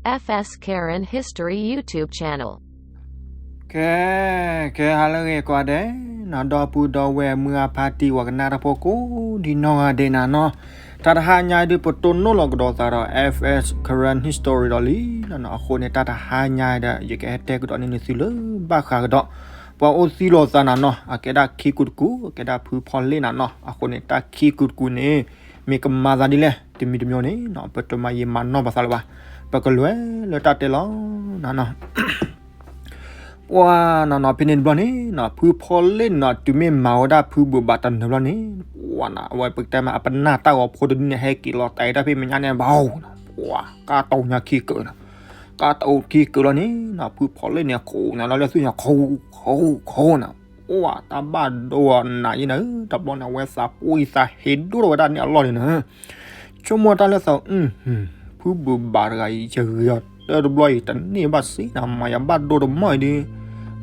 F S Karen History YouTube channel. ကဲ, ကဲ ဟါလၢအဂ့ၤကိးဂၤဒဲး, နီၢ်ဒီပုၢ်ဒီဝဲၢ်မုၢ်ဂၢ်ဖါတံၢ်ဝဲကနၣ်တၢ်ဖိကိးဒံနီၢ်ဂၤဒဲးနၤနီၤ, တၢ်တဟါညါဒုး ပတိၢ်နီၣ်လီၤကဒီးသးဒီး F S Karen History ဒီးလံနီၤ, အဃိန့ၣ် တၢ်တဟါညါဒီး ယကဟဲတဲကဒီးန့ၢ်သုလၢဘၣ်ဃးကဒီး ပှၤအိၣ်သံလိာ်သးနၤနီၤ, အကဲဒၣ်ခံကူတကူ, အကဲဒၣ်ဖုဖီလ့ၣ်နၤနီၤ, အဃိန့ၣ် တၢ်ခံကူတကူန့ၣ် မ့ၢ်ကမၤသးဒ်လဲၣ် တမံၤတမံၤန့ၣ်နီၤ ပတမၤယံာ်မၤနီၢ်ပသးလၢၤဘၣ်, ပကလဲၤလၢတၢ်တဲလီၤနၤနီၤ. ပှၤနီၤနီၤ ဖဲန့ၣ်တဘျီန့ၣ်နီၤ ဖုဖီလ့ၣ်နီၤ တုၤမ့ၢ်မၤဝဲဒၣ်ဖုဘိးဘၣ်တနၢၤဘျီန့ၣ်, ပှၤနီၤ အဝဲပကတဲမး အပနၢ်တၢ်ဂီၤဖိတဒုန့ၣ် ဟဲက့ၤလီၤတဲာ်တၢ်ဖဲမဲာ်ညါန့ၣ် ဘၣ်နီၤ, ပှၤ ကၢ်တိၢ်ညါခံကၢးနီၤ, ကၢ်တိၢ်ခံကၢးလီၤန့ၣ်နီၤ ဖုဖီလ့ၣ်န့ၣ် ခိးနၤလီၤလၢသူၣ်ညါ ခိးခိးခိးနီၤ, ပှၤ တၢ်ဘၣ်ဒိနၤယဲနၤ, တဘျီန့ၣ် အဝဲသးပှံၢ်သးဟ့ဒိၣ်ထီၣ်ဝဲဒၣ်န့ၣ်အလီၢ်န့ၣ်နီၤ ဆိကမိၣ်တၢ်လၢသး ဖုဘိးဘၣ်တဂၤအံၤ ယဂ့ၤအီၤတၢ်တဘျီအံၤ တန့ၢ်ဘၣ်စ့နၤ, မၤယၤဘၣ်ဒိတမီၢ်အံၤဒုး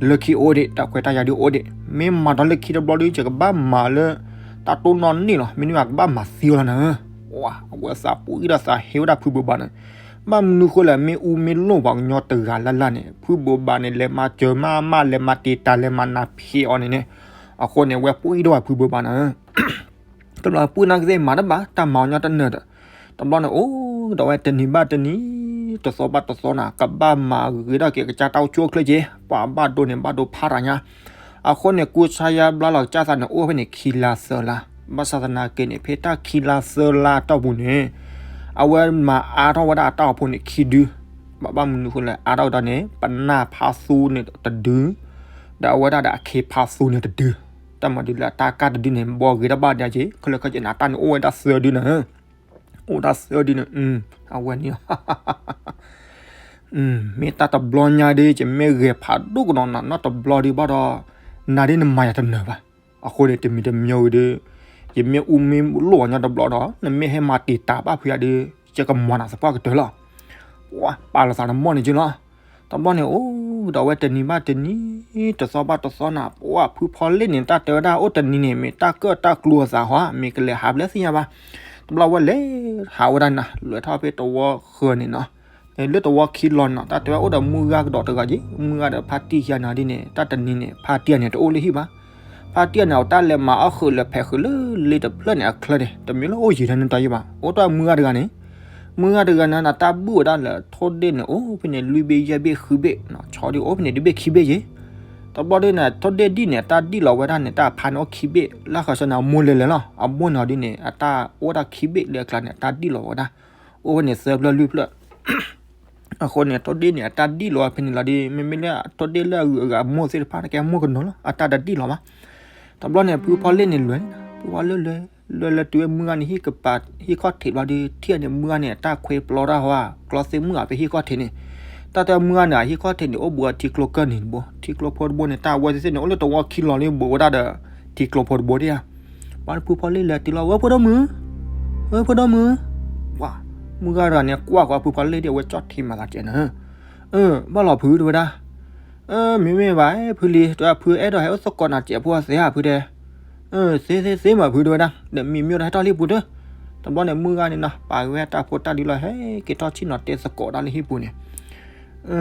လၢခံအိၣ်ဒံး တၢ်ခွဲးတၢ်ယာ်ဒုးအိၣ်ဒံး, မ့ၢ်မၤဒီးလၢခံတဘျီဒုး ယကဘၣ်မၤလၢ တၢ်တိၢ်နီၣ်န့ၣ်လီၤ, မ့တမ့ၢ်ကဘၣ်မၤသံအီၤလီၤနၤ. ပှၤ အဝဲသးပှံၢ်ဒီးသးဟ့ဝဲဒၣ်ဖုဘိးဘၣ်န့ၣ်, ဘၣ်မနုၤဃိလဲၣ် မ့ၢ်အူမ့ၢ်လိၣ်ပှၤကညီတဂၤလၢ်လၢ်န့ၣ် ဖုဘိးဘၣ်န့ၣ် လဲၤမၤစၢၤမးမး လဲၤမၤတံာ်တာ် လဲၤမၤနၢ်ဖံးအီၤန့ၣ်န့ၣ်, အဃိန့ၣ် အဝဲပှံၢ်ဒီးဖုဘိးဘၣ်နၤ တဘျီပှံၢ်နၤကသ့ၣ်မၤတဘၣ် တၢ်မၤအီၤညီတနၢၤဒီး, တဘျီန့ၣ် အိၣ်ဒီးဝဲတနံၤဘၣ်တနံၤ, တသီဘၣ်တသီနၤ ကဘၣ်မၤဂ့ၤထီၣ်က့ၤကစၢ်တၢ်အိၣ်ဆူၣ်အိၣ်ချ့က့ၤ, ပှၤဘၣ်ဒိန့ၣ် ဘၣ်ဒိဖးတၢ်ညါ, အဃိန့ၣ် ကူစါယါဘျါလီၤကစၢ်သးန့ၣ် အိၣ်ဖဲန့ၣ်ခံလါသၢလါ, ဘၣ်ဆၣ်သနာ်က့န့ၣ် ဖဲတၢ်ခံလါသၢလါတီၢ်ပူၤန့ၣ်, အဝဲမၤအါထီၣ်ဝဲဒၣ်အတၢ်အိၣ်ဖှိၣ်န့ၣ်ခံဒု, ဘၣ်မနုၤဃိလဲၣ် အါထီၣ်ကဒီးန့ၣ် ပနၢ်ဖါသူန့ၣ်တဒု, ဒီးအဝဲဒၣ်ဒီးအခ့ဖါသူန့ၣ်တဒု, တၢ်မၤဒုးလၢအတၢ်ကၢ်တဒုန့ၣ် ဘှီဂ့ၤတၢ်ဘၣ်ဒၣ်က့ၤ ခဲလၢာ်ခဲဆ့န့ၣ် အတၢ်န့ၣ်အိၣ်ဝဲဒၣ်သၢဒုန့ၣ်, အိၣ်ဒၣ်သၢဒုန့ၣ်, အဝဲန့ၣ် မ့ၢ်တၢ်တဘျီညါဒ် ယမ့ၢ်ဂဲၤဖးဒိၣ်ကဒီးနၤနီတဘျီဒ်ဘၣ်ဒီး, နၤဒ်နမၤယၤတနၢၤဘၣ်, အဃိန့ၣ် တမံၤတမံၤဝံၤဒီး, ယမ့ၢ်အူမ့ၢ်လိၣ်အီၤညီတဘျီဒီး နမ့ၢ်ဟဲမၤတံာ်တာ်ဘၣ်ဖုယၤဒီး, ယကမၤနၤသပှၢ်ကတၢၢ်လီၤ. ပှၤပာ်လီၤသးတမီၢ်န့ၣ်က့လီၤ. တဘျီန့ၣ် အိၣ်ဒီးဝဲတနံၤဘၣ်တနံၤ, တသီဘၣ်တသီနၤ, ပှၤဖုဖီလ့ၣ်န့ၣ် တၢ်တဲဝဲဒၣ် အိၣ်တနံၤန့ၣ် မ့ၢ်တၢ်ကၢၣ်တၢ်ကျူအသးဟီ, မ့ၢ်ကလဲၤဟးဖဲလဲၣ်သ့ၣ်ညါဘၣ်. တဘျီဝဲလဲၤဟးဝဲဒၣ်နၤ လဲၤထီၣ်ဖဲတဝီဃၢၤန့ၣ်နီၤ, လၢတဝီခံလီၤနီၤ, တၢ်တဲဝဲအိၣ်ဒီးမုၢ်ဂၤကဒီးတဂၤက့, မုၢ်ဂၤဒီးဖါတံၢ်ယါနၤဒ်န့ၣ် တၢ်တနံၤန့ၣ် ဖါတံၢ်န့ၣ် တအိၣ်လၢဟံၣ်ဘၣ်. ဖါတံၢ်န့ၣ် အတၢ်လဲၤမၤအီၣ်ဃုာ်လၢဖဲးဃုာ်လၢလ့တဖျၢၣ်န့ၣ် အချၢန့ၣ် တမ့ၢ်လၢအိၣ်ယံာ်ထဲန့ၣ်တၢ်ယံာ်ဘၣ်, အိၣ်တၢ်မုၢ်ဂၤတဂၤန့ၣ်, မုၢ်ဂၤတဂၤန့ၣ် တၢ်ဘုၣ်ဝဲဒၣ်လၢထိၣ်ဒ့ၣ်န့ၣ် အိၣ်ဖဲန့ၣ် လွံၢ်ဘ့ၣ်ယဲၢ်ဘ့ၣ်ဃုဘ့ၣ်, ဆီဒ်အိၣ်ဖဲန့ၣ် တဘ့ၣ်ခံဘ့ၣ်ယဲၢ်. တဘျီဒ်န့ၣ် ထိၣ်ဒ့ၣ်ဒံၣ်န့ၣ် အတၢ်ဒံၣ်လီၤဝဲဒၣ်န့ၣ် တၢ်ဖးန့ၣ်အိၣ်ခံဘ့ၣ်, လၢဃီၤဆၢန့ၣ် အမိၢ်လဲၤလဲၤလီၤ, အမိၢ်န့ၣ်ဒ်န့ၣ် အတၢ်အိၣ်ဝဲဒၣ်ခံဘ့ၣ်လၢအကျါန့ၣ် အတၢ်ဒံၣ်လီၤဝဲဒၣ်, အိၣ်ဖဲန့ၣ်သၢဖျၢၣ်လွံၢ်ဖျၢၣ် အဃိန့ၣ် ထိၣ်ဒ့ၣ်န့ၣ် အတၢ်ဒံၣ်လီၤဖဲန့ၣ်လီၤဒီး မ့မ့ၢ်လၢထိၣ်ဒ့ၣ်လၢအဂုၤအဂၤအမိၢ်သ့ၣ်တဖၣ်န့ၣ် ကဲမိၢ်ကနီၤလီၤ အတၢ်တဒံၣ်လီၤဘၣ်. တဘျီန့ၣ် ဖုဖီလ့ၣ်န့ၣ်လဲၤ, ဖုဖီလ့ၣ်လဲၤ, လဲၤလဲၤတုၤဝဲမုၢ်ဂၤန့ၣ် ဟံၣ်ကပၤ ဟံၣ်ခီၣ်ထံးဘျီဒီး ထံၣ်န့ၣ် မုၢ်ဂၤန့ၣ် အတၢ်ခွဲးပျီတၢ်ဟီ, ကျီသ့ၣ်မုၢ်ဂၤဖဲဟံၣ်ခီၣ်ထံးန့ၣ်, တၢ်တဲမုၢ်ဂၤန့ၣ် အဟံၣ်ခီၣ်ထံးန့ၣ် အိၣ်ဘူးအထံကျိကၢၢ်နံၤတဘိ, ထံကျိဖိတဘိန့ၣ် တၢ်အဝဲသ့ၣ်န့ၣ် အိၣ်လၢတဝီခံလီၤလံ ဘူးဝဲဒၣ်ဒီး ထံကျိဖိတဘိဒၣ်ဧါ. ဘၣ်ဖုဖီလ့ၣ်လဲၤတုၤလီၤ ဝဲဖိဒိၣ်မုၣ်, ဝဲဖိဒိၣ်မုၣ်, ပှၤ, မုၢ်ဂၤတဂၤန့ၣ် ကွၢ်ဃီဖုဖီလ့ၣ်ဒ်အဝဲ ကၠီၣ်ထံမၤသးကဲးနၤ, ဘၣ်လီၤဖုတဲဝဲဒၣ်, မ့မ့ၢ်ဘၣ်ဖုလံ, တဲဝဲဖုအဲၣ်ဒိးဟဲအိၣ်သကိးနၤစဲးဖိသ့ဧါဖုတဲ, သ့သ့သ့မးဖုတဲဝဲဒၣ်, ဒီးမံမ့ၢ်ဒီးဟဲထီၣ်လၢဟံၣ်ပူၤတၢ်, တဘျီန့ၣ် မုၢ်ဂၤန့ၣ်နီၤ ပာ်က့ၤဝဲတၢ်ဖိတၢ်လံၤလီၤ ဟဲက့ၤထီၣ်ဆ့ၣ်နီၤတဲသကိးတၢ်လၢဟံၣ်ပူၤန့ၣ်,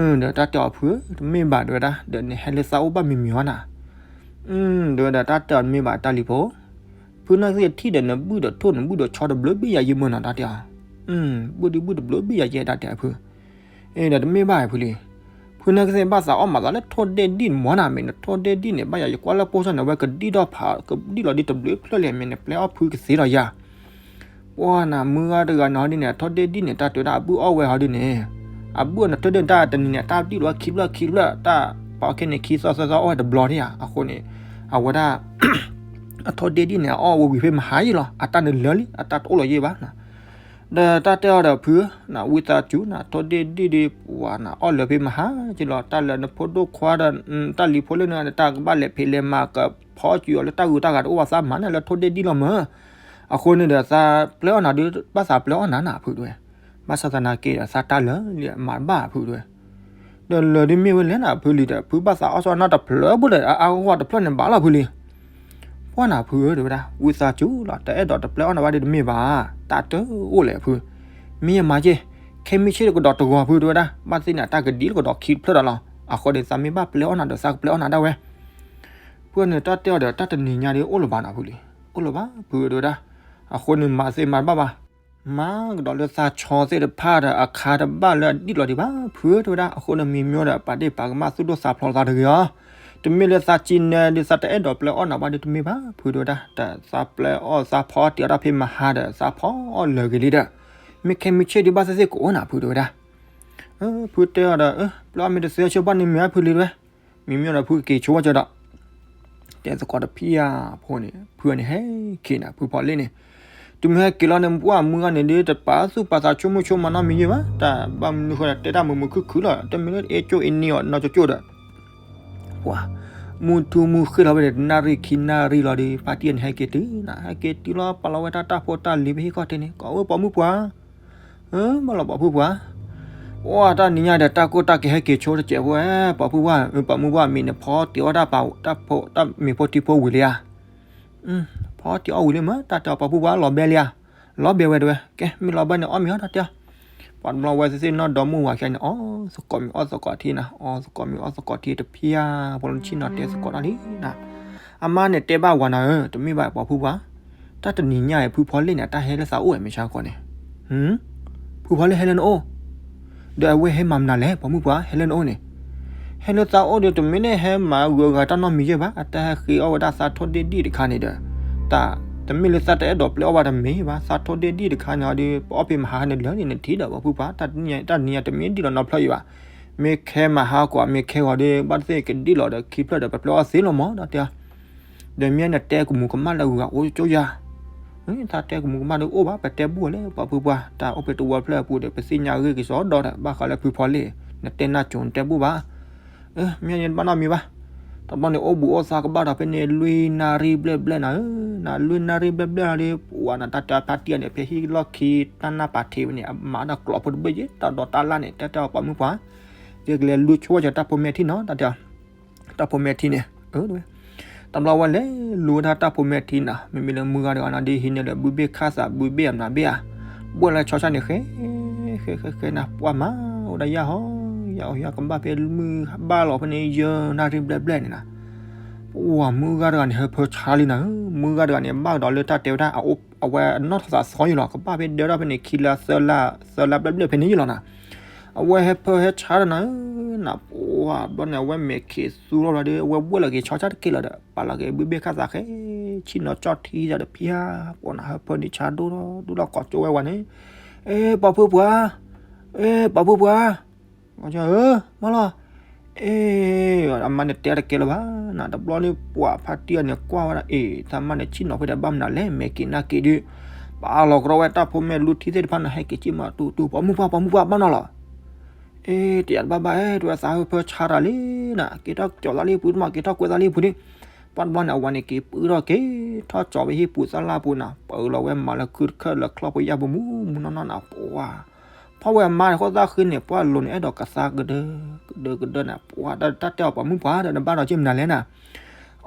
ဒီးတၢ်တဲအီၤဖုဧၢ တမ့ၢ်ဘၣ်တဲဝဲဒၣ် ဒီးနဟဲလၢသးအိၣ်ဘၣ်မံမံၤအီၤနၤ, ဒီးတၢ်တဲအီၤတမ့ၢ်ဘၣ်တၢ်လံၤဖိ, ဖုနာ်က့ထံၣ်ဒီးနဘုၣ်ဒီးထိၣ်နဘုၣ်ဒီးဆီတဘျုးဘ့ၣ်ယၤယံမုၢ်နီၤတၢ်တဲအီၤ, ဘုၣ်ဒုဘုၣ်တဘျုးဘ့ၣ်ယၤယဲတၢ်တဲအီၤဖု, ဒီးတမ့ၢ်ဘၣ်ဖုလံ, ဖုနာ်က့သ့ၣ်ဘၣ်သးအီၣ်မးသးလၢထိၣ်ဒ့ၣ်ဒံၣ်မၢ်နၤ မ့ၢ်နထိၣ်ဒ့ၣ်ဒံၣ်န့ၣ် ဘၣ်ယၤယကွၢ်လၢပိၢ်စၢ်န့ၣ် အဝဲကဒံၣ်ထီၣ်ဖး ကဒံၣ်လီၤဒ်တဘျုးဖျၢၣ်လံ မ့ၢ်နပျဲအီၣ်ဖုကသ့ဒီးယၤ ပှၤနၤ မုၢ်ဂၤတဂၤန့ၣ်ဟီဒ်န့ၣ် အထိၣ်ဒ့ၣ်ဒံၣ်န့ၣ် တၢ်တဲဝဲဒၣ်အဘုၣ်အီၣ်ဝဲဟီဒ်န့ၣ်, အဘုၣ်အီၣ်န့ၣ် ထိၣ်ဒ့ၣ်န့ၣ် တၢ်တနံၤန့ၣ် တၢ်ဒံၣ်လီၤခံဖျၢၣ်ခံဖျၢၣ် တၢ်ပာ်အီၣ်ခဲန့ၣ် ခံသီသၢသီအီၣ်ဝဲတဘျီန့ၣ်ဧါ. အဃိန့ၣ် အဝဲဒၣ် အထိၣ်ဒ့ၣ်ဒံၣ်န့ၣ် အအီၣ်ဝဲဝံၤဖဲမဟါယံၤလီၤ အတၢ်န့ၣ်လၢာ်လံ အတၢ်တအိၣ်လီၤယံၤဘၣ်နၤ. ဒီးတၢ်တဲအီၤဒီးဖုဧၢ, ဝံသးစူၤနၤ ထိၣ်ဒ့ၣ်ဒံၣ်ဒ်ပှၤနၤ အီၣ်လၢာ်ဖဲမဟါယံၤလီၤ တၢ်လၢနဖိဒိၣ်ခွါဒီး တၢ်လံၤဖိလၢနတၢ်ကဘၣ်လဲၤဖံးလဲၤမၤကဖီစူၤအီၤလၢတၢ်ဂုၤတၢ်ဂၤတအိၣ်ဘၣ်သးမၤန့ၣ်လၢထိၣ်ဒ့ၣ်ဒံၣ်လီၤမၢ်. အဃိန့ၣ်ဒီးသးပျဲအီၣ်နၤဒုး ဘၣ်သးပျဲအီၣ်နၤနၤဖုတဲဝဲ, ဘၣ်ဆၣ်သနာ်က့ဒီးသးတၢ်လၢာ်လံ မၤတဘၣ်ဖုတဲဝဲ. ဒီးလၢာ်ဒ်မ့ၢ်ဝဲလဲၣ်နၤဖုလံဒီး ဖုဘၣ်သးအီၣ်စီနီတဖျၢၣ်ဘိဒီး အအါဂီၢ်တဖျၢၣ်န့ၣ်ဘၣ်လီၤဖုလံ. ပှၤနၤဖုဧၢတဲဝဲဒၣ် ဝံသးစူၤလီၤ တအဲၣ်ဒိးတပျဲအီၣ်နၤဘၣ်ဒီးတမ့ၢ်ဘၣ်, တၢ်တအိၣ်လဲၣ်ဖု, မ့ၢ်ယမၤက့ၤ, ခဲမုၢ်ဆ့ၣ်ဒီးကဒီးတဂီၤဖုတဲဝဲဒၣ်, ဘၣ်သ့ၣ်န့ၣ် တၢ်ကဒံလၢကဒီးခံတဖျၢၣ်ဒီးလီၤ. အဃိဒီးသးမ့ၢ်ဘၣ်ပျဲအီၣ်နၤဒီးသးကပျဲအီၣ်နၤဒၣ်ဝဲ. ဖုန့ၣ်တၢ်တဲအီၤဒီး တၢ်တနံၤညါဒီးအိၣ်လၢၤဘၣ်နၤဖုလံ, အိၣ်လၢၤဘၣ်ဖုတဲဝဲဒၣ်. အဃိန့ၣ်မၤသ့မၤတဘၣ်ဘၣ်, မၤကဒီးလၢသးဆီသ့ၣ်တဖၣ်ဒီးအခါတဘၣ်လၢအဒံၣ်လီၤဒံးဘၣ်ဖုတဲဝဲဒၣ်. အဃိန့ၣ်မ့ၢ်မ့ၢ်ဒီး ပာ်ဒ့ၣ်ပာ်ကမၣ်သူၣ်ဒိၣ်သးဖျိးသးတဂ့ၤအီၤ. တမ့ၢ်လၢသးစံးနဲဒုး သးတအဲၣ်ဒိးပျဲအီၣ်နၤဘၣ်ဒီးတမ့ၢ်ဘၣ်ဖုတဲဝဲဒၣ်. တၢ်သးပျဲအီၣ်သးဖီအီၣ်တ့ၢ်အီၣ်တၢ်ဖဲမဟါဒီး သးဖီအီၣ်လၢာ်ဂ့ၤလံဒီး, မ့ၢ်ခဲမုၢ်ဆ့ၣ်ဒုးဘၣ်သ့ၣ်သ့ၣ်ကအိၣ်နၤဖုတဲဝဲဒၣ်. ဖုတဲအီၤဒီး ပျဲအီၣ်မ့ၢ်တသ့အီၤဆၢဘၣ်န့ၣ်မ့ၢ်အဖုလံတဲဝဲ. မ့ၢ်မ့ၢ်ဒီးဖုကက့ၤဆိဝဲကဒီး တဲသကိးတဖံးဧါ, ဖိန့ၣ် ဖုန့ၣ်ဟဲက့ၤနၤ ဖုဖီလ့ၣ်န့ၣ်. တုၤမ့ၢ်ဟဲက့ၤလီၤန့ၣ် ပှၢ်မုၢ်ဂၤန့ၣ်ဒုး တပာ်သူၣ်ပာ်သးဆိကမိၣ်ဆိကမးနီတမံၤယဲၢ်ဘၣ်, တၢ်ဘၣ်မနုၤဃိဒီးတဲတၢ်မုာ်မုာ်ခုၣ်ခုၣ်လီၤ, တမ့ၢ်လၢအဲၣ်ကၠိအ့န့ၢ်အီၤနီတကၠိဒီး ပှၢ် မုၢ်ထူမုၢ်ဃ့လီၤဝဲဒီး တနၣ်ရံၣ်ခံနၣ်ရံၣ်လီၤဒီး ဖါတံၢ်န့ၣ်ဟဲက့ၤတုၤနၤ, ဟဲက့ၤတုၤလီၤ ပာ်လီၤဝဲတၢ်တၢ်ဖိတၢ်လံၤဖဲဟံၣ်ခီၣ်ထံးန့ၣ် ကိးဝဲပိာ်မုၣ်ပှၢ် ဘၣ်လီၤပိာ်မုၣ်ပှၢ်, အိၣ်တၢ်နံၤညါဒီး တၢ်ကိၢ်တၢ်ကဲဟဲက့ၤဆိတစဲးဖိဧါ, ပိာ်မုၣ်ပှၢ် ပိာ်မုၣ်ပှၢ် မ့ၢ်နဖီတ့ၢ်အီၣ်တၢ်ပာ်တၢ်ဖိတၢ်မ့ၤဖိထံဖိဝံၤလံဧါ. ဖီတ့ၢ်အီၣ်ဝံၤလံမ့ၢ် တၢ်တဲအီၤ ပိာ်မုၣ်ပှၢ် လီၤဘဲလံဧါ. လီၤဘဲဝဲတဲဝဲ, ကဲ မ့ၢ်လီၤဘဲန့ၣ် အီၣ်မ့ၤအီၣ်တၢ်တဲအီၤ. ပှၤတဘျီဝဲသ့ၣ်သ့ၣ်နီၢ်ဒီမုၢ်ဝၤခဲန့ၣ် အီၣ်သကိးမ့ၤအီၣ်သကိးထံနၤ, အီၣ်သကိးမ့ၤအီၣ်သကိးထံတဖံးဧါ, ပှၤလၢဆ့ၣ်နီၤတဲသကိးတၢ်လံနၤ. အမါန့ၣ်တဲဘၣ်ဝၤနၤဧၢ, တမ့ၢ်ဘၣ်ပိာ်မုၣ်ပှၢ်, တၢ်တနံၤညါအံၤ ဖုဖီလ့ၣ်န့ၣ် အတၢ်ဟဲလၢသးအိၣ်ဝဲမ့ၢ်ဆါကီးန့ၣ်, ဖုဖီလ့ၣ်ဟဲလၢနအိၣ် ဒီးအဝဲဟဲမၤမနုၤလဲၣ် ပိာ်မုၣ်ပှၢ် ဟဲလၢနအိၣ်န့ၣ်. ဟဲလၢသးအိၣ်ဒီး တမ့ၢ်န့ၣ်ဟဲမၤဂုၤအဂၤတၢ်နီတမံၤယဲၢ်ဘၣ်, အတၢ်ဟဲဃ့အီၣ်ဝဲဒၣ်သးထိၣ်ဒ့ၣ်ဒံၣ်တခါန့ၣ်ဒီး, တၢ် တမ့ၢ်လၢသးတအဲၣ်ဒိးပျဲအီၣ်ဘၣ်တမ့ၢ်ဘၣ်, သးထိၣ်ဒ့ၣ်ဒံၣ်တခါန့ၣ်ဒီး ပအီၣ်ဖဲမဟါန့ၣ်လၢာ်န့ၣ်နထံၣ်ဒီး ပိာ်မုၣ်ပှၢ်, တၢ်တနံၤညါတမ့ၢ်ဒံၣ်လီၤနီတဖျၢၣ်အံၤဘၣ်. မ့ၢ်ခဲမဟါကွၢ် မ့ၢ်ခဲဂီၤဒီး ဘၣ်သ့ၣ်ကဒံၣ်လီၤဒီးခံဖျၢၣ်ဒီး ပပျဲအီၣ်သ့လီၤမး တၢ်တဲအီၤ. ဒီးမ့ၢ်နတဲကမူးကမၣ်လၢဂုၤဂၤအိၣ်ကၠိယၤ တၢ်တဲကမူးကမၣ်ဒီးအိၣ်ဘၣ် ပတဲဘူၣ်ဝဲလၢ ပိာ်မုၣ်ပှၢ်, တၢ်အိၣ်ဖဲတဝၢဖျၢၣ်အပူၤဒီး ပသ့ၣ်ညါအဂ့ၢ်ကစီဒီဒီး ဘၣ်ဃးလၢဖုဖီလ့ၣ် နတဲနၢ်ကၠိၤနတဲဘူၣ်ဘၣ်. မ့ၢ်န့ၣ်တဘၣ်နီတမံၤဘၣ်. တဘျီန့ၣ်အိၣ်ဘူးအိၣ်သါကဘၣ်ဒီးဖဲန့ၣ် လွံၢ်နၣ်ရံၣ်ဘျဲၣ်ဘျဲၣ်နၤဧၢ, နၤလွံၢ်နၣ်ရံၣ်ဘျဲၣ်ဘျဲၣ်လီၤဒီး ပှၤနတၢ်တဲဖါတံၢ်န့ၣ် ဖဲဟံၣ်လီၢ်ခံ တၢ်နၢ်ပာ်ထံးဝဲန့ၣ် အမၤတၢ်ကျိးဖိတဘ့ၣ်ယဲၢ် တၢ်ဒိးတၢ်လၣ်န့ၣ် တၢ်တဲအီၤပိာ်မုၣ်ပှၢ်, ယကလဲၤလူၤဆိကၠီတၢ်ဖိမဲာ်ထံနီၤ တၢ်တဲအီၤ တၢ်ဖိမဲာ်ထံန့ၣ်, တဘျီဝဲလဲၤလူၤဝဲဒၣ်တၢ်ဖိမဲာ်ထံနီၤ, မ့မ့ၢ်လၢမုၢ်ဂၤတဂၤနီၤ ဒ်ဟံးန့ၢ်ဒီး ဘုဘ့ၣ်ခၣ်သး ဘုဘ့ၣ်အမနၤဘ့ၣ်ဧါ, ဘှဲၣ်လၢဆီဆၣ်န့ၣ် ဃဲ ဃဲ ဃဲ ဃဲနၤ ပှၤမၤအိၣ်ဒၣ်ယၢ်ဟီ, ယၢ်အီၣ်ယၢ်ကဘၣ်ဖဲမုၢ်ဘၣ်လီၤဖဲန့ၣ် ယဲၢ်နၣ်ရံၣ်ဘျဲၣ်ဘျဲၣ်န့ၣ်နီၤ, ပှၤမုၢ်ဂၤတဂၤန့ၣ် ဟၢဖၢဆါလံနၤဧၢ, မုၢ်ဂၤတဂၤန့ၣ် ဘၣ်ကဒီးလၢတၢ်တဲဝဲဒၣ် အဝဲအနီၢ်ထီၣ်သးသီယံၤလီၤ, ကဘၣ်ဖဲဒၢထီၣ်ဖဲန့ၣ် ခံလါသၢလါ သၢလါဘျဲၣ်ဘျဲၣ်ဖဲန့ၣ်ယံၤလီၤနီၤ. အဝဲဟဲဖၢဟဲဆါဒီးနၤဧၢ, နပှၤဘျီန့ၣ် အဝဲမဲာ်ခံးသူလီၤဘျီဒီး အဝဲဘှဲၣ်လီၤက့ၤဆီဆၣ်တက့ၢ်လီၤဒီး ပာ်လီၤက့ၤဘုဘ့ၣ်ခၣ်သးဃဲ ဆ့ၣ်နီၤကၠီၣ်ထံဒီးတဖံးဧါ, ပှၤနၤဟၢဖၢန့ၣ်ဆါဒိၣ်ထီၣ်ဒိၣ်ထီၣ်ကိးကၠိဝဲဝဲန့ၣ်, အ့ ပိာ်မုၣ်ပှၢ်, အ့ ပိာ်မုၣ်ပှၢ် ဧၢ, မၢလီၤ, အ့ အမါန့ၣ်တဲတကဲလၢၤဘၣ်နၤ, တဘျီန့ၣ် ပှၤဖါတံၢ်အီၤန့ၣ် ကွၢ်ဝဲဒၣ် အ့ တၢ်မါန့ၣ်ဆ့ၣ်နီၤဖဲဒီးဘၣ်မနုၤလဲၣ်, မဲာ်က့ၤနၢ်က့ၤဒုး, ပာ်လီၤကရီဝဲတၢ်ဖိမဲာ်လူထံသ့ၣ်တဖၣ်န့ၣ် ဟဲက့ၤက့ၤမး တူတူ ပိာ်မုၣ်ပှၢ် ပိာ်မုၣ်ပှၢ် ဘၣ်နီၤလီၤ. အ့ တယၤတဘၣ်ဘၣ် အဲ တဝဲသးဟၢဖၢဆါတၢ်လံနၤ, က့ၤထီၣ်ကၠီၤသးလံပူၤတမး က့ၤထီၣ်ကွဲးသးလံပူၤဒုး, ပှၤတဘျီန့ၣ် အဝၤန့ၣ်က့ၤပုၢ်ထီၣ်က့ၤ ထီၣ်ကၠီၤဝဲဟံၣ်ပူၤသၣ်လၣ်ပူၤနၤ, ပၢလီၤဝဲမၤလၢခုတခၢၣ်လၢချီၣ်ဖိယာ်ပူၤမူမူနီၢ်နီၢ်နၤ, ပှၤ ဖီၣ်ဝဲအမါန့ၣ် ဃိၣ်သၣ်ဃံန့ၣ် ပှၤလိၤန့ၣ် အဲၣ်ဒိးကသါကဒၢ ကဒၢကဒၢနၤ, ပှၤတၢ်တဲအီၤပိာ်မုၣ်ပှၢ်ဒီး နဘၣ်ဒီးက့ၤမနုၤလဲၣ်နၤ.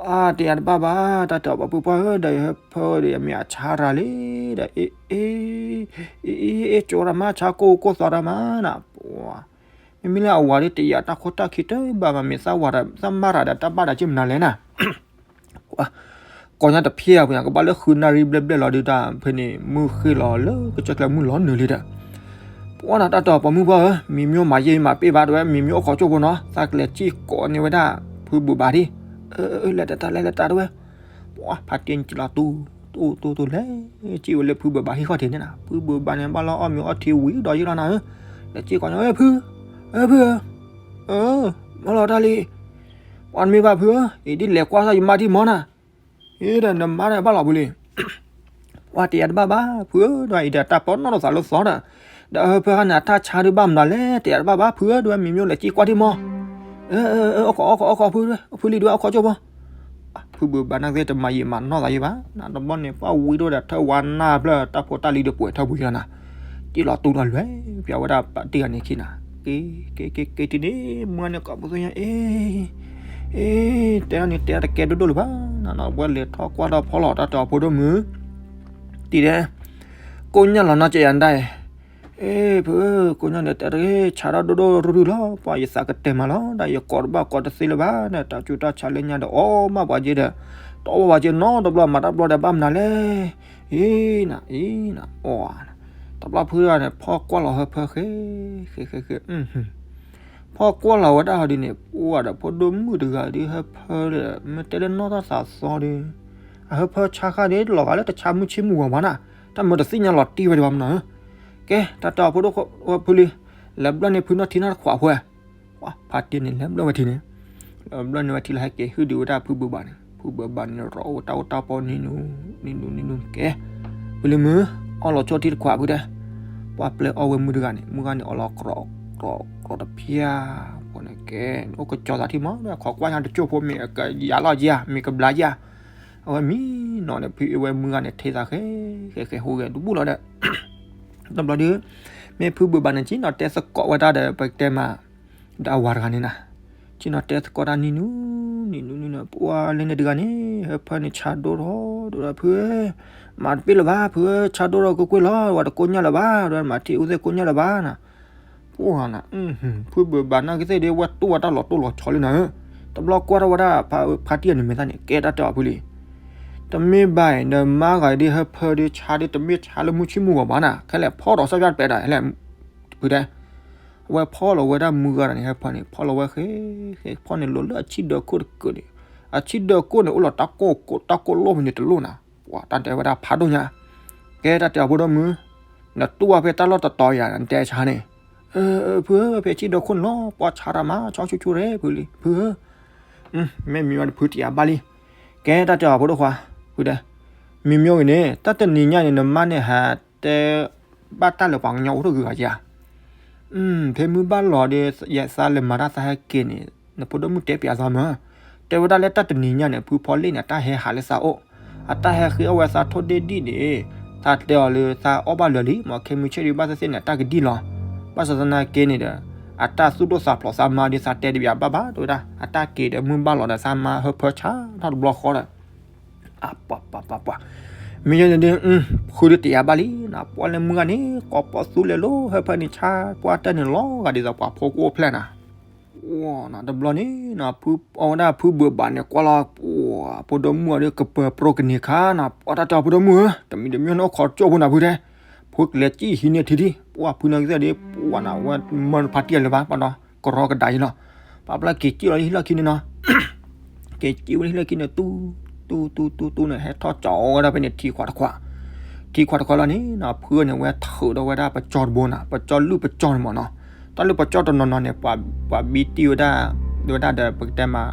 အါ တယၤတဘၣ်ဘၣ် တၢ်တဲအီၤပိာ်မုၣ်ပှၢ်ဧၢ, ဒီးယဟၢဖၢဒီး ယမ့ၢ်အဆါတၢ်လံဒီး အ့ အ့ အ့ ကၠိတၢ်မါ ဆါကိၢ်ကိၢ်သီတၢ်မါနၤ, ပှၤ မ့မ့ၢ်လၢအဝၤဒီး တယၤတၢ်ခိၣ်တၢ်ခံတဘၣ်ဘၣ် မ့ၢ်သးဝၤ သးမါတၢ်ဒီး တၢ်ဘၣ်ဒီးက့ၤမနုၤလဲၣ်နၤ. ကိးညါတဖျဲၣ်အပူၤညါ ကဘၣ်လၢဃုနၣ်ရံၣ်ဘျဲၣ်ဘျဲၣ်လီၤဒုး တၢ်ဖဲန့ၣ် မုၢ်ဃ့လီၤလၢကစၢၢ်ကျဲမုၢ်လီၤနုာ်လံဒီး ပှၤနၤတၢ်တဲအီၤပိာ်မုၣ်ပှၢ်ဧၢ, မ့မ့ၢ်မၤယဲၢ်မၤပ့ၢ်ဘၣ်တဲဝဲ, မ့မ့ၢ်အိၣ်ခိးကၠိဖိနီၤ သးကလဲၤစံၣ်ကိးန့ၢ်ဝဲဒၣ် ဖုဘုးဘၣ်ဒံး, အၢ အၢ လဲၤတၢ်တၢ် လဲၤတၢ်တၢ်တဲဝဲ, ပှၤဖါတံၢ်စံၣ်လီၤတူၢ် တူၢ်တူၢ်တူၢ် လဲၤစံၣ်ဝဲလၢဖုဘုးဘၣ်ဟံၣ်ခီၣ်ထံးန့ၣ်နၤ, ဖုဘုးဘၣ်န့ၣ် ဘၣ်လီၤအီၣ်မ့ၤအီထံဝံၤဒီးယံၤလီၤနၤဧၢ, လဲၤစံၣ်ကိးန့ၢ်ဝဲ ဖု အၢ ဖုဧၢ, အၢ မၢလီၤတၢ်လံ, ပှၤတမ့ၢ်ဘၣ်ဖုဧၢ, အံၤဒ်လဲၤကွၢ်သးယမါဒံးမီၤနၤ, အံၤဒီးနမါဒီးဘၣ်လီၤပူၤလံ ပှၤတယၤတဘၣ်ဘၣ် ဖုဧၢ, ဒီးအံၤဒီးတၢ်ပီနီၣ်ထီၣ်သးလၢသီဒီး, ဒီးဟၢဖၢခါန့ၣ် အတၢ်ဆါဒုးဘၣ်မနုၤလဲၣ် တယၤတဘၣ်ဘၣ် ဖုဧၢ, ဒီးမ့မ့ၢ်လဲၤစံၣ်ကွၢ်ထံမီၤ, အၢ အၢ အိၣ်ခိး အိၣ်ခိး အိၣ်ခိး ဖု ဖုလံဒုး အိၣ်ခိးကၠိဖိ, ဖုဘုးဘၣ်နာ်က့တမၤယံာ်မၤနီၢ်သးယံာ်ဘၣ်, နတဘျီန့ၣ် ပှၤဝံၤဒိၣ်ဒီးထၢဝါနၢ်ဖျၢၣ် တၢ်ဖိတၢ်လံၤဒီးပှဲၤထီၣ်ပူၤယံၤလီၤနၤ, စံၣ်လီၤတူၢ်လီၤလွဲၢ် ပျဲဝဲဒၣ်ပှၤတဂၤန့ၣ်ခံနၤ, က့ၤ က့ၤ က့ၤ က့ၤတုၤန့ၣ် မုၢ်ဂၤန့ၣ်ကိးပသူညါ အ့ အ့ တဲဒၣ်န့ၣ် တဲတကဲဒိၣ်ဒိၣ်လၢၤဘၣ်, နဝဲလဲၤထီၣ်ကွၢ်ထီၣ်ဖီလီၤ တၢ်တဲအီၤဖိဒိၣ်မုၢ်, တံၤဒဲး, ကိၣ်ညၣ်လီၤနီၢ်ကယၤဒၣ်အံၤ, အ့ ဖုဧၢ, ကိးညါန့ၣ် တဲတဂ့ၤ ဆါတၢ်ဒိၣ်ဒိၣ်ရုၢ်ရုၢ်လီၤ, ပှၤယသးကတဲာ်မးလီၤ, ဒီးယကိးတဘၣ်ကိးတသ့လၢၤဘၣ်, တၢ်ကၠူတၢ်ဆါလၢညါဒီး အီၣ်မးပှၤက့ဒီး, တအီၣ်ဘၣ်ပှၤက့နီတဘျီ, မၤတၢ်ဘျီဒီးဘၣ်မနုၤလဲၣ်, အံၤနၤ အံၤနၤ အီၣ်နၤ, တဘျီဖုတဂၤန့ၣ် ဖီၣ်ကွၢ်လီၤဟၢဖၢဃဲ ဃဲ ဃဲ ဃဲ ဖီၣ်ကွၢ်လီၤဝဲဒၣ်ဟီဒ်န့ၣ် ပှၤဒီးဖိဒိၣ်မုၣ်တဂၤဒီးဟၢဖၢဒီး မ့ၢ်တဲလၢနီၢ်တၢ်သးသီဒီး အဟၢဖၢဆါဃၢ်ဒီး လီၤဂာ်လၢတဆါမုၢ်ဆ့ၣ်မုၢ်ဂီၤဘၣ်နၤ, တၢ်မၢတသ့ၣ်ညါလီၤတံၢ်ဝဲဒံးဘၣ်မနီၤဧၢ, ကဲ တၢ်တဲအီၤဖိဒိၣ်ဝဲဖုလံ, လဲၤဘျၢၣ်န့ၢ်ဖုနီၢ်ထံနီၢ်တခွးဖိ, ဖါတံၢ်န့ၣ် လဲၤဘျၢၣ်ဝဲထံန့ၣ်, လဲၤဘျၢၣ်န့ၢ်ဝဲထံလၢဟဲက့ၤဟုၣ်ဒုးဝဲဒၣ်ဖုဘုးဘးန့ၣ်, ဖုဘုးဘးန့ၣ် ရီအိၣ်တၢ်အိၣ်တၢ်ပီနံၤနူနံၤနူနံၤနူကဲ, ဖုလံမုၢ်, အီၣ်လီၤဆိထံတခွးဖုတဲ, ပှၤပျဲအီၣ်ဝဲမုၢ်တဂၤန့ၣ် မုၢ်ဂၤန့ၣ် အီၣ်လီၤကြီကြီတဖၠၣ်, ဖိန့ၣ်ကဲ, အိၣ်ကကၠီၤသးထံမး ခိးကွၢ်ညါတကၠိၢ်ဖိ မ့ၢ်ကယၤလီၤယၤ မ့ၢ်ကဘျါယၤ, အဝဲမံနီၤန့ၣ် ဖုအဝဲမုၢ်ဂၤန့ၣ် ထဲသးဃဲ ဃဲ ဃဲ ဟူးဂဲၤတဘူၣ်လီၤဒီး တဘျီဒီး မ့ၢ်ဖုဘုးဘးန့ၣ် က့ၤနီၤတဲသကိးဝဲတၢ်ဒီး ပကတဲမး ဒီးအဝၤတဂၤန့ၣ်နၤ, က့ၤနီၤတဲသကိးတၢ်နံၤနူနံၤနူနံၤနူနံၤ ပှၤလၢန့ၣ်တဂၤန့ၣ် ဟၢဖၢန့ၣ်ဆါဒိၣ်ထီၣ်ဒိၣ်ဒီး ဖုဧၢ, မၤတပ့ၢ်လၢၤဘၣ် ဖုဧၢ, ဆါဒိၣ်ထီၣ်ကွ့ၢ်ကွ့ၢ်လီၤ, ဝဲတကိညၢ်လၢၤဘၣ်, ဝဲမၤထံၣ်အူသ့ၣ်ကိညၢ်လၢၤဘၣ်နၤ, ပှၤနၤ, ဖုဘုးဘးနာ်က့သ့ၣ်ဒီး ဝဲတူၢ်ဝဲတၢ်လီၤတိၢ်လီၤဆီလံနၤဧၢ, တဘျီကွၢ်ထီၣ်ဝဲဒၣ် ဖါတံၢ်အန့ၣ်မဲာ်သၣ်န့ၣ် ကဲတၢ်တဲအီၤဖုလံ တမ့ၢ်ဘၣ်အံၤ နမါဂၤအံၤဒ်ဟၢဖၢဒ်ဆါဒ်တမ့ၢ်ဆါလၢမုၢ်ဆ့ၣ်မုၢ်ဂီၤဘၣ်နၤ, ခဲလၢာ်ဖီထီၣ်စီၤပၠၣ်တပဲာ်ဒီး ဟဲလဲၣ်, ဖုတဲ, အဝဲဖီလီၤဝဲဒၣ်မုၢ်ဂၤတဂၤန့ၣ် ဟၢဖၢန့ၣ် ဖီလီၤဝဲဃဲ ဃဲ ဖီန့ၣ်လိၤလၢအဆံၣ်ဒၢခိၣ်တကုာ်န့ၣ်, အဆံၣ်ဒၢခိၣ်န့ၣ် အိၣ်လီၤတၢ်ကိၢ်ကိၢ်တၢ်ကိၢ်လိၣ်ဖဲန့ၣ်တလိၣ်နၤ, ပှၤတၢ်တဲဝဲဒၣ်ဖးဒိၣ်ညါ, ကဲတၢ်တဲအီၤဖိဒိၣ်မုၢ်, နတူၢ်ဝဲဖဲတၢ်လီၢ်တတီၤယၤ နတဲဆါန့ၣ် ဖုဧၢ, ဖဲဆံၣ်ဒၢခိၣ်န့ၣ်လီၤ, ပှၤဆါတၢ်မၤဆီဆူၣ်ဆူၣ်ရဲ ဖုလံ ဖုဧၢ, မ့ၢ်မံဝဲတဖုတယၤဘၣ်လံ, ကဲတၢ်တဲအီၤဖိဒိၣ်ခွါ, ဖုတဲ, မံမံဂ့ၤန့ၣ် တၢ်တနံၤညါန့ၣ် နမါန့ၣ်ဟးတဲ ဘၣ်တၢ်လၢပှၤကညီအိၣ်တဂုၤဂၤဧါ ဖဲမုၢ်ဘၣ်လီၤဒီး ယသးလဲၤမၤတၢ်သးဟဲက့ၤန့ၣ် နဖိဒိၣ်မုၣ်တဲပျးသးမး, တဲဝဲဒၣ်လၢတၢ်တနံၤညါန့ၣ် ဖုဖီလ့ၣ်န့ၣ် အတၢ်ဟဲဟးလၢသးအိၣ်, အတၢ်ဟဲဃ့အီၣ်ဝဲသးထိၣ်ဒ့ၣ်ဒံၣ်န့ၣ်, သးတဲအီၤလၢသးအီၣ်ဘၣ်လၢာ်လံ, မ့ၢ်ခဲမုၢ်ဆ့ၣ်ဒံးဘၣ်သ့ၣ်သ့ၣ်န့ၣ် အတၢ်ကဒံၣ်လီၤ, ဘၣ်ဆၣ်သနာ်က့န့ၣ်ဒီး အတၢ်သူၣ်ဒိၣ်သးဖျိးသးမါဒီး သးတဲတဘၣ်ဘၣ်ဘၣ် တဲဝဲဒၣ်, အတၢ်က့ၤဒီးမုၢ်ဘၣ်လီၤဒီး သးမါဟၢဖၢဆါထီၣ်တဘျီဃီဒီး ပှၤပှၤပှၤပှၤ, မ့ၢ်ယဲန့ၣ်ဒ် ဃုဒုတယၤဘၣ်လံနၤ, ပှၤလၢမုၢ်ဂၤန့ၣ် ကိးပီသူလဲၤလိၤ ဟၢဖၢန့ၣ်ဆါ ပှၤတၢ်န့ၣ်လီၤဂာ်ဒ်သိးပှၤဖိကအိၣ်ဖျဲၣ်နၤ, တဘျီန့ၣ်နၤ ဖုအီၣ်ဝဲဒၣ်ဖုဘုးဘးန့ၣ် ကွၢ်လီၤ ပှၤဖိဒိၣ်မုၣ်အီၤဒီးကပၢၤပြိကန့ၢ်ခါနၤ, ပှၤတၢ်တဲအီၤဖိဒိၣ်မုၣ်ဧၢ, တမံၤတမံၤန့ၣ်အိၣ်ခိးကၠိၢ်ဖိနၤဖုတဲ, ဖိကလဲၤကံၣ်ဟံးန့ၢ်ထံထံ ပှၤဖုန့ၣ်ကသ့ၣ်ဒ် ပှၤနၤ ဝဲမၢနဖါတံၢ်အလၢၤဘၣ် ပှၤဒီး ကရီကဒါယံလီၤ, ပှၤဖျါက့ၤကံၣ်လီၤဟံၣ်လီၢ်ခံန့ၣ်နီၤ က့ၤကံၣ်ဝဲဟံၣ်လၢခံန့ၣ် တူၢ်တူၢ်တူၢ်တူၢ်တူၢ်န့ၣ် ဟဲထီၣ်ကၠီဝဲဒၣ်ဖဲန့ၣ် ထံခွးတခွး, ထံခွးတခွးလီၤန့ၣ်နီၤ ဖုန့ၣ် ဝဲထုးဒီးဝဲဒၣ်ပကၠီတဘိနၤ, ပကၠီလုၢ်ပကၠီန့ၣ်မ့ၢ်နီၤ, တၢ်လုၢ်ပကၠီတနီၤနီၤန့ၣ် ပှၤဘံတံၢ်ဝဲဒၣ်, ဝဲဒၣ်ဒီးပကတဲမး,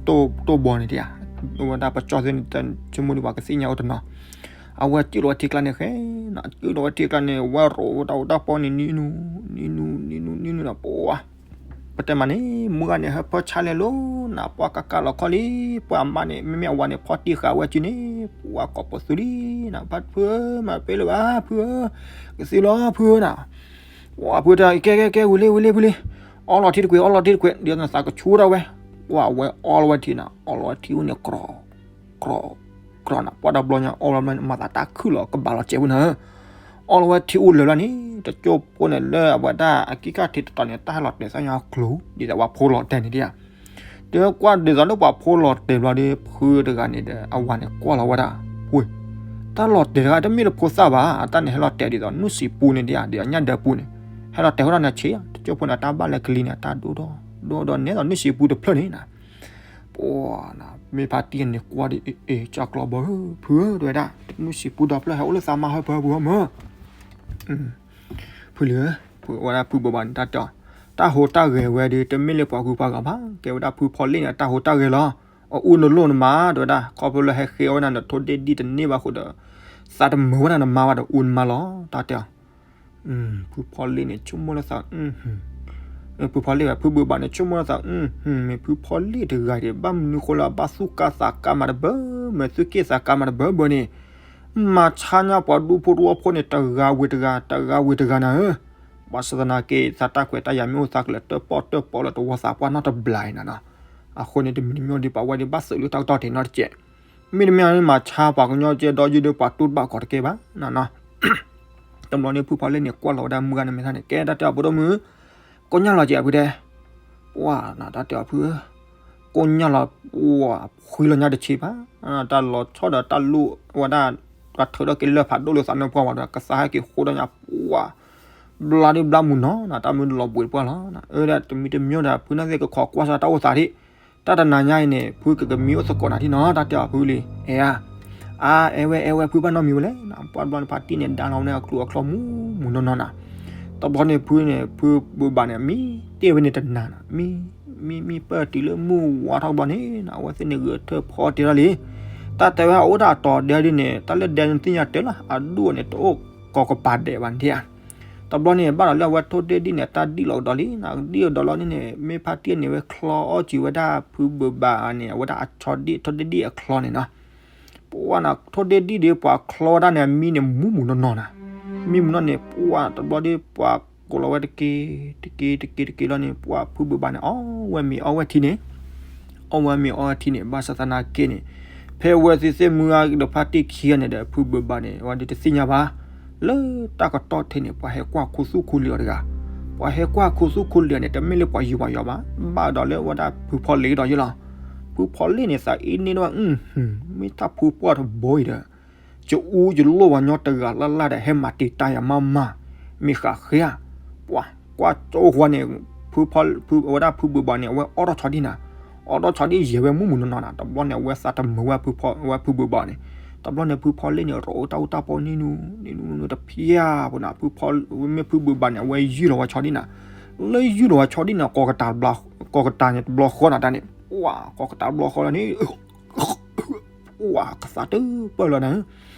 တိၢ်ဘီန့ၣ်တယၤ, ဝဲဒၣ်ပကၠီသ့ၣ်န့ၣ် ဆိကမိၣ်ဒ်ပှၤကသ့ၣ်ညါအိၣ်တနီၤ, အဝဲကံၣ်လီၤဝဲထံကျါန့ၣ်ဃဲနီၤ, ကံၣ်လီၤဝဲထံကျါန့ၣ် ဝဲရိးဝဲတၢ်အိၣ်တၢ်ပီန့ၣ် နံၤနူၤ, နံၤနူၤ နံၤနူၤ နံၤနူၤနီၤ ပှၤ ပတဲမးန့ၣ် မုၢ်ဂၤန့ၣ် ဟၢဖၢဆါလဲၤလိၤနၤ ပှၤကကးလီၤခီလံ, ပှၤမါန့ၣ် မ့မ့ၢ်အဝၤန့ၣ် ဖီၣ်တံၢ်ဃာ်ဝဲစုန့ၣ် ပှၤကိးပသူလံနၤ ဖုဧၢ မၤပ့လၢၤဘၣ် ဖုဧၢ, ကသံလီၤဖုဧၢနၤ, ပှၤဖုတၢ် ကဲကဲကဲ ဝံၤလံ ဝံၤလံ ဖုလံ, အီလီၤထံတကွံာ် အီလီၤထံတကွံာ် ဒ်သိးသးကဆူၣ်ထီၣ်ဝဲ, ပှၤဝဲအီလီၤဝဲထံနၤ အီလီၤဝဲထံအိၣ်န့ၣ် ကြီ ကြီ ကြီနၤ ပှၤတဘျီညါ အီလီၤဘျီန့ၣ် မၤသးတၢ်ခုၣ်လီၤ ကဘၣ်လီၤစဲးဖိနၤဧၢ, အီလီၤဝဲထံအိၣ်လၢာ်လီၤန့ၣ် တကၠိၢ်ဖိန့ၣ် လၢအဝဲဒၣ်အကံၢ်ခါထံးတတီၤန့ၣ် တၢ်ဟဲလီၤတဲာ်သၣ်ညါကျိၤ ဒ်သိးပှၤဖိလီၤတဲာ်န့ၣ်ဒ်ဧါ, တုၤကွၢ်ဒ်သိးလၢပှၤဖိလီၤတဲာ်ဘျီဒီး ဖုတဂၤန့ၣ်ဒီး အဝၤန့ၣ်ကွၢ်လီၤဝဲဒၣ်, ဝ့ၢ်, တၢ်လီၤတဲာ်တဂၤတမ့ၢ်တဖိသၣ်ဘၣ် အတၢ်န့ၣ်ဟဲလီၤတဲာ်ဒ်သိး နုၢ်စံာ်ပူန့ၣ်ဒ်ဧါ ဒ်အညၣ်ဒၢပူန့ၣ်, ဟဲလီၤတဲာ်ဃိဒၣ်န့ၣ်ဆံး တကၠိၢ်ဖိန့ၣ် တၢ်ဘၣ်လဲၤကလံၤန့ၣ် တၢ်ဒိၣ်ဒီး ဒိၣ်ဒီးနဲသိးနုၢ်စံာ်ပူတဖျၢၣ်န့ၣ်နၤ ပှၤနၤ မ့ၢ်ဖါတံၢ်န့ၣ်ကွၢ်ဒီး အ့ အ့ ကၠီကျီဘီဧၢ ဖုဧၢ တဲဝဲဒၣ် နုၢ်စံာ်ပူဒီဖျၢၣ်ဟဲအိၣ်လၢသးမါဟၢဖၢပူၤမၢ်, ဖုလံဧၢ, ဖုဝဲဒၣ်ဖုဘိးဘၣ်န့ၣ်တၢ်တဲအီၤ, တၢ်ဟူးတၢ်ဂဲၤဝဲဒီး တမ့ၢ်လၢပှၤဂုၤပှၤဂၤဘၣ်, ကဲဝဲဒၣ်ဖုဖီလ့ၣ်န့ၣ် တၢ်ဟူးတၢ်ဂဲၤလီၤ, အအူနလိၣ်နမါ တဲဝဲဒၣ် ခီဖျိလၢဟဲဃ့အီၣ်ဝဲဒၣ်နထိၣ်ဒ့ၣ်ဒံၣ်တန့ၢ်ဘၣ်ဃိဒီး သးတမုာ်ဝဲဒၣ်နမါဘၣ်ဒီးအူနမါလီၤ တၢ်တဲအီၤ ဖုဖီလ့ၣ်န့ၣ် ဆိကမိၣ်လၢသး, ဖုဖီလ့ၣ်ဝဲ ဖုဘိးဘၣ်န့ၣ် ဆိကမိၣ်လၢသး, မ့ၢ်ဖုဖီလ့ၣ်တဂၤဒီး ဘၣ်မနုၤဃိလၢအဘၣ်သူၣ်ကၢ်သးကၢ်မးတဘၢ, မ့ၢ်သူၣ်က့ၣ်သးကၢ်မးတဘၢဘၢန့ၣ်, မၤဆါညါပှၤဒူဖိတဝီဖိန့ၣ် တဂၤဝံၤတဂၤ တဂၤဝံၤတဂၤနၤဧၢ, ဘၣ်ဆၣ်သနာ်က့ သးတၢ်ခွဲးတၢ်ယာ်မ့ၢ်အိၣ်သးကလဲၤတၢၣ်ပီၣ်တၢၣ်ပီလၢတဝီသးပှၢ်နီၢ်တဘျီ အံၤနၤနီၤ, အဃိန့ၣ် တမံၤတမံၤဒီး ပှၤဝဲဒၣ်ဘၣ်သုးလၢတၢ်ကတီၢ်တ့ၢ်နီတစဲး, မ့တမ့ၢ်မၤဆါပှၤကညီကဲဒီးယုၢ်ဒီးပှၤတူၢ်တဘၣ်ကီးတကဲဘၣ်နၤနီၤ တဘျီန့ၣ်ဖုဖီလ့ၣ်န့ၣ် ကွၢ်လီၤဝဲဒၣ်မုၢ်ဂၤန့ၣ် မ့ၢ်ထါန့ၣ် ကဲတၢ်တဲအီၤ ဖိဒိၣ်မုၣ်, ကိၣ်ညါလီၤကဲးဖုတဲ, ပှၤနတၢ်တဲအီၤဖုဧၢ, ကိၣ်ညါလီၤ, ပှၤဖှံလီၤညါတဆံးဘၣ်, တၢ်လီၤဆီဒီးတၢ်လိၣ်ဝဲဒၣ်, ပှၤထုးထီၣ်က့ၤလၢၢ်ဖးဒိၣ်လၢသးနၢၣ်ပှၢ်ဝဲဒီး ကသါဟဲက့ၤဃိဒီးညါ ပှၤ ဘျါဒုဘျါမုၢ်နီၤနၤ, တၢ်မုၢ်လီၤဘှံးပှၢ်လီၤ, အၢဒၣ်တမံၤတမံၤဒီး ဖုနာ်က့ကခိးကွၢ်စၢ်တၢ်အိၣ်သးဒံး, တၢ်တနၤညါအံၤန့ၣ် ဖုကကမံအိၣ်သကိးနၤထံၣ်နီၤ, တၢ်တဲအီၤဖုလံ, အဲဧါ, အါ အဲဝဲ အဲဝဲ ဖုဘၣ်နီတမံၤဝဲလဲၣ်, ပှၤဘျီန့ၣ်ဖါတံၢ်န့ၣ် ဒါလီၤဝဲန့ၣ်အကျိၤအချီမူးမူးနီၢ်နီၢ်နၤ, တဘျီန့ၣ်ဖုန့ၣ် ဖုဘုးဘၣ်န့ၣ် မံတ့ၢ်ဝဲန့ၣ်တနၤနၤ, မံ မံ မံပၢၢ်တုၤလၢမုၢ်ဝါထီၣ်ဘျီန့ၣ်နၤ, အဝဲသ့ၣ်န့ၣ်ဂဲၤထၢၣ်ဖီတ့ၢ်ထီၣ်လံ, တၢ်တဲဝဲအအိၣ်တၢ်အတီၤဒဲဒ်န့ၣ် တၢ်လၢဒဲန့ၣ်သ့ၣ်ညါတဲလီၤ, အဒူၣ်န့ၣ် တအိၣ်ကီးကပၤဒဲးဘၣ်န့ၣ်ဧါ, တဘျီန့ၣ် ဘၣ်ဒီးလၢအဝဲထိၣ်ဒ့ၣ်ဒံၣ်န့ၣ် တၢ်ဒံၣ်လီၤကဒီးလံနၤ, ဒံၣ်ကဒီးလီၤန့ၣ်န့ၣ် မ့ၢ်ဖါတံၢ်န့ၣ် ဝဲချီအီၣ်ကံၤဝဲဒၣ်ဖုဘုးဘၣ်န့ၣ် အဝဲဒၣ်အဆီဒံၣ် ထိၣ်ဒ့ၣ်ဒံၣ်အချီန့ၣ်နီၤ, ပှၤနၤ ထိၣ်ဒ့ၣ်ဒံၣ်ဒီး ပှၤချီဝဲဒၣ်န့ၣ် အမံန့ၣ်မူးမူးနီၢ်နီၢ်နၤ, မံမူးနီၢ်န့ၣ် ပှၤတဘျီဒီး ပှၤကိးလီၤဝဲတက့ၢ် တက့ၢ် တက့ၢ် တက့ၢ်လီၤန့ၣ် ပှၤဖုဘုးဘၣ်န့ၣ် အီၣ်ဝဲမ့ၤအီၣ်ဝဲထံန့ၣ်, အီၣ်ဝဲမ့ၤအီၣ်ဝဲထံန့ၣ် ဘၣ်ဆၣ်သနာ်က့န့ၣ် ဖဲဝဲသ့ၣ်သ့ၣ်မုၢ်ဂၤဒီးဖါတံၢ်ခံဂၤန့ၣ်ဒီး ဖုဘုးဘၣ်န့ၣ် အဝဲဒၣ်တသ့ၣ်ညါဘၣ်, လၢတၢ်ကတီၢ်ထံးန့ၣ် ပှၤဟဲကွၢ်ခူသူၣ်ခူလံၤအီၤတဂၤ, ပှၤဟဲကွၢ်ခူသူၣ်ခူလံၤန့ၣ် တမ့ၢ်လၢပှၤယူၤပှၤယီၤဘၣ်, ဘၣ်ဒီးလၢဝဲဒၣ်ဖုဖီလ့ၣ်ဒီးယလီၤ, ဖုဖီလ့ၣ်န့ၣ် သးအ့န့ၢ်ဒီး မ့ၢ်တၢ်ဖုပှၢ်တဘိအံၤဒီး ကအူယလိၣ်ဝဲညီတဂၤလၢ်လၢ်ဒီး ဟဲမၤတံာ်တာ်ယၤမးမး, မ့ၢ်ဃးဃ့ဧါ, ပှၤကွၢ်ကၠိဃီန့ၣ် ဖုဖီ ဖု အဝဲဒၣ်ဖုဘုးဘၣ်န့ၣ် အဝဲအီၣ်ထီၣ်ဆီဒံၣ်နၤ, အီၣ်ထီၣ်ဆီဒံၣ်ယဲၢ်ဝဲမူးမူးနီၢ်နီၢ်နၤ, တဘျီန့ၣ် အဝဲသးတမုာ်ဝဲဖုဖီ အဝဲဖုဘုးဘၣ်န့ၣ်, တဘျီန့ၣ် ဖုဖီလ့ၣ်န့ၣ် ရိးတၢ်အူတၢ်ပီနံၤနူ နံၤနူနူတဖျၢၣ်ဖိနၤ, ဖုဖီ မ့ၢ်ဖုဘုးဘၣ်န့ၣ် အဝဲယုၢ်လီၤဝဲဆီဒံၣ်နၤ, လၢယုၢ်လီၤဝဲဆီဒံၣ်န့ၣ် ကိးကတၢၢ် ကိးကတၢၢ်န့ၣ် တဘျီဃီနၤတၢ်န့ၣ် ပှၤကိးကတၢၢ်တဘျီဃီလီၤန့ၣ် ပှၤကသးတပၢၢ်လီၤန့ၣ်,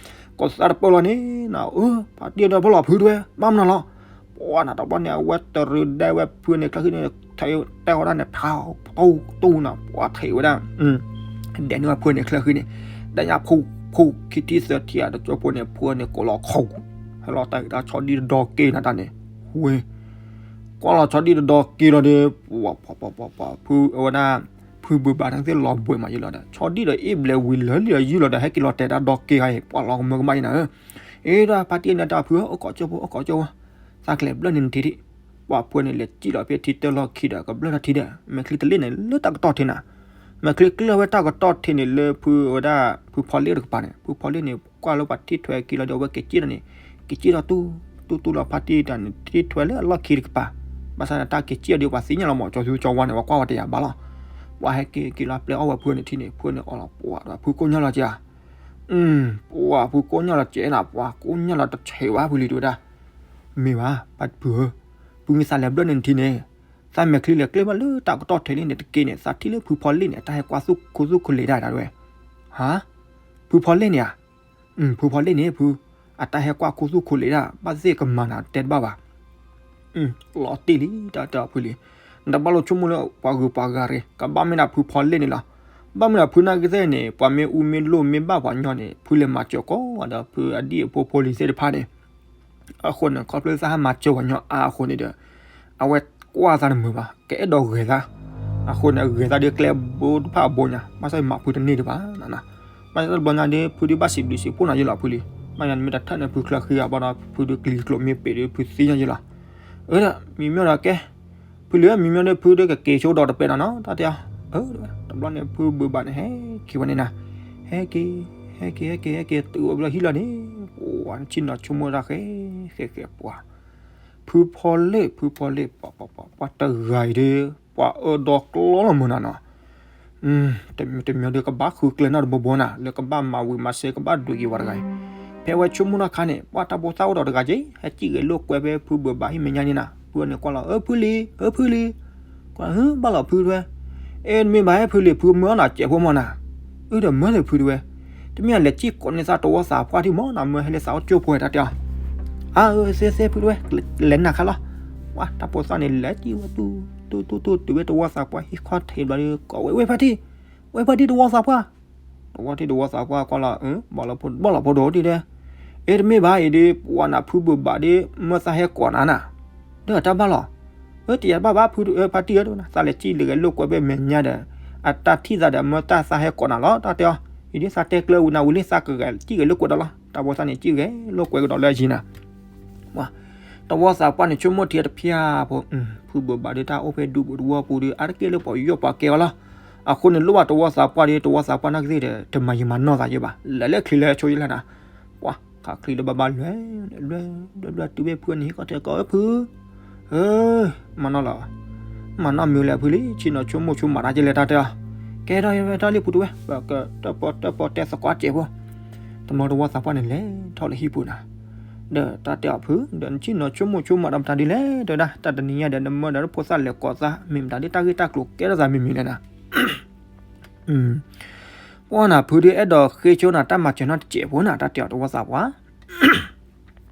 ကသးတပၢၢ်လီၤန့ၣ်နၤ, အၢ ဖါတံၢ်ဒီးဖီလီၤဖုတဲဝဲ ဘၣ်မနုၤလီၤ, ပှၤနၤတဘျီန့ၣ် အဝဲတရံးဒဲဝဲဖုန့ၣ်ချၢဃံန့ၣ် ထဲးတဲဃီဒၣ်န့ၣ် ဖးတူၢ်တူၢ်နၤ, ပှၤထဲးဝဲဒၣ် ဒဲန့ၢ်ဝဲဖုန့ၣ်ချၢဃံန့ၣ်, ဒဲညါဖု ဖုခံထံသၢထံအတကၠိဖိန့ၣ် ဖုန့ၣ်ကိးလီၤခိၣ်, ဟဲလီၤတၢ်ဂ့ၢ်တၢ်ဆီဒံၣ်တဒီက့ၤနၤတၢ်န့ၣ်, ဝ့ၢ် ကွၢ်လီၤဆီဒံၣ်တဒီက့ၤလီၤဒီး, ပှၤ ပှၤ ပှၤ ပှၤ ဖု အဝဲဒၣ် ဖုဘုးဘၣ်န့ၣ်သ့ၣ်လီၤဘှံးမးယံၤလီၤဒီး ဆီဒံၣ်ဒီးအ့ၣ်ဘျဲးဝံၤလၢာ်လံဒီးယုၢ်လီၤဒီး ဟဲက့ၤလီၤတဲာ်တၢ်ဒီက့ၤဂၤအံၤ ပှၤလီၤကမၢကမၣ်ယံၤနၤဧၢ, အ့ ဒီးဖါတံၢ်န့ၣ်တၢ်ဖုဧၢ အိၣ်ကိးကၠိဖိ အိၣ်ကိးကၠိဖိ, သးကလဲၤဘျၢၣ်န့ၢ်နထံထံ, ပှၤဖုန့ၣ်လဲၤစံၣ်လီၤဖဲထံတၢၢ်လီၢ်ခံဒီး ကဘျၢၣ်ထီၣ်ထံဒီး မဲာ်ချံတလ့ၣ်န့ၣ် လၢတၢ်ကတီၢ်ထံနၤ, မဲာ်ချံကျၢၢ်ဝဲတၢ်ကတီၢ်ထံန့ၣ်လၢဖုဝဲဒၣ် ဖုဖီလ့ၣ်တကပၤန့ၣ်, ဖုဖီလ့ၣ်န့ၣ် ကွၢ်လၢပှၤထံၣ်ထွဲက့ၤလီၤဒီး အဝဲက့ၤစံၣ်လီၤန့ၣ်, က့ၤစံၣ်လီၤတူၢ် တူၢ်တူၢ်လီၤဖါတံၢ်တၢ်န့ၣ် ထံၣ်ထွဲလၢအလီၢ်ခံတကပၤ, ဘၣ်ဆၣ်န့ၣ်တၢ်က့ၤစံၣ်အီၤဒီးပှၤသ့ၣ်ညါလီၤမး ကၠီၤသူကၠီၤဝါန့ၣ် ပှၤကွၢ်ဝဲတယာ်ဘၣ်လီၤ, ပှၤဟဲက့ၤက့ၤလီၤပျဲအီၣ်ဝဲဖုန့ၣ်ထံန့ၣ် ဖုန့ၣ်အီၣ်လီၤပှၤဒီး ဖုကိၣ်ညါလီၤကဲဧါ ပှၤဖုကိၣ်ညါလီၤကဲနၤ ပှၤကိၣ်ညါလီၤတဆဲးဘၣ်ဖုလံတဲဝဲဒၣ်, မ့ၢ်ဘၣ် ဖုဧၢ, ဖုမ့ၢ်သးလဲၤဘျၢၣ်န့ၢ်နထံန့ၣ်, သးမဲာ်ချံလဲၤကျဲဘၣ်လၢတၢ်ကတီၢ်ထံလံန့ၣ် တက့ၢ်န့ၣ် သးထံၣ်လၢဖုဖီလ့ၣ်န့ၣ် အတၢ်ဟဲကွၢ်သူၣ်ခိသူၣ်ခိလ့ၤဒၣ်တၢ်တဝဲ, ဟါ, ဖုဖီလ့ၣ်န့ၣ်ဧါ, ဖုဖီလ့ၣ်န့ၣ်ဖု, အတၢ်ဟဲကွၢ်ခိသူၣ်ခိလ့ၤဒၣ် ဘၣ်သ့ၣ်ကမၤနၤတဲတဘၣ်ဘၣ် လီၤတံၢ်လံ တၢ်တဲအီၤဖုလံ, နတဘၣ်လိာ်ဆိကမိၣ်လၢပှၤဂုၤပှၤဂၤရ့ၣ် ကဘၣ်မ့ၢ်ဒၣ်ဖုဖီလ့ၣ်န့ၣ်လီၤ, ဘၣ်မနုၤဖုနာ်က့သ့ၣ်န့ၣ် ပှၤမ့ၢ်အူမ့ၢ်လိၣ်မ့ၢ်ဘၣ်ပှၤညီန့ၣ် ဖုလဲၤမၤစၢၤကိးဂၤဒီး ဖုအဒံၣ်အဖိဖိလံၤသ့ၣ်တဖၣ်န့ၣ်, အဃိန့ၣ် ခီဖျိသးဟးမၤစၢၤပှၤညီအါအဃိန့ၣ်ဒီး အဝဲကွၢ်သးတမုာ်ဘၣ် ကအဲၣ်ဒိးဂဲၤသး, အဃိန့ၣ် ဂဲၤသးဒီးကျဲဘိတဖၣ်အဘိညါ ဘၣ်ဆၣ်မၤဖုတန့ၢ်တဘၣ်, ဘၣ်ဆၣ်တဘျီညါဒီး ဖုဒုးဘၣ်စံးဘျုးစံးဖှိၣ်နၤယဲလီၤဖုလံ, ဘၣ်ညါမ့ၢ်တထၢၣ်န့ၣ် ဖုချၢဃံဂၤဘၣ်ဒီး ဖုဒုးကျံၤကျိၤမ့ၢ်ပ့ၤဒီး ဖုသ့ၣ်ညါယဲလီၤ, အၢ မံၤမ့ၢ်ဒီးကဲ, ဖုလံၤဧၢ မံၤမ့ၢ်ဒီးဖုဒီးကက့ၤဆိဒီးတပဲနၤနီၤ တၢ်တဲအီၤ, တဘျီန့ၣ် ဖုဘုးဘၣ်န့ၣ် ဟဲက့ၤဝဲန့ၣ်နၤ, ဟဲက့ၤ, ဟဲက့ၤ ဟဲက့ၤ ဟဲက့ၤ ဟဲက့ၤ တုၤအိၣ်ဘျီဟံၣ်လီၤန့ၣ်, ပှၤဆ့ၣ်နီၤဆိကမိၣ်တၢ်ဃဲ ဃဲ ဃဲ ပှၤ, ဖုဖီလ့ၣ် ဖုဖီလ့ၣ် ပှၤ ပှၤ ပှၤ ပှၤတဂၤအံၤဒီး ပှၤအၢဒီကျီလီၤမုၢ်နၤနီၤ တမံၤတမံၤဒီးကဘၣ်ဃုကျဲနီၢ်တဘိဘိနၤ လၢကဘၣ်မၤဝံၤမၤစဲး ကဘၣ်ဒွံးက့ၤဝဲတဂၤအံၤ, ဖဲဝဲဆိကမိၣ်ထီၣ်ခါန့ၣ် ပှၤတၢ်ဖိသၣ်အိၣ်ဒီးတဂၤက့ၤ ဟဲစံၣ်ဂဲၤလိာ်ကွဲဖဲဖုဘုးဘၣ်ဟံၣ်မဲာ်ညါန့ၣ်နၤ, ဖုန့ၣ်ကွၢ်လီၤ အၢ ဖုလံၤ အၢ ဖုလံၤ, ကွၢ်လီၤ ဘၣ်လီၤဖုတဲဝဲ, အဲ တမ့ၢ်ဘၣ်ဟဲဖုလံၤ ဖုမၢအီၣ်နၤစဲးဖိမးနၤ, အၢ ဒီးမၢဒီးဖုတဲဝဲ, တမ့ၢ်အလဲၤစံၣ်ကိးန့ၢ်သးတဝီသးပှၢ်ထံၣ်မးနၤ မၢဟဲလၢသးအိၣ်ကၠိဖိတၢ်တဲအီၤ အၢ သ့သ့ဖုတဲဝဲ, လဲၤနၤခါလီၤ, ပှၤတၢ်ဖိသၣ်န့ၣ် လဲၤစံၣ်ဝဲတူၢ်တူၢ်တူၢ် တုၤဝဲတဝီသးပှၢ်ဟံၣ်ခီၣ်ထံးဘျီဒီး ကိးဝဲ ဝဲဖါတံၢ်, ဝဲဖါတံၢ်တဝီသးပှၢ်, တဝီထံၣ်တဝီသးပှၢ်ကွၢ်လီၤ ဘၣ်လီၤဖိဒိၣ်ဒိၣ်တဲ, အ့ တမ့ၢ်ဘၣ်အံၤဒီး ပှၤနၤဖုဘုးဘၣ်ဒီး မၢသးဟဲကိးနၤနၤ, ဒီးတၢ်ဘၣ်လီၤ, အၢ တယၤဘၣ်ဘၣ်ဖု ဖါတံၢ်ဧၢ သးလဲၤစံၣ်လၢဂဲၤလိာ်ကွဲဖဲမဲာ်ညါဒီး အတၢ်ထံၣ်သးဒီးမၢတၢ်သးဟဲကိးနၤလီၤ တၢ်တဲအီၤ, အံၤဒ်သးတဲကျၢၤဝံၤနၤဝံၤလံ သးကဂဲၤစံၣ်ဂဲၤလိာ်ကွဲဒီးလီၤ တၢ်ဖိသၣ်န့ၣ်စံၣ်ဂဲၤလိာ်ကွဲကဒီးလၢအယံၤနၤ ပ ပှၤ တဝီသးပှၢ်န့ၣ် ဆိကမိၣ်ထံတဖျၢၣ်ဖိ, ဖုဘိးဘၣ်ဒီးတၢ်အိၣ်ဖဲဒူပူၤတဝီပူၤဒီး အါတက့ၢ်လၢပှၤယီၣ်ပှၤကဲအီၤလီၤ. အဃိန့ၣ် လိၣ်ဘၣ်တဝီသးပှၢ်ဒီး တဝီသးပှၢ်နာ်ကသ့ၣ်ဒီး တမၤယံာ်မၤနီၢ်သးယဲဘၣ်, လဲၤလၢချံလဲၤဆိယဲလၢနၤ, ပှၤ ခးချံလၢဘၣ်ဘၣ်လွဲၢ်, လွဲၢ် လွဲၢ် လွဲၢ် တုၤဖဲဖုန့ၣ် ဟံၣ်ကီၢ်တဲကီး အၢ ဖု ဧၢ, မၤနီၢ်လီၤ, မၤနီၢ်မံၤလဲၣ်ဖုလံ, ဆ့ၣ်နီၤဆိကမိၣ်ဆိကမးတၢ်ကဲလဲၣ်တၢ်တဲအီၤ, ကဲထီၣ်ယဲဝဲထီၣ်လံဖုတဝဲ, ပကတၢၣ်ပီၣ်တၢၣ်ပီၣ်တဲသကိးစဲးဖိ, တဘျီတဝီသးပှၢ်န့ၣ်လဲၤထီၣ်လၢဟံၣ်ပူၤနၤ, ဒီးတၢ်တဲအီၤဖု ဒီးနဆ့ၣ်နီၤဆိကမိၣ်ဆိကမးဒီးမတၤဒ်လဲၣ် တဲဝဲဒၣ်, တၢ်တနံၤညါဒီး နမၢဒီးဖိသၣ်လဲၤကိးသး မ့ၢ်မတၤဒ်တၢ်ဂ့ၢ်တၢ်ကျိၤကဲထီၣ်သးမံၤမံၤလဲၣ်နၤ ပှၤနၤဖုဒုးအဲၣ်ဒိးဃ့ဆိနၤတၢ်မၤစၢၤနီတစဲးဖိနၤ တၢ်တဲအီၤတဝီသးပှၢ်,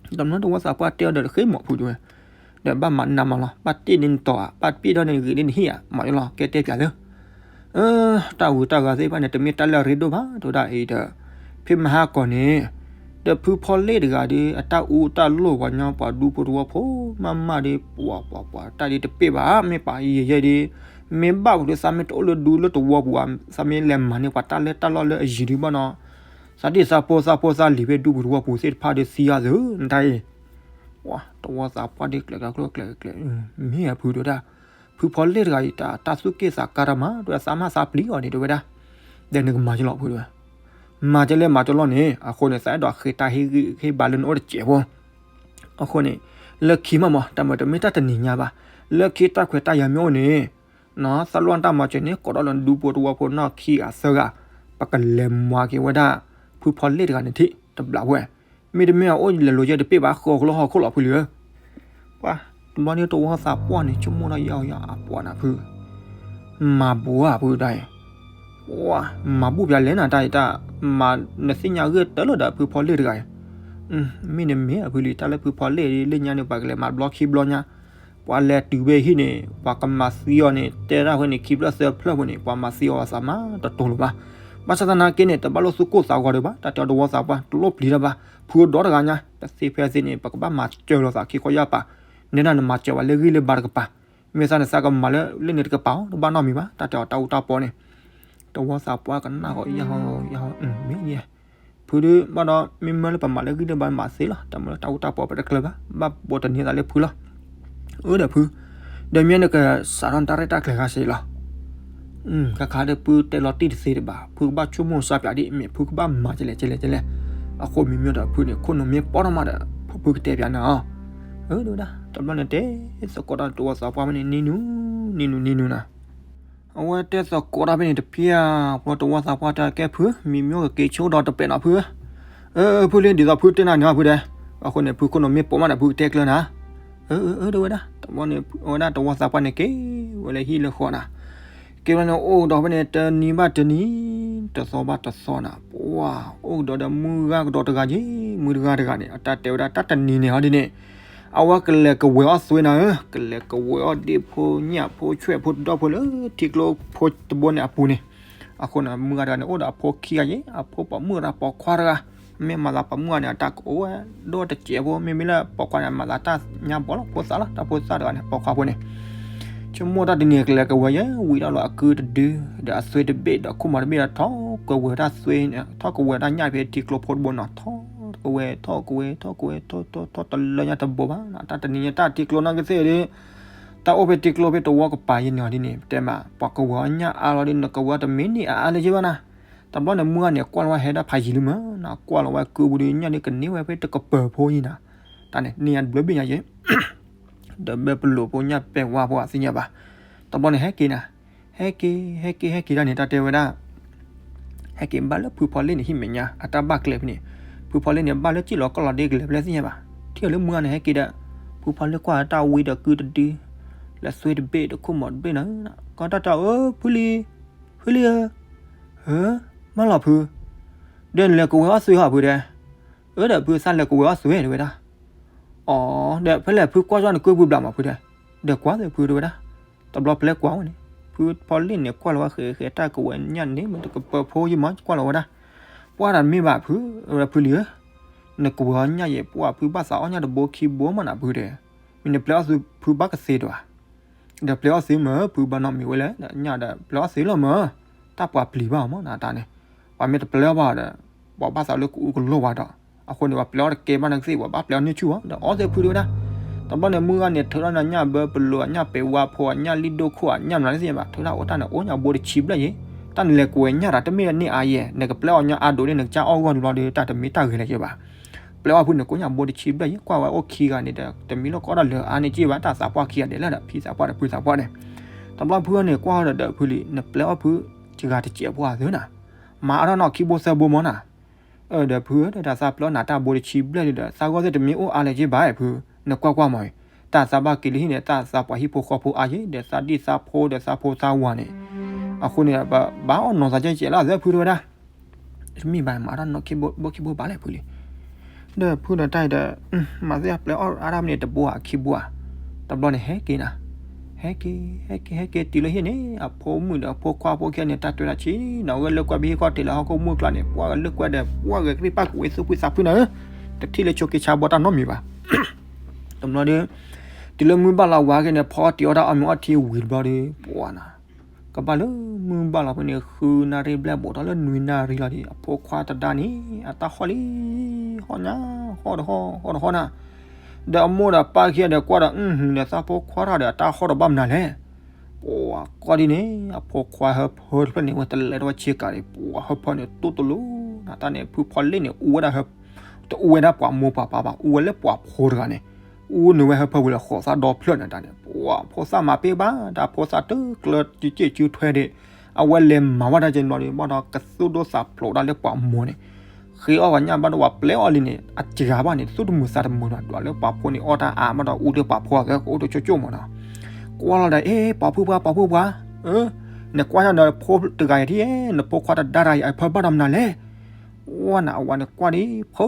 ဒီးမနုၤတဝီသးပှၢ်တဲအီၤဒီးတဃ့မးဖုဒုး, ဒီးဘၣ်မၤနးမးလီၤ ဘၣ်တ့ၢ်န့ၢ်နတီၤဧါ ဘၣ်ပ့ၢ်ထီၣ်န့ၢ်ဂ့ၤန့ၢ်နဟံၣ်ဧါ မၤလီၤ ကဲတဲပျးလၢ တၢ်ဂုၤတၢ်ဂၤသ့ၣ်တဖၣ်န့ၣ် တမ့ၢ်တၢ်လၢအရ့ဒိၣ်ဘၣ် တဲဝဲဒၣ်အံၤဒီး, ဖဲမဟါကီၢ်န့ၣ်, ဒီးဖုဖီလ့ၣ်တဂၤဒီး အတၢ်အူတၢ်လိၣ်ပှၤညီပှၤဒူဖိတဝီဖိမးမးဒီး ပှၤပှၤပှၤတၢ်ဒ်တပ့ၢ်ဘၣ် မ့ၢ်ပှၤယဲၢ်ယဲၢ်ဒီး, မ့ၢ်ဘၣ်ပူၤဒီးသးမ့ၢ်တအိၣ်လၢဒူလၢတဝီပူၤဧါ သးမ့ၢ်လဲၤမၤန့ၢ်ပှၤတၢ်လၢတၢ်လီၢ်လၢအယံၤဒုဘၣ်နီၤ, သးဒ်သးဖိသးဖိသးလံၤဖဲဒူပူၤတဝီပူၤသ့ၣ်တဖၣ်ဒီးသံအါသု နတၢ်အံၤ ပှၤတဝီသးပှၢ်ဒ်ကျဲၤကကျိကျဲၤကျဲၤ, မ့ၢ်အဖုတဲဝဲဒၣ်, ဖုဖီလ့ၣ်တဂၤအံၤ တၢ်သူၣ်က့ၣ်သးကါတၢ်မး တဲဝဲသးမၤသးပျံၤအီၤန့ၣ် တဲဝဲဒၣ်, ဒီးနကမၤကလီၤဖုတဲဝဲ, မၤကလဲၣ်မၤကလီၤန့ၣ် အဃိန့ၣ် သးအဲၣ်ဒိးဃ့တၢ်ဟ့ၣ်ဂံၢ်ဟ့ၣ်ဘါလၢနအိၣ်တစဲးဖိ, အဃိန့ၣ်, လၢခံမးမး တၢ်မၤတမ့ၢ်တၢ်တနံၤညါဘၣ်, လၢခံတၢ်ခွဲးတၢ်ယာ်မ့ၢ်အိၣ်န့ၣ် သးလိၣ်တၢ်မၤစၢၤန့ၣ် ကိးဒီးလၢနဒူဖိတဝီဖိနီၢ်ခံဂၤသၢဂၤ, ပကလဲၤမၤက့ၤဝဲဒၣ်, ဖုဖီလ့ၣ်တဂၤန့ၣ်ထံၣ် တဘျီဝဲ, မ့တမ့ၢ်အအိၣ်လဲၤလိၤယဲၢ်တပ့ၢ်ဘၣ်ဃီကလီဟီၣ်ခိၣ်လီၤဖုလံဧၢ, ပှၤ, တဘျီန့ၣ်တဝီသးပှၢ်န့ၣ် ဆိကမိၣ်ထီၣ်ယဲၢ်အီၤယဲၢ်အပှၤနၤဖု, မၤဘူးဧါဖုတၢ်အံၤ, ပှၤ, မၤဘူးပျးလဲၣ်နၤတၢ်အံၤတၢ်, မၤနသ့ၣ်ညါဂ့ၢ်တၢၢ်လၢဒီးဖုဖီလ့ၣ်တဂၤအံၤ, မ့ၢ်နမ့ၢ်အဖုလံ တၢ်လၢဖုဖီလ့ၣ်လၢညါန့ၣ် ပှၤကလဲၤမၤဘျီခံဘျီညါ ပှၤလဲၤတုၤဖဲဟံၣ်န့ၣ် ပှၤကမၤသံအီၤန့ၣ် တဲဒၣ်ဝဲန့ၣ် ခံဖျၢၣ်သၢဖျၢၣ်ဖိန့ၣ် ပှၤမၤသံအီၤအသးမးတတိၤလၢၤဘၣ်. ဘၣ်ဆၣ်သနာ်က့န့ၣ် တဘၣ်လိၣ်သူၣ်ကိၢ်သးဂီၤဒံးဘၣ် တၢ်တဲအီၤတဝီသးပှၢ် တလိၣ်ပျံၤတၢ်ဘၣ်. ဖုအိၣ်ဒီတဂၤညါ တသ့ဖဲသ့န့ၣ် ပကဘၣ်မၤစၢၤလိာ်သးခံခီယၢ်ပာ်, နဲဒၣ်နမၤစၢၤဝဲလၢဂံၢ်လၢဘါတကပၤ, မ့ၢ်သးန့ၣ်သးကမၤလၢလၢန့ၣ်တကပၤအီၤ တဘၣ်နီတမံၤဘၣ် တၢ်တဲအီၤတၢ်အူတၢ်ပီန့ၣ် တဝီသးပှၢ်ကနၣ်ဃီယၢ်ဟီယၢ်ဟီ မ့ၢ်ယဲ ဖုဒုးဘၣ်ဒီး မ့ၢ်မၢလၢပမၤလၢဂံၢ်လၢဘါမၤသ့လီၤ. တၢ်မၢလၢတၢ်အူတၢ်ပီပတကျၢၤဘၣ်, ဘၣ်ဘိးတနံၤသးလၢဖုလီၤ. အၢဒီးဖု, ဒီးမ့ၢ်နကစးထီၣ်တၢ်ရဲၣ်တၢ်ကျဲၤဂၤစ့လီၤ. ခါခါဒီးဖုတဲလီၤတံၢ်တသ့တဘၣ်, ဖုကဘၣ်ဆိကမိၣ်စၢ်ပျးဒ်အမ့ၢ်ဖုကဘၣ်မၤကလဲၣ်ကလဲၣ်ကလဲၣ်. အဃိမ့မ့ၢ်ဒီးဖုန့ၣ် ခိၣ်နူာ်မ့ၢ်ပီၣ်ထီၣ်မးဒီး ဖုကတဲပျးနၤအီၤ. အၢဒီးဝဲဒၣ် တဘျီန့ၣ်တဲသကိးတၢ်တဝီသးပှၢ်မ့ၢ်န့ၣ် နံၤနူၤ, နံၤနူၤ နံၤနူၤနၤ အဝဲတဲသကိးတၢ်ဖဲန့ၣ်တဖျၢၣ်, ပှၤတဝီသးပှၢ်တဲကဲဖု, မံၤမ့ၢ်အိၣ်ကက့ၤဆိဒီးတပဲာ်နီၤဖု. အၢ ဖုလံ ဒ်သိးဖုတဲနၤန့ၣ်ဖုတဲ, အဃိန့ၣ် ဖုခိၣ်နူာ်မ့ၢ်ပီၣ်မးဒီးဖုကတဲကျၢၤနၤ. အၢ အၢ အၢ တဲဝဲဒၣ်, တဘျီန့ၣ် အဝဲဒၣ်တဝီသးပှၢ်န့ၣ်က့ၤဝဲလၢဟံၣ်လၢဃီနၤ. က့ၤဝဲန့ၣ်အိၣ်ဒီးဖဲန့ၣ် တနံၤဘၣ်တနံၤ, တသီဘၣ်တသီနၤ, ပှၤအိၣ်ကဒီးဒီးမုၢ်ဂၤကဒီးတဂၤက့ၤ, မုၢ်တဂၤတဂၤန့ၣ် အတၢ်တဲဝဲဒၣ် တၢ်တနံၤန့ၣ်ဟီဒ်န့ၣ် အဝဲကလဲၤကဝဲၤအီၣ်သွ့နၤဧၢ, ကလဲၤကဝဲၤအီၣ်ဒ့ၣ်ဖိညၣ်ဖိဆွဲၣ်ဖိဒီဖိလၢထံကျိဖိတဘိန့ၣ်အပူၤန့ၣ်. အဃိန့ၣ် မုၢ်ဂၤတဂၤန့ၣ် အိၣ်ဒီးအဖိခံဂၤယဲၢ်, အဖိပိာ်မုၣ်တဂၤ ပိာ်ခွါတဂၤ, မ့ၢ်မၤသးပိာ်မုၣ်ဂၤန့ၣ် အတၢ်ကအိၣ်ဝဲဒိၣ်တစဲးဖိ, မ့မ့ၢ်လၢပိာ်ခွါန့ၣ် မၤသးတၢ်ညါဘီလီၤ ဖိသၣ်လီၤ, တၢ်ဖိသၣ်တဂၤန့ၣ် ပိာ်ခွါဖိန့ၣ် ဆိကမိၣ်တၢ်တနံၤကလဲၤကဝဲၤယဲၢ် ဝံၤထီၣ်လီၤအကုတဒု, ဒီးအသွ့တဘ့ၣ်ဒီးခိၣ်မီၤတဘ့ၣ်ဒီး ထီၣ်ကဝဲၤတၢ်သွ့န့ၣ်, ထီၣ်ကဝဲၤတၢ်ညၣ်ဖဲထံကျိဖိတဘိနီၤ, ထီၣ်ကဝဲၤ ထီၣ်ကဝဲၤ ထီၣ်ကဝဲၤ ထီၣ်ထီၣ်တလၢညါတဘိဘၣ်, တၢ်တနံၤညါတၢ်ထံကျိနာ်က့သ့ၣ်ဒီး တၢ်အိၣ်ဖဲထံကျိဖဲတဝီကပၤယဲၢ်န့ၣ်ဒ်န့ၣ် တဲမး ပှၤကဝဲၤအီၣ်ညၣ်အါလီၤဒီး နကဝဲၤအီၣ်တမံၤန့ၣ်အါအါလၢၤယဲၢ်ဘၣ်နၤ. တဘျီန့ၣ်မုၢ်ဂၤန့ၣ် ကွၢ်လီၤဝဲဟဲဒၣ်ဖးယံၤလံမးနၤ, ကွၢ်လီၤဝဲကုပူၤဒီး ညၣ်ဒ်ကန့ၢ်ဝဲဖဲတကပၤဖိယံၤနၤ, တၢ်န့ၣ် န့ၢ်ညါတဘျၢဘ့ၣ်ညါယဲၢ် ဒီးဘဲပလိာ်ဖိညၣ်ပဲာ်ဝါဖိအသ့ၣ်ညါဘၣ်. တဘျီန့ၣ်ဟဲက့ၤနၤ, ဟဲက့ၤ ဟဲက့ၤ ဟဲက့ၤတၢ်န့ၣ် တၢ်တဲဝဲဒၣ် ဟဲက့ၤဘၣ်လၢဖုဖီလ့ၣ်န့ၣ်ဟံၣ်မဲာ်ညါ အတၢ်ဘၣ်ကျဲဖဲန့ၣ်, ဖုဖီလ့ၣ်န့ၣ် ဘၣ်လၢစံၣ်လီၤကီၢ်လီၤဒ့ကလဲာ်ဖဲလဲၣ်သ့ၣ်ညါဘၣ်, ထံၣ်လၢမုၢ်ဂၤန့ၣ်ဟဲက့ၤဒီး ဖုဖီလ့ၣ်ကွၢ်တၢ်ဝံဒီးကုတဒု, လၢသွ့တဘ့ၣ်ဒီးခိၣ်မီၤတဘ့ၣ်နၤ, ကီတၢ်တဲအီၤ ဖုလံ, ဖုလံဧၢ, ဧၢ, မၢလီၤဖု, ဒီးနလဲၤကဝဲၤအီၣ်သွ့ဟီဖုတဲ, အၢဒီးဖုသးလဲၤကဝဲၤအီၣ်သွ့တဲဝဲဒၣ် အီၤ ဒီးဖဲလဲၣ်ဖုကွၢ်ကွၢ်နကုပူၤဘျးမးဖုတဲ, ဒီးကွၢ်သ့ဖုတဲဝဲဒၣ်, တဘျီဖဲလဲၣ်ကွၢ်ဝဲန့ၣ်, ဖုဖီလ့ၣ်န့ၣ် ကွၢ်လီၤဝဲဃဲၤဃဲၤတၢ်ကဝဲၤညၣ်န့ၣ် မ့ၢ်တကပၤဖိယံၤမး ကွၢ်လီၤဝဲဒၣ်, ပှၢ်တၢ်မ့ၢ်ဘၣ်ဖု, ဝဲဒၣ်ဖုလံဧၢ, နကဝဲၤအီၣ်ညၣ်ယဲၢ် ပှၢ်ဖုဘၣ်သးအီၣ်ညၣ်တဘိခံဘိမးနၤဖုတဲ, မ့ၢ်နပျဲအီၣ်သွ့ဖုဘၣ်ကသ့ဒိၣ်ဧါ, ဒီးပျဲအီၣ်သွ့မး ဖုဘၣ်နီတမံၤဝဲလဲၣ်, ညၣ်ဒီးပျဲအီၣ်သွ့လီၤမး, တၢ်ပှၤပျံၤဘၣ်အီၤမးနၤတၢ်န့ၣ်, ပှၤမ့ၢ်တပျဲအီၣ်ဘၣ်ဒီး ပှၤဘၣ်သးလၢကအူကလိၣ်ဝဲဒီး အဃိန့ၣ် ပှၤပျဲအီၣ်တကဲဘၣ်နကသ့ၣ် ပှၤဘၣ်ပျဲအီၣ်န့ၢ်ဆူၣ်အီၤ ဒီးအီၣ်သ့ၣ်ဖုတဲဝဲဒၣ်. တဘျီန့ၣ် မုၢ်ဂၤန့ၣ် ထုးထီၣ်နၤညၣ်ဘၢပလိာ် အညၣ်ပဲၤဝါဖိ အညၣ်လံၣ်ဒိၣ်ခိၣ် အညၣ်မနုၤသ့ၣ်ညါဘၣ် ထုးထီၣ်အိၣ်တၢ်န့ၣ် အိၣ်ညၣ်ဘိတဆံဘျဲၣ်ယဲ, တၢ်နလဲၤကွဲးညၣ်ဒီး တမ့ၢ်န့ၢ်အါယဲ, နကပျဲအီၣ်ညၣ်အါဒိၣ်န့ၣ် နကစၢ်အီၣ်ဂီၢ်န့ၣ်ဘျီဒီး တၢ်တမ့ၢ်တၢ်ဂ့ၤလၢၤက့ဘၣ်. ပျဲအီၣ်ဖုန့ၣ် ကိးညၣ်ဘိတဆံဘျဲၣ်ယဲ, ကွၢ်ဝဲအိၣ်ခံဂၤန့ၣ်ဒီး တမံၤလၢကအိၣ်ဒီးလၢအါန့ၢ်က့ဘၣ် တၢ်သးပှၢ်ခံဂၤဒဲးလၢဒီး ဖံသးပှၢ်ဒီးဖုသးပှၢ်န့ၣ်. တဘျီဖုန့ၣ် ကွၢ်ဒီးဒီးဖုလံ, နပျဲအီၣ်ဖု တဂၤတစဲးဖိအသၢနၤ, မၤအါထီၣ်နီၢ်ခံဘိသၢဘိမၢနၤ. အၢ ဒီးဖုဧၢ ဒီးတၢ်သးပျဲအီၣ်နၤတၢ်ဘိတဆံဘျဲၣ်ဒီး သးဂီၢ်သ့ၣ်တမ့ၢ်အိၣ်အါလၢၤက့ဘၣ်ဖု, နကွၢ်ကွၢ်မၢ်, တၢ်သးဘၣ်က့ၤလၢဟံၣ်န့ၣ် တၢ်သးပှၤဟံၣ်ဖိဃီဖိအါယဲ, ဒီးသးဒံၣ်သးဖိဒီးသးဖိသးဝၤန့ၣ်, အဃိန့ၣ် ဘၣ်အီၣ်နီၢ်သးကဲကဲလၢအသၢဖုတဲဝဲဒၣ်. တမ့ၢ်ဘၣ် မၤအါထီၣ်နီၢ်ခံဘိခံဘိဘၣ်လဲၣ်ဖုလံ. ဒီးဖုဒီးတၢ်အံၤဒီး မၤသ့ၣ်အပျဲအီၣ်အါထီၣ်မ့ၢ်န့ၣ် တဘိဧါခံဘိဧါ. တဘျီန့ၣ် ဟဲက့ၤနၤ, ဟဲက့ၤ ဟဲက့ၤ ဟဲက့ၤတုၤလၢဟံၣ်န့ၣ် အဖိမုၣ်ဒီးအဖိခွါဖိခံဂၤန့ၣ် တၢ်တဲဒၣ်ဆံးနီၤ ဂဲၤလိာ်ကွဲဘၣ်ဟံၣ်ခီၣ်ထံးလၢဟီၣ်ခိၣ်မုၢ်ကျါန့ၣ် ပှၤဂဲၤလိာ်ကွဲဒီး ပှၤဂဲၤကသံၣ်ပၢ်ကွံာ်ဝဲသူၣ်ဖှံသးဖှံနၤဧၢ, တထံၣ်လၢဆိးက့ဆါဘီတၢ်နီတမံၤဘၣ်. တဘျီဒီး တုၤလၢမုၢ်ဘၣ်လီၤဝဲက့ၤန့ၣ် ဖီအီၣ်တံၤအီၣ်တၢ်အီၣ်မ့ၤအီထံဝံၤတဘျီဒီး ပှၤနၤ ကဘၣ်လၢမုၢ်ဘၣ်လီၤဖဲန့ၣ် ဃုနၣ်ရံၣ်ဘျဲၣ်ဘူးထီၣ်လၢနွံနၣ်ရံၣ်လီၤဒီး အဖိခွါတဒါန့ၣ် အတၢ်ဟီၣ်လံ, ဟီၣ်ညါ ဟီၣ်တဟီၣ် ဟီၣ်တဟီၣ်နၤ. ဒီးအမိၢ်ဒီးပၢ်ခံဂၤဒီးကွၢ်ဒီး အဟ့ၣ် ဒီးသးဖိခွါတဂၤဒီး အတၢ်ဟီၣ်ဒီးဘၣ်မနုၤလဲၣ်. ပှၤကွၢ်ဒ်န့ၣ် အဖိခွါဟၢဖၢတဖျၢၣ်န့ၣ် ဝဲတလဲၤထီၣ်ဝဲဆ့ကၤန့ၣ် ပှၤဟၢဖၢန့ၣ် တိၢ်တလိၤနၤတၢ်န့ၣ် ဖုဖီလ့ၣ်န့ၣ် အူဝဲဒၣ်ဟၢ တအူဝဲဒၣ်ပှၤမိၢ်ပှၤပၢ်ဘၣ် အူဝဲလၢပှၤဖိတဂၤန့ၣ်, အူန့ၢ်ဝဲဟၢဖၢဝံၤလီၤဃိးသၣ်ဒီဖျၢၣ်နၤတၢ်န့ၣ် ပှၤဖိသၣ်မၤပ့ၢ်ဘၣ် တၢ်ဖိသၣ်တကျၢၤစုစ့ၣ်စုထွဲဒီး အဝဲလဲၤမၤဝဲဒၣ်ကဲဘျီဒီး ဘၣ်ဒီးကသူၣ်ဒိၣ်သးဖျိးဒၣ်လၢပှၤမိၢ်န့ၣ်, ဃ့အီၣ်ပှၤညၣ်ဘၣ်ဒီးပှၤပျဲအီၣ်လံန့ၣ် အစှၤဘၣ်န့ၣ် သူၣ်တမုာ်သးတမုာ်ဒီး ဒွးလၢပှၤဖိန့ၣ်အီၣ်တၢ်အါမးဒီး အူဒၣ်ပှၤဖိအသး ကအိၣ်တကၠိကၠိမးနီၤ. ကွၢ်လီၤဒီး အ့ ပှၤဖုပှၤ ပှၤဖုပှၤ, နကွၢ်ဒ်ဒီးဖိတဂၤအံၤထံၣ် နဖိခွါတဒါတဂၤအံၤ အဖၢဘၣ်ဒီးမနုၤလဲၣ်. ဝဲနၤ အဝဲန့ၣ်ကွၢ်ဒ် ဖု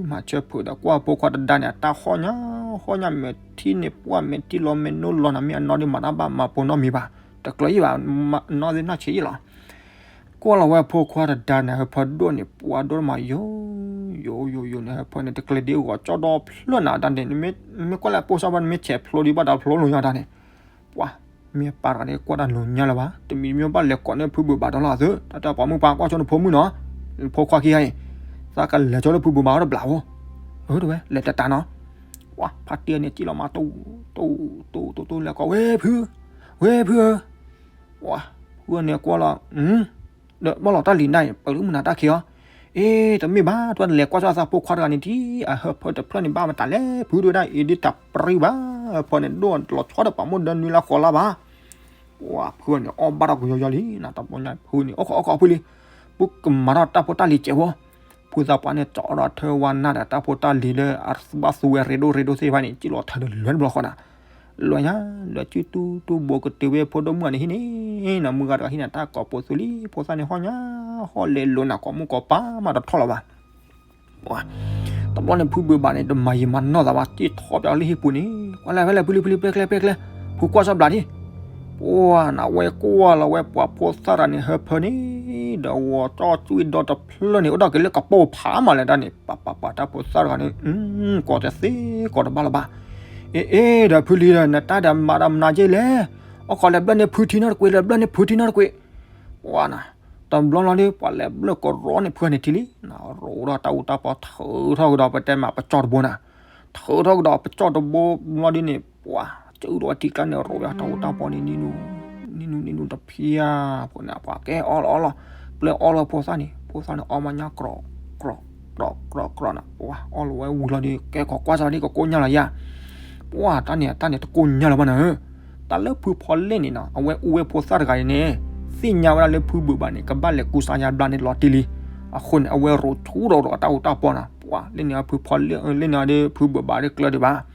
မၤဆၢဖုးဒီးကွၢ်ဖိခွါတဒါန့ၣ် အတၢ်ဟီၣ်ညါ ဟီၣ်ညါမဲာ်ထံန့ၣ် ပှၤမဲာ်ထံလီၤမဲာ်နိလီၤနၤ မ့ၢ်အနီၢ်ဒ်မၤတၢ်ဘၣ်မၤပိာ်နီတမံၤဘၣ်, တကျၢၤယံၣ်ဘၣ်, နီၢ်သ့ၣ်နီၢ်ဆံးယံၣ်လီၤ. ကွၢ်လီၤဝဲဖိခွါတဒါန့ၣ် ဟၢဖၢဒိၣ်န့ၣ် ပှၤဒိၣ်မးယိာ် ယိာ်ယိာ်ယိာ်န့ၣ် ဟၢဖၢန့ၣ် တကျဲၤဒ်ဂီၤကၠီဒီဖျၢၣ်နၤတၢ်န့ၣ် နမ့ၢ်ကွၢ်လၢအပိၢ်စၢ်ဘၣ် နမ့ၢ်ဆဲးဖျိဒံးဘၣ်တၢ်ဖျိလိာ်ညါတၢ်န့ၣ်, ပှၤ မ့ၢ်ပၢ်တဂၤန့ၣ် ကွၢ်တၢ်လိာ်ညါလၢၤဘၣ်, တမံၤမ့ၢ်ဘၣ်လဲၤကိးန့ၢ်ဖုဘုးဘၣ်ဒီးလီၤအသး, တၢ်တဲပှၤမုၣ်ပှၤကွၢ်ဆိနဖိမုၣ်နီၤ, ဖိခွါခံဂၤအံၤ, သးကလဲၤကၠီလၢဖုဘုးဘၣ်ဒီးဘျးဖိ, အၢ တဲဝဲ လဲၤတတၤနီၤ, ပှၤဖါတံၢ်န့ၣ် စံၣ်လီၤမး တိၢ်တိၢ်တိၢ်တိၢ်လဲၤကိး ဝဲဖု, ဝဲဖုဧၢ, ပှၤ ဖုန့ၣ်ကွၢ်လီၤ, ဒီးဘၣ်လီၤတၢ်လံၤဒၣ်အံၤ ပှၤလၢမုၢ်နၤတၢ်ခံအီၤ, အ့ တမ့ၢ်ဘၣ် တဝဲလဲၤကွၢ်ဆိသးဖိခွါတဂၤန့ၣ်ထံၣ် အဟၢဖၢတဖျၢၣ်န့ၣ် ဘၣ်မတၤလဲၣ် ဖုတဲဝဲဒၣ် အ့ဒ်တၢ်ပြံဘၣ်, ဟၢဖၢန့ၣ်ဒိၣ်လီၤဆီဒီးပှၤမိၢ်ဒီနွံလါဃိးလါဘၣ်, ပှၤဖုန့ၣ် အီၣ်ဘၣ်ထီၣ်ကယီယီလံ, နတဘျီညါဖုန့ၣ် အိၣ်ခိးအိၣ်ခိးဖုလံ, ဖုကမၤထီၣ်တၢ်ဖိတၢ်လံၤစဲးဖိ, ဖုသးပှၢ်န့ၣ် ကၠီထီၣ်ထၢဝါနၢ်ဒီးတၢ်ဖိတၢ်လံၤလၢအဘၣ်သူဝဲရ့ဒိၣ်ရ့ဒိၣ်သ့ၣ်တဖၣ်န့ၣ် စံၣ်လီၤထၢဒီးလဲၤတဘျီဃီနၤ လီၤညါ လၢစုတူၢ်တူၢ်ဘိကတုၤဝဲဖိဒိၣ်မုၣ်ဂၤန့ၣ်ဟံၣ်န့ၣ်, နမုၢ်ဂၤတဂၤဟံၣ်န့ၣ် တၢ်ကိးပိာ်သူလံ, ဖိသၣ်န့ၣ်ဟီၣ်ညါ, ဟီၣ်လဲၤလိာ်နၤကိးမုၣ်ကိးပၢ်မးတထီၣ်လၢၤဘၣ်. တဘျီန့ၣ်ဖုဘုးဘၣ်န့ၣ် တမၤယံာ်မၤနီၢ်သးဘၣ်, စံၣ်ထီၣ်ပၠးလၢဟံၣ်ပူၤန့ၣ်, ကွၢ်လဲၣ်ဖဲလဲၣ် ဖုလံ ဖုလံ ပျဲကျဲ ပျဲကျဲ, ဖုကွၢ်ဆီဘျးဒံး, ပှၤနဝဲကွၢ်လီၤဝဲပှၤဖိသၣ်တဂၤန့ၣ် ဟၢဖၢန့ၣ်, ဒီးဂီၤကၠီကွံာ်ဒီတဖျၢၣ်န့ၣ် အိၣ်ဒီးက့ၤလၢကပိာ်ဖးမးလဲၣ်တၢ်န့ၣ်, ပှၤပှၤပှၤတၢ်ဖိသၣ်တဂၤန့ၣ်, ကိးတသ့ကိးတဘၣ်လၢၤဘၣ်. အ့ အ့ ဒီးဖုလံဒီး နတၢ်ဒီးမၤဒီးမနုၤက့လဲၣ်, အိၣ်ခိးလဲၤဘျၢၣ်န့ၢ်ဖုထံနီတကွံာ် လဲၤဘျၢၣ်န့ၢ်ဖုထံနီတကွံာ်, ပှၤနၤ, တဘျီလီၤဒီး ပှၤလဲၤဘျၢၣ်ကရီန့ၢ်ဖုန့ၣ်ထံလံ, နရိၣ်ဒီးတၢ်အူတၢ်ပီ ထုးထီၣ်ကဒီးပတဲမးပကၠီၣ်တဘိနၤ, ထုးထီၣ်ကဒီးပကၠီၣ်တဘိဘျီဒ်န့ၣ် ပှၤ စုဒီးဝဲထံကျါန့ၣ် ရိၣ်ဝဲတၢ်အူတၢ်ပီန့ၣ် နံၤနူနံၤနူတဖျၢၣ်, ဖိန့ၣ် ပှၤကဲအီၣ်လီၤအီၣ်လီၤ, ပျဲအီၣ်လီၤဖိသၣ်န့ၣ်, ဖိသၣ်န့ၣ် အီၣ်မးညါ ကြီကြီကြီနၤ, ပှၤအီၣ်လီၤဝဲဝံၤလီၤဒီး ကဲခိးကွၢ်စၢ်ဒ်ကကိးညါလီၤယၤ, ပှၤတၢ်န့ၣ် တၢ်န့ၣ်တကိးညါလၢၤဘၣ်နၤဧၢ, တၢ်လၢဖုဖီလ့ၣ်န့ၣ်နီၤ အဝဲအူဝဲဖိသၣ်တဂၤအံၤန့ၣ်, သ့ၣ်ညါဝဲဒၣ်လၢဖုဘုးဘၣ်န့ၣ် ကဘၣ်လဲၤကူစါယါဘျါန့ၣ်လီၤတံၢ်လံ, အဃိန့ၣ် အဝဲရိၣ်ဆူၣ်ဒီးဒီးတၢ်အူတၢ်ပီနၤ, ပှၤလၢန့ၣ်ဖုဖီလ့ၣ် လၢန့ၣ်ဒီးဖုဘုးဘၣ်ဒ်ကျၢၤဒံးဘၣ်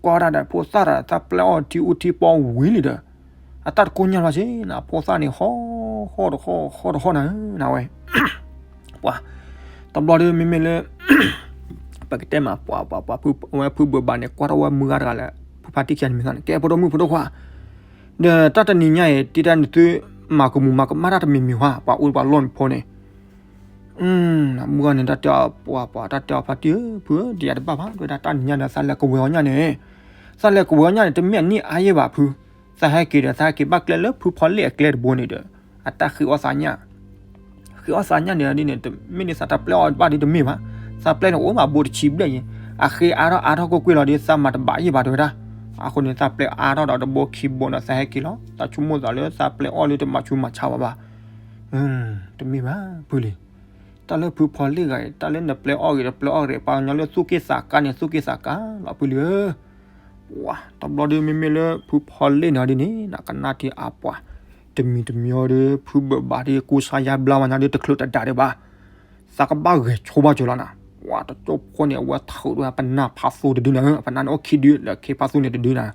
ကွၢ်ဒၣ်ဒီးဖိသၣ်ဒီးသးပျဲအီၣ်ထံအူထံပီဝံၤလံဒီး, အတၢ်တကိးညါလီၤစ့နၤ, ဖိသၣ်န့ၣ် ဟီၣ်ဟီၣ်တဟီၣ်ဟီၣ်တဟီၣ်နၤဧၢ နဝဲ, ပှၤ, တဘျီဒီးမ့မ့ၢ်လၢ ပကတဲမး ပှၤ ပှၤ ပှၤဖု အဝဲဖုဘုးဘၣ်န့ၣ် ကွၢ်ထီၣ်ဝဲမုၢ်ဂၤတဂၤလၢ ဖုဖါတံၢ်ခံဂၤန့ၣ်မ့ၢ်သးန့ၣ် ကဲဖိဒိၣ်မုၣ်ဖိဒိၣ်ခွါ, ဒီးတၢ်တနံၤညါအံၤ တံၢ်တၢ်န့ၣ်သု မၤကမူၤမၤကမၣ်တၢ်တမံၤမံၤဧါ, ပှၤအိၣ်ပှၤလီၢ်န့ၣ်ဖိန့ၣ် မုၢ်ဂၤန့ၣ် တၢ်တဲအီၤ ပှၤ ပှၤ တၢ်တဲအီၤဖါတံၢ်ဧၢ ဖုဧၢ ဒ်ယၤတဘၣ်ဘၣ် တဲဝဲဒၣ်တၢ်နံၤညါဒီး သးလဲၤကဝဲၤအီၣ်ညၣ်န့ၣ်, သးလဲၤကဝဲၤအီၣ်ညၣ်န့ၣ် တမ့ၢ်အနံၣ်အါယဲၢ်ဘၣ်ဖု, သးဟဲက့ၤဒီး သးဟဲက့ၤဘၣ်ကျဲလၢဖုဖီလ့ၣ်အကျဲတဘိန့ၣ်ဒီး အတၢ်ဃ့အီၣ်သးညၣ်, ဃ့အီၣ်သးညၣ်န့ၣ်ဒ်န့ၣ် တမ့ၢ်ဒ်သးတၢ်ပျဲအီၣ်ဘၣ်ဒ်တမ့ၢ်ဘၣ်, သးပျဲၢ်န့ၣ်အိၣ်မးဘိတဆံဘျဲၣ်အံၤ, အဃ့အါထီၣ်အါထီၣ်ကွ့ၢ်ကွ့ၢ်လီၤဒီး သးမၤတဘၣ်ယံၣ်ဘၣ်တဲဝဲဒၣ်. အဃိန့ၣ် သးပျဲၢ်အါထီၣ်ဒီးတဘိခံဘိန့ၣ် သးဟဲက့ၤလီၤ. သးဆိကမိၣ်သးလၢသးပျဲၢ်အီၣ်လၢတမၤဆူးမၤဆါဘၣ်ဘၣ်. တမ့ၢ်ဘၣ်ဖုလံၤ, တၢ်လၢဖုဖီလ့ၣ်ဂၤအံၤ တၢ်လၢနပျဲၢ်အီၣ်ဂ့ၤတပျဲၢ်အီၣ်ဂ့ၤ ပှၤကညီလၢသူၣ်က့ၣ်သးကါန့ၣ် သူၣ်က့ၣ်သးကါလီၤဖုလံၤဧၢ. ပှၤတဘျီဒီး မ့မ့ၢ်လၢဖုဖီလ့ၣ်န့ၣ်ဒ်န့ၣ် ကနၣ်ထံအါပှၤ, တမံၤတမံၤဒီး ဖုဘၢၣ်ဘၣ်ဒီး ကိးဆါယါဘျါဝဲညါဒီး တချုးတဒါဒံးဘၣ်. သးကဘၣ်ဂဲၤဆိဘၣ်ကၠီၤလီၤနၤ. ပှၤတကၠိဖိန့ၣ် အဝဲထုးဒၣ်ပနၢ်ဖးသူတဒုနၤဧၢ, ပနၢ်န့ၣ်အိၣ်ခံဒု လၢခ့ဖးသူန့ၣ်တဒုနၤ.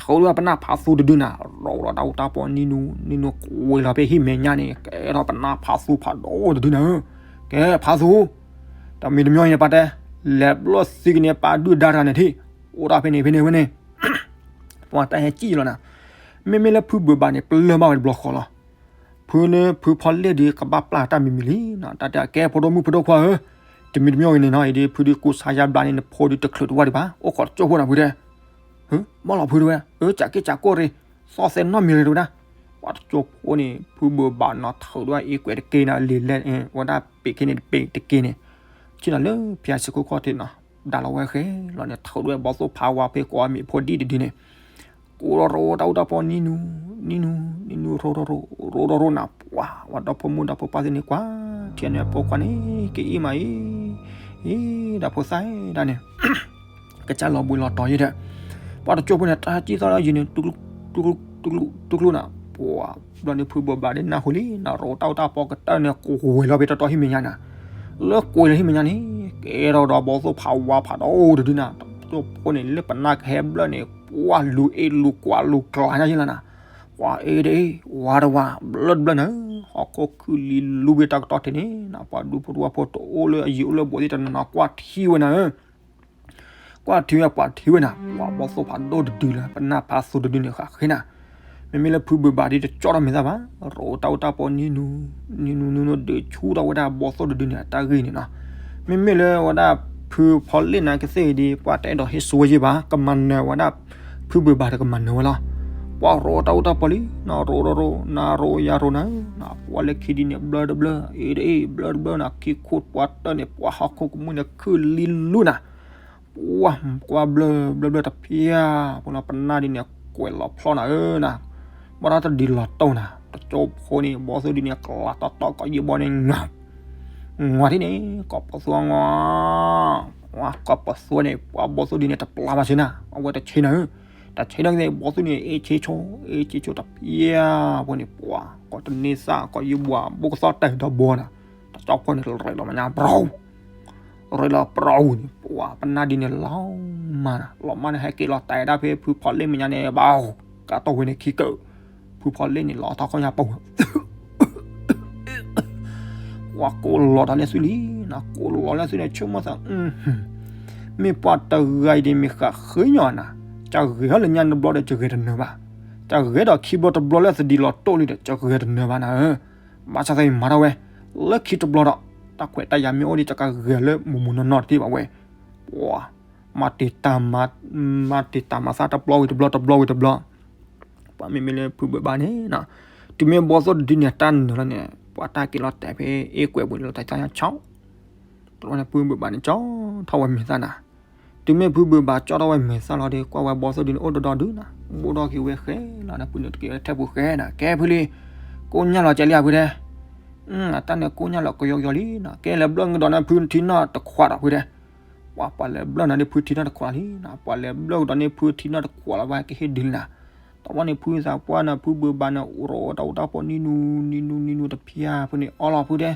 ထုးဒၣ်ပနၢ်ဖးသူတဒုနၤ, ရီဒီးတၢ်အူတၢ်ပီနံၤနူ, နံၤနူကွံာ်လီၤဖဲဟံၣ်မဲာ်ညါန့ၣ် ကဲထီၣ်ပနၢ်ဖးသူဖးဒိၣ်တဒုနၤဧၢ. ကဲဖးသူ, တမံၤတမံၤအံၤန့ၣ် ပှၤတဲ, လဲၤဘျီၣ်သံကန့ၣ် ပာ်ဒုၣ်ဒါတဂၤန့ၣ်ထံၣ်, အိၣ်ဒၣ်ဖဲန့ၣ်ဖဲန့ၣ်ဝဲန့ၣ် ပှၤတၢ်ဟဲစံၣ်လီၤနၤ. မ့မ့ၢ်လၢဖုဘၢၣ်ဘၣ်န့ၣ် ပလၢၢ်ဘၣ်ဝဲတဘျီဃီလီၤ. ဖုန့ၣ် ဖုဖီလ့ၣ်ဒီး ကဘၣ်ပျၢ်တၢ်မံၤမံၤလံနၤ. တၢ်တဲကဲ ဖိဒိၣ်မုၣ်ဖိဒိၣ်ခွါဧၢ, တမံၤတမံၤအံၤန့ၣ်နီၤ အံၤဒီး ဖုဒုးကိးဆါယါဘျါန့ၣ် နဖိဒုးတချုးတဝၢ်ဒံးဘၣ်, အိၣ်ခိးတကၠိဖိနၤဖုတဲ. ဟၢ, မ့ၢ်လီၤဖုတဲဝဲ, အၢ ကးက့ၢ်ကးကိၢ်ရ့ၣ်, သီၣ်သဲနီတမံၤရ့ၣ်တဲဝဲဒၣ်. ပှၤတကၠိဖိန့ၣ် ဖုဘၢၣ်ဘၣ်နီၤ ထုးဒၣ်အ့ၣ်ကွဲးတက့ၢ်နၤ လံာ်လဲၢ် ဝဲဒၣ်ပ့ၤက့ၤန့ၣ်တပ့ၤတက့ၢ်န့ၣ်, ဆ့ၣ်နီၤလၢဖၠါစ့ၢ်ခိၣ်ခီၣ်ထံးနီၤ, ဒါလီၤဝဲဃဲလီၤန့ၣ် ထုးဒၣ်ဘီသိၣ်ဖးဝါဖဲကိးအမံၤဖိဒံၣ်တဒုန့ၣ် ကိးရီၤရိၤတၢ်အူတၢ်ပီနံၤနူ, နံၤနူ, နံၤနူရိၤရိၤရိၤ, ရိၤရိၤရိၤနၤ, ပှၤ ဝဲဒီဖိမိၢ်ဒီဖိပၢ်သ့ၣ်န့ၣ်ကွၢ်ထံန့ၣ် ဖိခွါန့ၣ် ကအံၣ်မးအံၤ, အံၤ ဒီးဖိသၣ်ဒၣ်န့ၣ် ကစၢ်လီၤဘှံးလီၤတီၤယဲဒီး, ပှၤတကၠိဖိန့ၣ် တၢ်စံၣ်သီၣ်လၢယံၤန့ၣ် တူၢ်ကျူၢ်တူၢ်ကျူၢ်တူၢ်ကျူၢ်တူၢ်ကျူၢ်နၤ, ပှၤ ဘျီန့ၣ်ဖုဘၢၣ်ဘၣ်ဒီးနၢ်ဟူလံနၤ, ရိၤတၢ်အူတၢ်ပီကတၢၢ်န့ၣ် ကွံာ်လီၤဖဲတတီၤဟံၣ်မဲာ်ညါနၤ, လၢကွံာ်လီၤဟံၣ်မဲာ်ညါန့ၣ် ကဲထီၣ်ဒီးဘီသိၣ်ဖးဝါဖးဒိၣ်တဒုနၤ, တကၠိဖိန့ၣ် လၢပနၢ်ကဟဲဘျၢၣ်န့ၣ် ပှၤလူၤအ့ၣ်လူၤကွၢ်လူၤကျါညါယဲလီၤနၤ, ပှၤအ့ၣ်ဒ်အံၤ ဝါတဝါ ဘျၢၣ်တဘျၢၣ်နၤ, ဟီၣ်ခိၣ်ခုၣ်လံလူၤဖဲတၢ်ကတီၢ်ထံးန့ၣ်နၤ, ပှၤဒူဖိတဝၢဖိတအိၣ်လၢအယံၤအိၣ်လၢအဘူးသ့ၣ်တနီၤနီၤ ကွၢ်ထံဝဲနၤဧၢ ကွၢ်ထံဝဲ ကွၢ်ထံဝဲနၤ, ပှၤဘီသိၣ်ဖးဒိၣ်တဒုလၢ ပနၢ်ဖးသူတဒုန့ၣ်ဃးဃ့နၤ, မ့မ့ၢ်လၢဖုဘၢၣ်ဘၣ်ဒီးတကၠီၣ်ထီၣ်မဲာ်သၣ်ဘၣ်, ရိၤတၢ်အူတၢ်ပီနံၤနူ, နံၤနူနံၤနူဒုးဆူၣ်ထီၣ်ဝဲဒၣ်ဘီသိၣ်တဒုန့ၣ် အတၢ်ဂ့ၢ်န့ၣ်နီၤ, မ့မ့ၢ်လၢဝဲဒၣ်ဖုဖီလ့ၣ်နၤကသ့ၣ်အံၤဒီး ပှၤတအဲၣ်ဒိးဟ့ၣ်ဆိဝဲယဲၢ်ဘၣ်, ကမၤနၢၤဝဲဒၣ် ဖုဘၢၣ်ဘၣ်ဒီးကမၤနၢၤဝဲလီၤ, ပှၤရိၤတၢ်အူတၢ်ပီလံ, နရိၤရိၤရိၤ နရိၤယၤရိၤနၤ, ပှၤလၢခံဒုန့ၣ် ဘျၢၣ်တဘျၢၣ် အ့ၣ်ဒ်အံၤ ဘျၢၣ်တဘျၢၣ်နၤ, ခံခိၣ်ပှၤတၢၢ်န့ၣ် ပှၤဟီၣ်ခိၣ်ကမူၣ်န့ၣ် ခုၣ်လံလူနၤ ပှၤကွၢ်ဘျၢၣ်ဘျၢၣ်ဘျၢၣ်တဖၠၣ်ဖိလီၤ, ပနၢ်ဒ်န့ၣ် ကွဲးလီၤဖျီနၤဧၢနၤ, ဘၣ်ဒီးတဒ်လီၤတိၢ်နၤ, တကၠိဖိန့ၣ် ဘီသိၣ်ဒ်န့ၣ် ကလၤတီတီကိးယံာ်ဘီန့ၣ် ငါထံၣ်န့ၣ် ကိးပသူ ကိးပသူန့ၣ် ပှၤဘီသိၣ်ဒ်န့ၣ် တပျၢ်ဘၣ်ဆ့နၤ, အဝဲတဆ့နၤဧၢ, တဆ့နၤန့ၣ် ဘီသိၣ်န့ၣ် အ့ၣ်ဆ့ဆိ အ့ၣ်ဆ့ဆိတဖၠၣ်ဖိန့ၣ် ပှၤကိးတန့ၢ်သၣ် ကိးယံာ်ဘီ ဘိၣ်ကသီၣ်တၢ်ဒီဘီနၤ, တကၠိဖိန့ၣ် ရ့းလီၤမဲာ်ညါ ဘြူၤ ရ့းလီၤပရီန့ၣ် ပှၤပနၢ်ဒ်န့ၣ် လီၤမၢ်နၤ, လီၤမၢ်န့ၣ် ဟဲက့ၤလီၤတဲာ်ဒၣ်ဖဲဖုဖီလ့ၣ်မဲာ်ညါန့ၣ် ဘၣ်, ကးတိၢ်ဝဲန့ၣ်ခံကၢၣ်, ဖုဖီလ့ၣ်န့ၣ် လီၤထီၣ်ခီၣ်ညါပူၤ, ပှၤကိးလီၤတၢ်လၢသုလံနၤ, ကိးလီၤလၢသုန့ၣ် ဆိကမိၣ်သး, မ့ၢ်ပှၤတဂၤအံၤဒ်မ့ၢ်ဃးဃ့ညီနၤ, ကဂဲၤထီၣ်လၢညါတဘျီဒီး ကဂဲၤတနၢၤဘၣ်, ကဂဲၤဒီးခံဘျီတဘျီလၢသဒံးလီၤတိၢ်လံဒီး ကဂဲၤတနၢၤဘၣ်နၤဧၢ ဘၣ်ဆၣ်သးအံၤမၤထီၣ်ဝဲ, လၢခံတဘျီဒီး တၢ်ခွဲးတၢ်ယာ်မ့ၢ်အိၣ်ဒီး ကကဂဲၤလၢမုၢ်မုၢ်နီၢ်နီၢ်တသ့ဘၣ်ဝဲ, ပှၤ မၤတ့ၢ်တၢ်မၤ, မၤတ့ၢ်တၢ်မၤသးတဘျီဝံၤတဘျီ တဘျီဝံၤတဘျီ, ပှၤမ့မ့ၢ်လၢဖုဘၢၣ်ဘၣ်န့ၣ်, တုၤမ့ၢ်ဘီသိၣ်တဒုန့ၣ် တၢ်နၢၤလီၤန့ၣ် ပှၤတၢ်က့ၤလီၤတဲာ်ဖဲအ့ၣ်ကွဲးပူၤန့ၣ် လီၤတၢ်ကၠီၣ် တဘျီန့ၣ် ဖုဘၢၣ်ဘၣ်န့ၣ် ကၠီၣ်ထီၣ်ဝဲမဲာ်သၣ်နၤ, တုၤမ့ၢ်ဖုဘၢၣ်ဘၣ်ကၠီၣ်ထီၣ်ဝဲမဲာ်သၣ်လီၤဒီး ကွၢ်ဝဲဘီသိၣ်ဒုန့ၣ် အိၣ်ဒီဒီဒုနၤ, ဘိၣ်ဒီးက့ၤဝဲဃဲလီၤနၤ, ဖုန့ၣ်တက့ၤဝဲထဲပူၤဃဲနၤ, ကဲဖုလံ, ကိၣ်ညၣ်လီၤကဲလံဧါဖုတဲ, အတၢ်န့ၣ်ကိၣ်ညၣ်လီၤကယီကယီလံနၤ, ကဲလဲၤဘျၢၣ်နကဒီးန့ၣ် ဖုထံနီၢ်တခွးဒီးဖုတဲ, ပှၤပှၤလဲၤဘျၢၣ်နၤန့ၣ် ဖုထံနီၢ်တခွးလံနၤ, ပှၤလဲၤဘျၢၣ်ကဒီးန့ၣ် ဖုထံနီၢ်တခွးလီၤ ပှၤကဟ့ၣ်ဒုလံနၤ, တဘျီန့ၣ် ဖုသးပှၢ်နၤ ဖုဘၢၣ်ဘၣ်န့ၣ် ရိးတၢ်အူတၢ်ပီနံၤနူ နံၤနူ နံၤနူတဖၠၣ်ဖိန့ၣ် အီလီၤဖုတဲ,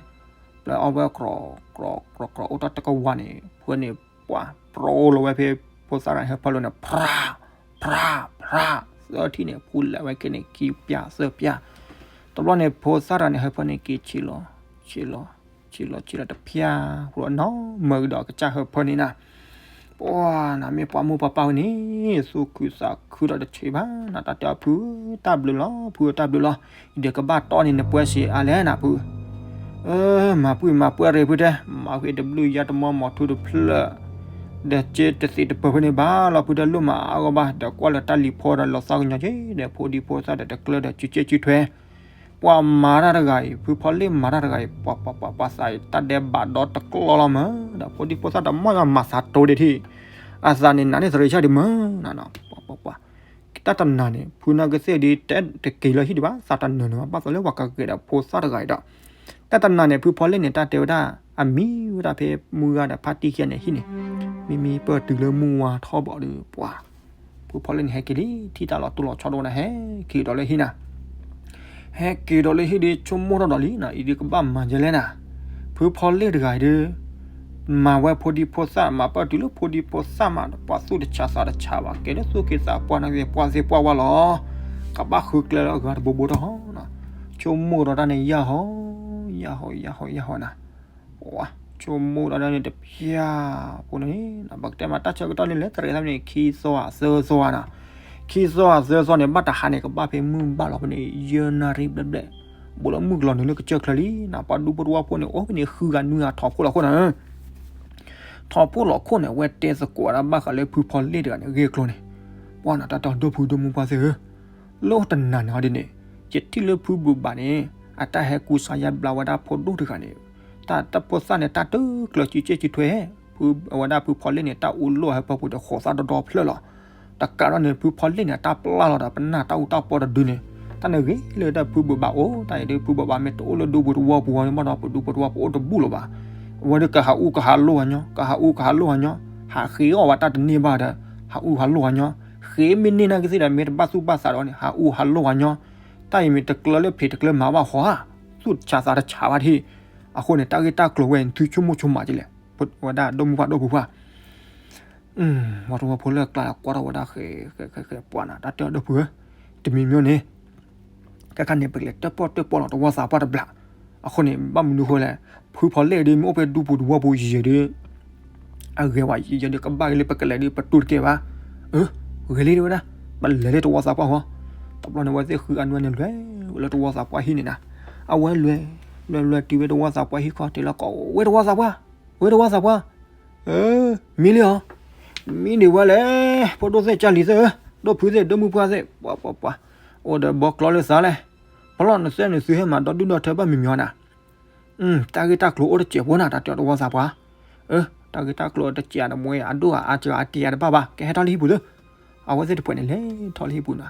ပျဲအီဝဲကြီၤကြီၤကြီၤ အိၣ်တၢ်တကဝၤန့ၣ် ဖုန့ၣ် ပှၤပြိလီၤဝဲဖဲ ဖိသၣ်တဂၤန့ၣ် ဟၢဖၢလိၤန့ၣ် ဖြး ဖြး ဖြး သၢထံၣ်န့ၣ် ဖုလဲၤဝဲက့ၤန့ၣ် ခံပျၢ်သၢပျၢ်, တဘျီန့ၣ် ဖိသၣ်တဂၤန့ၣ် ဟၢဖၢန့ၣ်က့ၤဆံးလီၤ ဆံးလီၤ ဆံးလီၤ ဆံးလီၤတဖၠၣ်ဖိလီၤနီၤ, မၢကဒီးကစၢ်ဟၢဖၢန့ၣ်နၤ ပှၤနၤမ့ၢ်ပှၤမိၢ်ပှၤပၢ်ဝဲန့ၣ် သူၣ်ခုသးခုဒီးတဆံးဘၣ်နၤ, တၢ်တဲအီၤ ဖု တၢ်ဘျုးလီၤ ဖုတၢ်ဘျုးလီၤ, ဒီးကဘၣ်တီၢ်န့ၢ်နပှဲၤစ့အါလဲၣ်နၤဖု, အၢ မၤပှံၢ်မၤပှဲၤရ့ၣ်ဖုတဲ, မၤဃ့တဘျုးယါတမီမီၤထူတဖျၢၣ်, ဒီးက့တသ့တပၢၤဖဲန့ၣ်ဘၣ်လီၤဖုတဲ, လိၣ်မၤအါဂီၢ်ဘၣ်, ဒီးကွၢ်လၢတၢ်လံၤဖီဒီးလီၤသီကညီၤက့ၤ, ဒီးဖိဒံဖိသၣ်ဒီးတကျၢၢ်ဒီးစုစ့ၣ်စုထွဲ, ပ ပှၤမၤတၢ်တဂၤအံၤ ဖုဖီလ့ၣ်မၤတၢ်တဂၤအံၤ ပှၤပှၤပှၤပှၤသးအံၤ တၢ်ဒဲးဘးဒီတကျီလီၤမး, ဒီးဖိဒံဖိသၣ်တမီၢ်ယၤမၤသးတိၤဒံးထံၣ်, အသးန့ၣ်နးန့ၢ်သရံးဆၣ်ဒံးမး, ပှၤပှၤပှၤ တၢ်တနၤန့ၣ် ဖုနာ်က့သ့ၣ်ဒ်တဲတက့ၤလၢဟံၣ်ဒံးဘၣ် သးတနၢၤန့ၣ် ဘၣ်သိးလၢပှၤကဂဲၤဒီးဖိသၣ်တဂၤအံၤဒီး, တၢ်တနၤန့ၣ် ဖုဖီလ့ၣ်န့ၣ် တၢ်တဲဝဲဒၣ် အမံၤဝဲဒၣ်ဖဲမုၢ်ဂၤဒီးဖါတံၢ်ခံဂၤန့ၣ်ဟံၣ်န့ၣ်, မ့မ့ၢ်ပၢၢ်တုၤလၢမုၢ်ဝါထီၣ်ဘီဒုး ပှၤ ဖုဖီလ့ၣ်န့ၣ် ဟဲက့ၤလံ ထံၣ်တၢ်လီၤတိၢ်လီၤဆီတအိၣ်န့ၣ် ဟဲက့ၤဒီးလၢဟံၣ်နၤ ဟဲက့ၤဒီးလၢဟံၣ်ဒုး ဆိကမိၣ်ထီၣ်ဒီးလံနီၤ အံၤဒုးကဘၣ်မၤဒ်လဲၣ်နၤ, ဖုဖီလ့ၣ်တဂၤအံၤဒုး မၤဝဲဖိဒံဖိသၣ် မၤပၢၢ်တုၤလၢဖိဒံဖိသၣ်မးဒီး ပှၤသူၣ်တဆးသးတဆးဘၣ် ကဲလၢသူၣ်က့သးပှၢ်နာ်က့ ပှၢ်သ့ၣ်ပှၢ်ဝါလီၤ, ကဘၣ်ဃုကျဲလၢအဂၤတဘိဘိတဟီနီၤ, ဆိကမိၣ်ဒီးတၢ်န့ၣ် ယၢ်ဟီ ယၢ်ဟီ ယၢ်ဟီ ယၢ်ဟီနၤ ဆိကမိၣ်ဒီးတၢ်န့ၣ်တပျၢ်ဖိန့ၣ်, ပကတဲမးတၢ်ဆၢကတီၢ်န့ၣ် လဲၤတရံးသးန့ၣ် ခံသီဧါသၢသီဧါနီၤ, ခံသီဧါသၢသီန့ၣ် ဘၣ်တဟါန့ၣ် ကဘၣ်ဖဲမုၢ်ဘၣ်လီၤဖဲန့ၣ် ယဲၢ်နၣ်ရံၣ်ဘျဲၣ်ဘျဲၣ်, ဘူးလၢမုၢ်ကလီၤနုာ်လၢကစၢၢ်ချၢလံနီၤ, ပှၤဒူဖိတဝီဖိန့ၣ် အိၣ်ဖဲန့ၣ် ဃုဂၤနွံဂၤထီၣ်ဖိလီၤခိၣ်နၤ ထီၣ်ဖိလီၤခိၣ်န့ၣ် အဝဲတဲသကိးဝဲဒၣ်ဘၣ်ဃးလၢဖုဖီလ့ၣ်တဂၤန့ၣ် ဂ့ၢ်ကျိၤန့ၣ်, ပှၤနီၤ တၢ်တဲအီၤ ဒိၣ်ဖုဒိၣ်မုၢ်ပှၢ်သ့ၣ်ဧၢ, လၢတနၤန့ၣ်ဟီဒ်န့ၣ် ယထံၣ်လၢဖုဘုးဘးန့ၣ် အတၢ်ဟဲကူစါယါဘျါဝဲဒၣ်ဖိဒိၣ်တဂၤန့ၣ်, တၢ်တၢ်ဖိသၣ်န့ၣ် တၢ်တကျၢၤစုစ့ၣ်စုထွဲ, ဖုအဝဲဒၣ်ဖုဖီလ့ၣ်န့ၣ် တၢ်အူလိၣ်ဟဲပၢပူၤဒီးဃိးသၣ်ဒီဒီဖျၢၣ်လီၤ. တကးဒီးန့ၣ် ဖုဖီလ့ၣ်န့ၣ် တၢ်ပျၢ်လီၤဒီးပနၢ်တၢ်အူတၢ်ပီတဒုန့ၣ်, တၢ်န့ၣ်ဂ့ၤလၢတၢ်ဖုဘုးဘးအိၣ်, တၢ်အံၤဒုးဖုဘုးဘးမ့ၢ်တအိၣ်လၢဒူပူၤတဝီပူၤဝဲန့ၣ်ဘၣ်ဒီး ပဒူပူၤတဝီပအိၣ်တဘူၣ်လၢၤဘၣ်. အဝဲဒုးကဟးအူကဟးလိၢ်ဟးညီ, ကဟးအူကဟးလိၢ်ဟးညီ, ဟးဃ့အီၣ်ဝဲတၢ်တန့ၢ်ဘၣ်ဒီး ဟးအူဟးလိၢ်ဟးညီ, ဃ့မ့ၢ်န့ၢ်နာ်က့သ့ၣ်ဒီး မ့ၢ်တဘၣ်သူၣ်ဘၣ်သးဒီးန့ၣ် ဟးအူဟးလိၢ်ဟးညီ, တၢ်အံၤမ့ၢ်တကျၢၤလၢဖံးတကျၢၤမၤဘၣ်ဟီဧါ, သူၣ်တဆးသးတဆးဘၣ်ထံၣ်. အဃိန့ၣ် တၢ်ဂ့ၢ်တၢ်ကျိၤဝဲ နသုဆိကမိၣ်ဆိကမးကလဲၣ်, ဝဲဒၣ်ဒိၣ်မုၢ်ပှၢ်ဒိၣ်ဖုပှၢ် ပှၤတဝီဖိလၢအကျါလၢကွၢ်ထီၣ်ဝဲဒၣ်ဃဲဃဲဃဲပှၤနၤ တၢ်တဲအီၤဒိၣ်ဖုဧၢ, တမံၤမံၤန့ၣ် ခဲခါန့ၣ် ပကလဲၤတၢၣ်ပီၣ်တၢၣ်ပီၣ်လီၤတဝီသးပှၢ်တဘျီ, အဃိန့ၣ် ဘၣ်မနုၤဃိလဲၣ်, ဖုဖီလ့ၣ်ဒုး မ့ၢ်အိၣ်ဖဲဒူပူၤတဝီပူၤယံာ်ယံာ်ဒုး အဂဲၤဝဲယံာ်ယံာ်ဒုး ကဘၣ်က့ၤလၢပကလဲၤဒုး ပတူၢ်တကဲဘၣ်, အၢ ဂဲၤလံတဲဝဲဒၣ်, ပလဲၤလၢတဝီသးပှၢ်ဃီ, တဘျီန့ၣ် အဝဲသ့ၣ်ဃုအနွဲန့ၣ် လဲၤဝဲလၢတဝီသးပှၢ်ဟံၣ်န့ၣ်နၤ, အဝဲလဲၤ လဲၤလဲၤတုၤဝဲတဝီသးပှၢ်ဟံၣ်ခီ တဲလီၤကိးဝဲတဝီသးပှၢ်, ဝဲတဝီသးပှၢ် မံလံဧါ, မံဒံးဝဲလဲၣ်, ဖိဒိၣ်သ့ၣ်ကၢ်လံၤသ့ၣ်ဧၢ, ဒိၣ်ဖုသ့ၣ် ဒိၣ်မုၢ်ပှၢ်သ့ၣ် ပှၤပှၤပှၤ, အိၣ်ဒီးဘီကျီလၢသးလဲၣ်, ဖီလီၢ်နသ့ၣ်နသုဟဲမၤဒီဒူၣ်ဒီထၢဘၣ်မံၤမံၤအီၤနၤ, တၢ်ဂ့ၢ်တၢ်ကျိၤအိၣ်တစဲးဖိနၤ တၢ်တဲအီၤတဝီသးပှၢ်, အၢ တၢ်ဂ့ၢ်တၢ်ကျိၤတစဲးတမွဲအဒိၣ်အါအါကဲအါကဲအါတဘၣ်ဘၣ် ကဟဲထီၣ်လၢဟံၣ်ပူၤသ့ၣ်, အဝဲသ့ၣ်တဖှဲးန့ၣ် လဲၤထီၣ်လၢဟံၣ်ပူၤနၤ,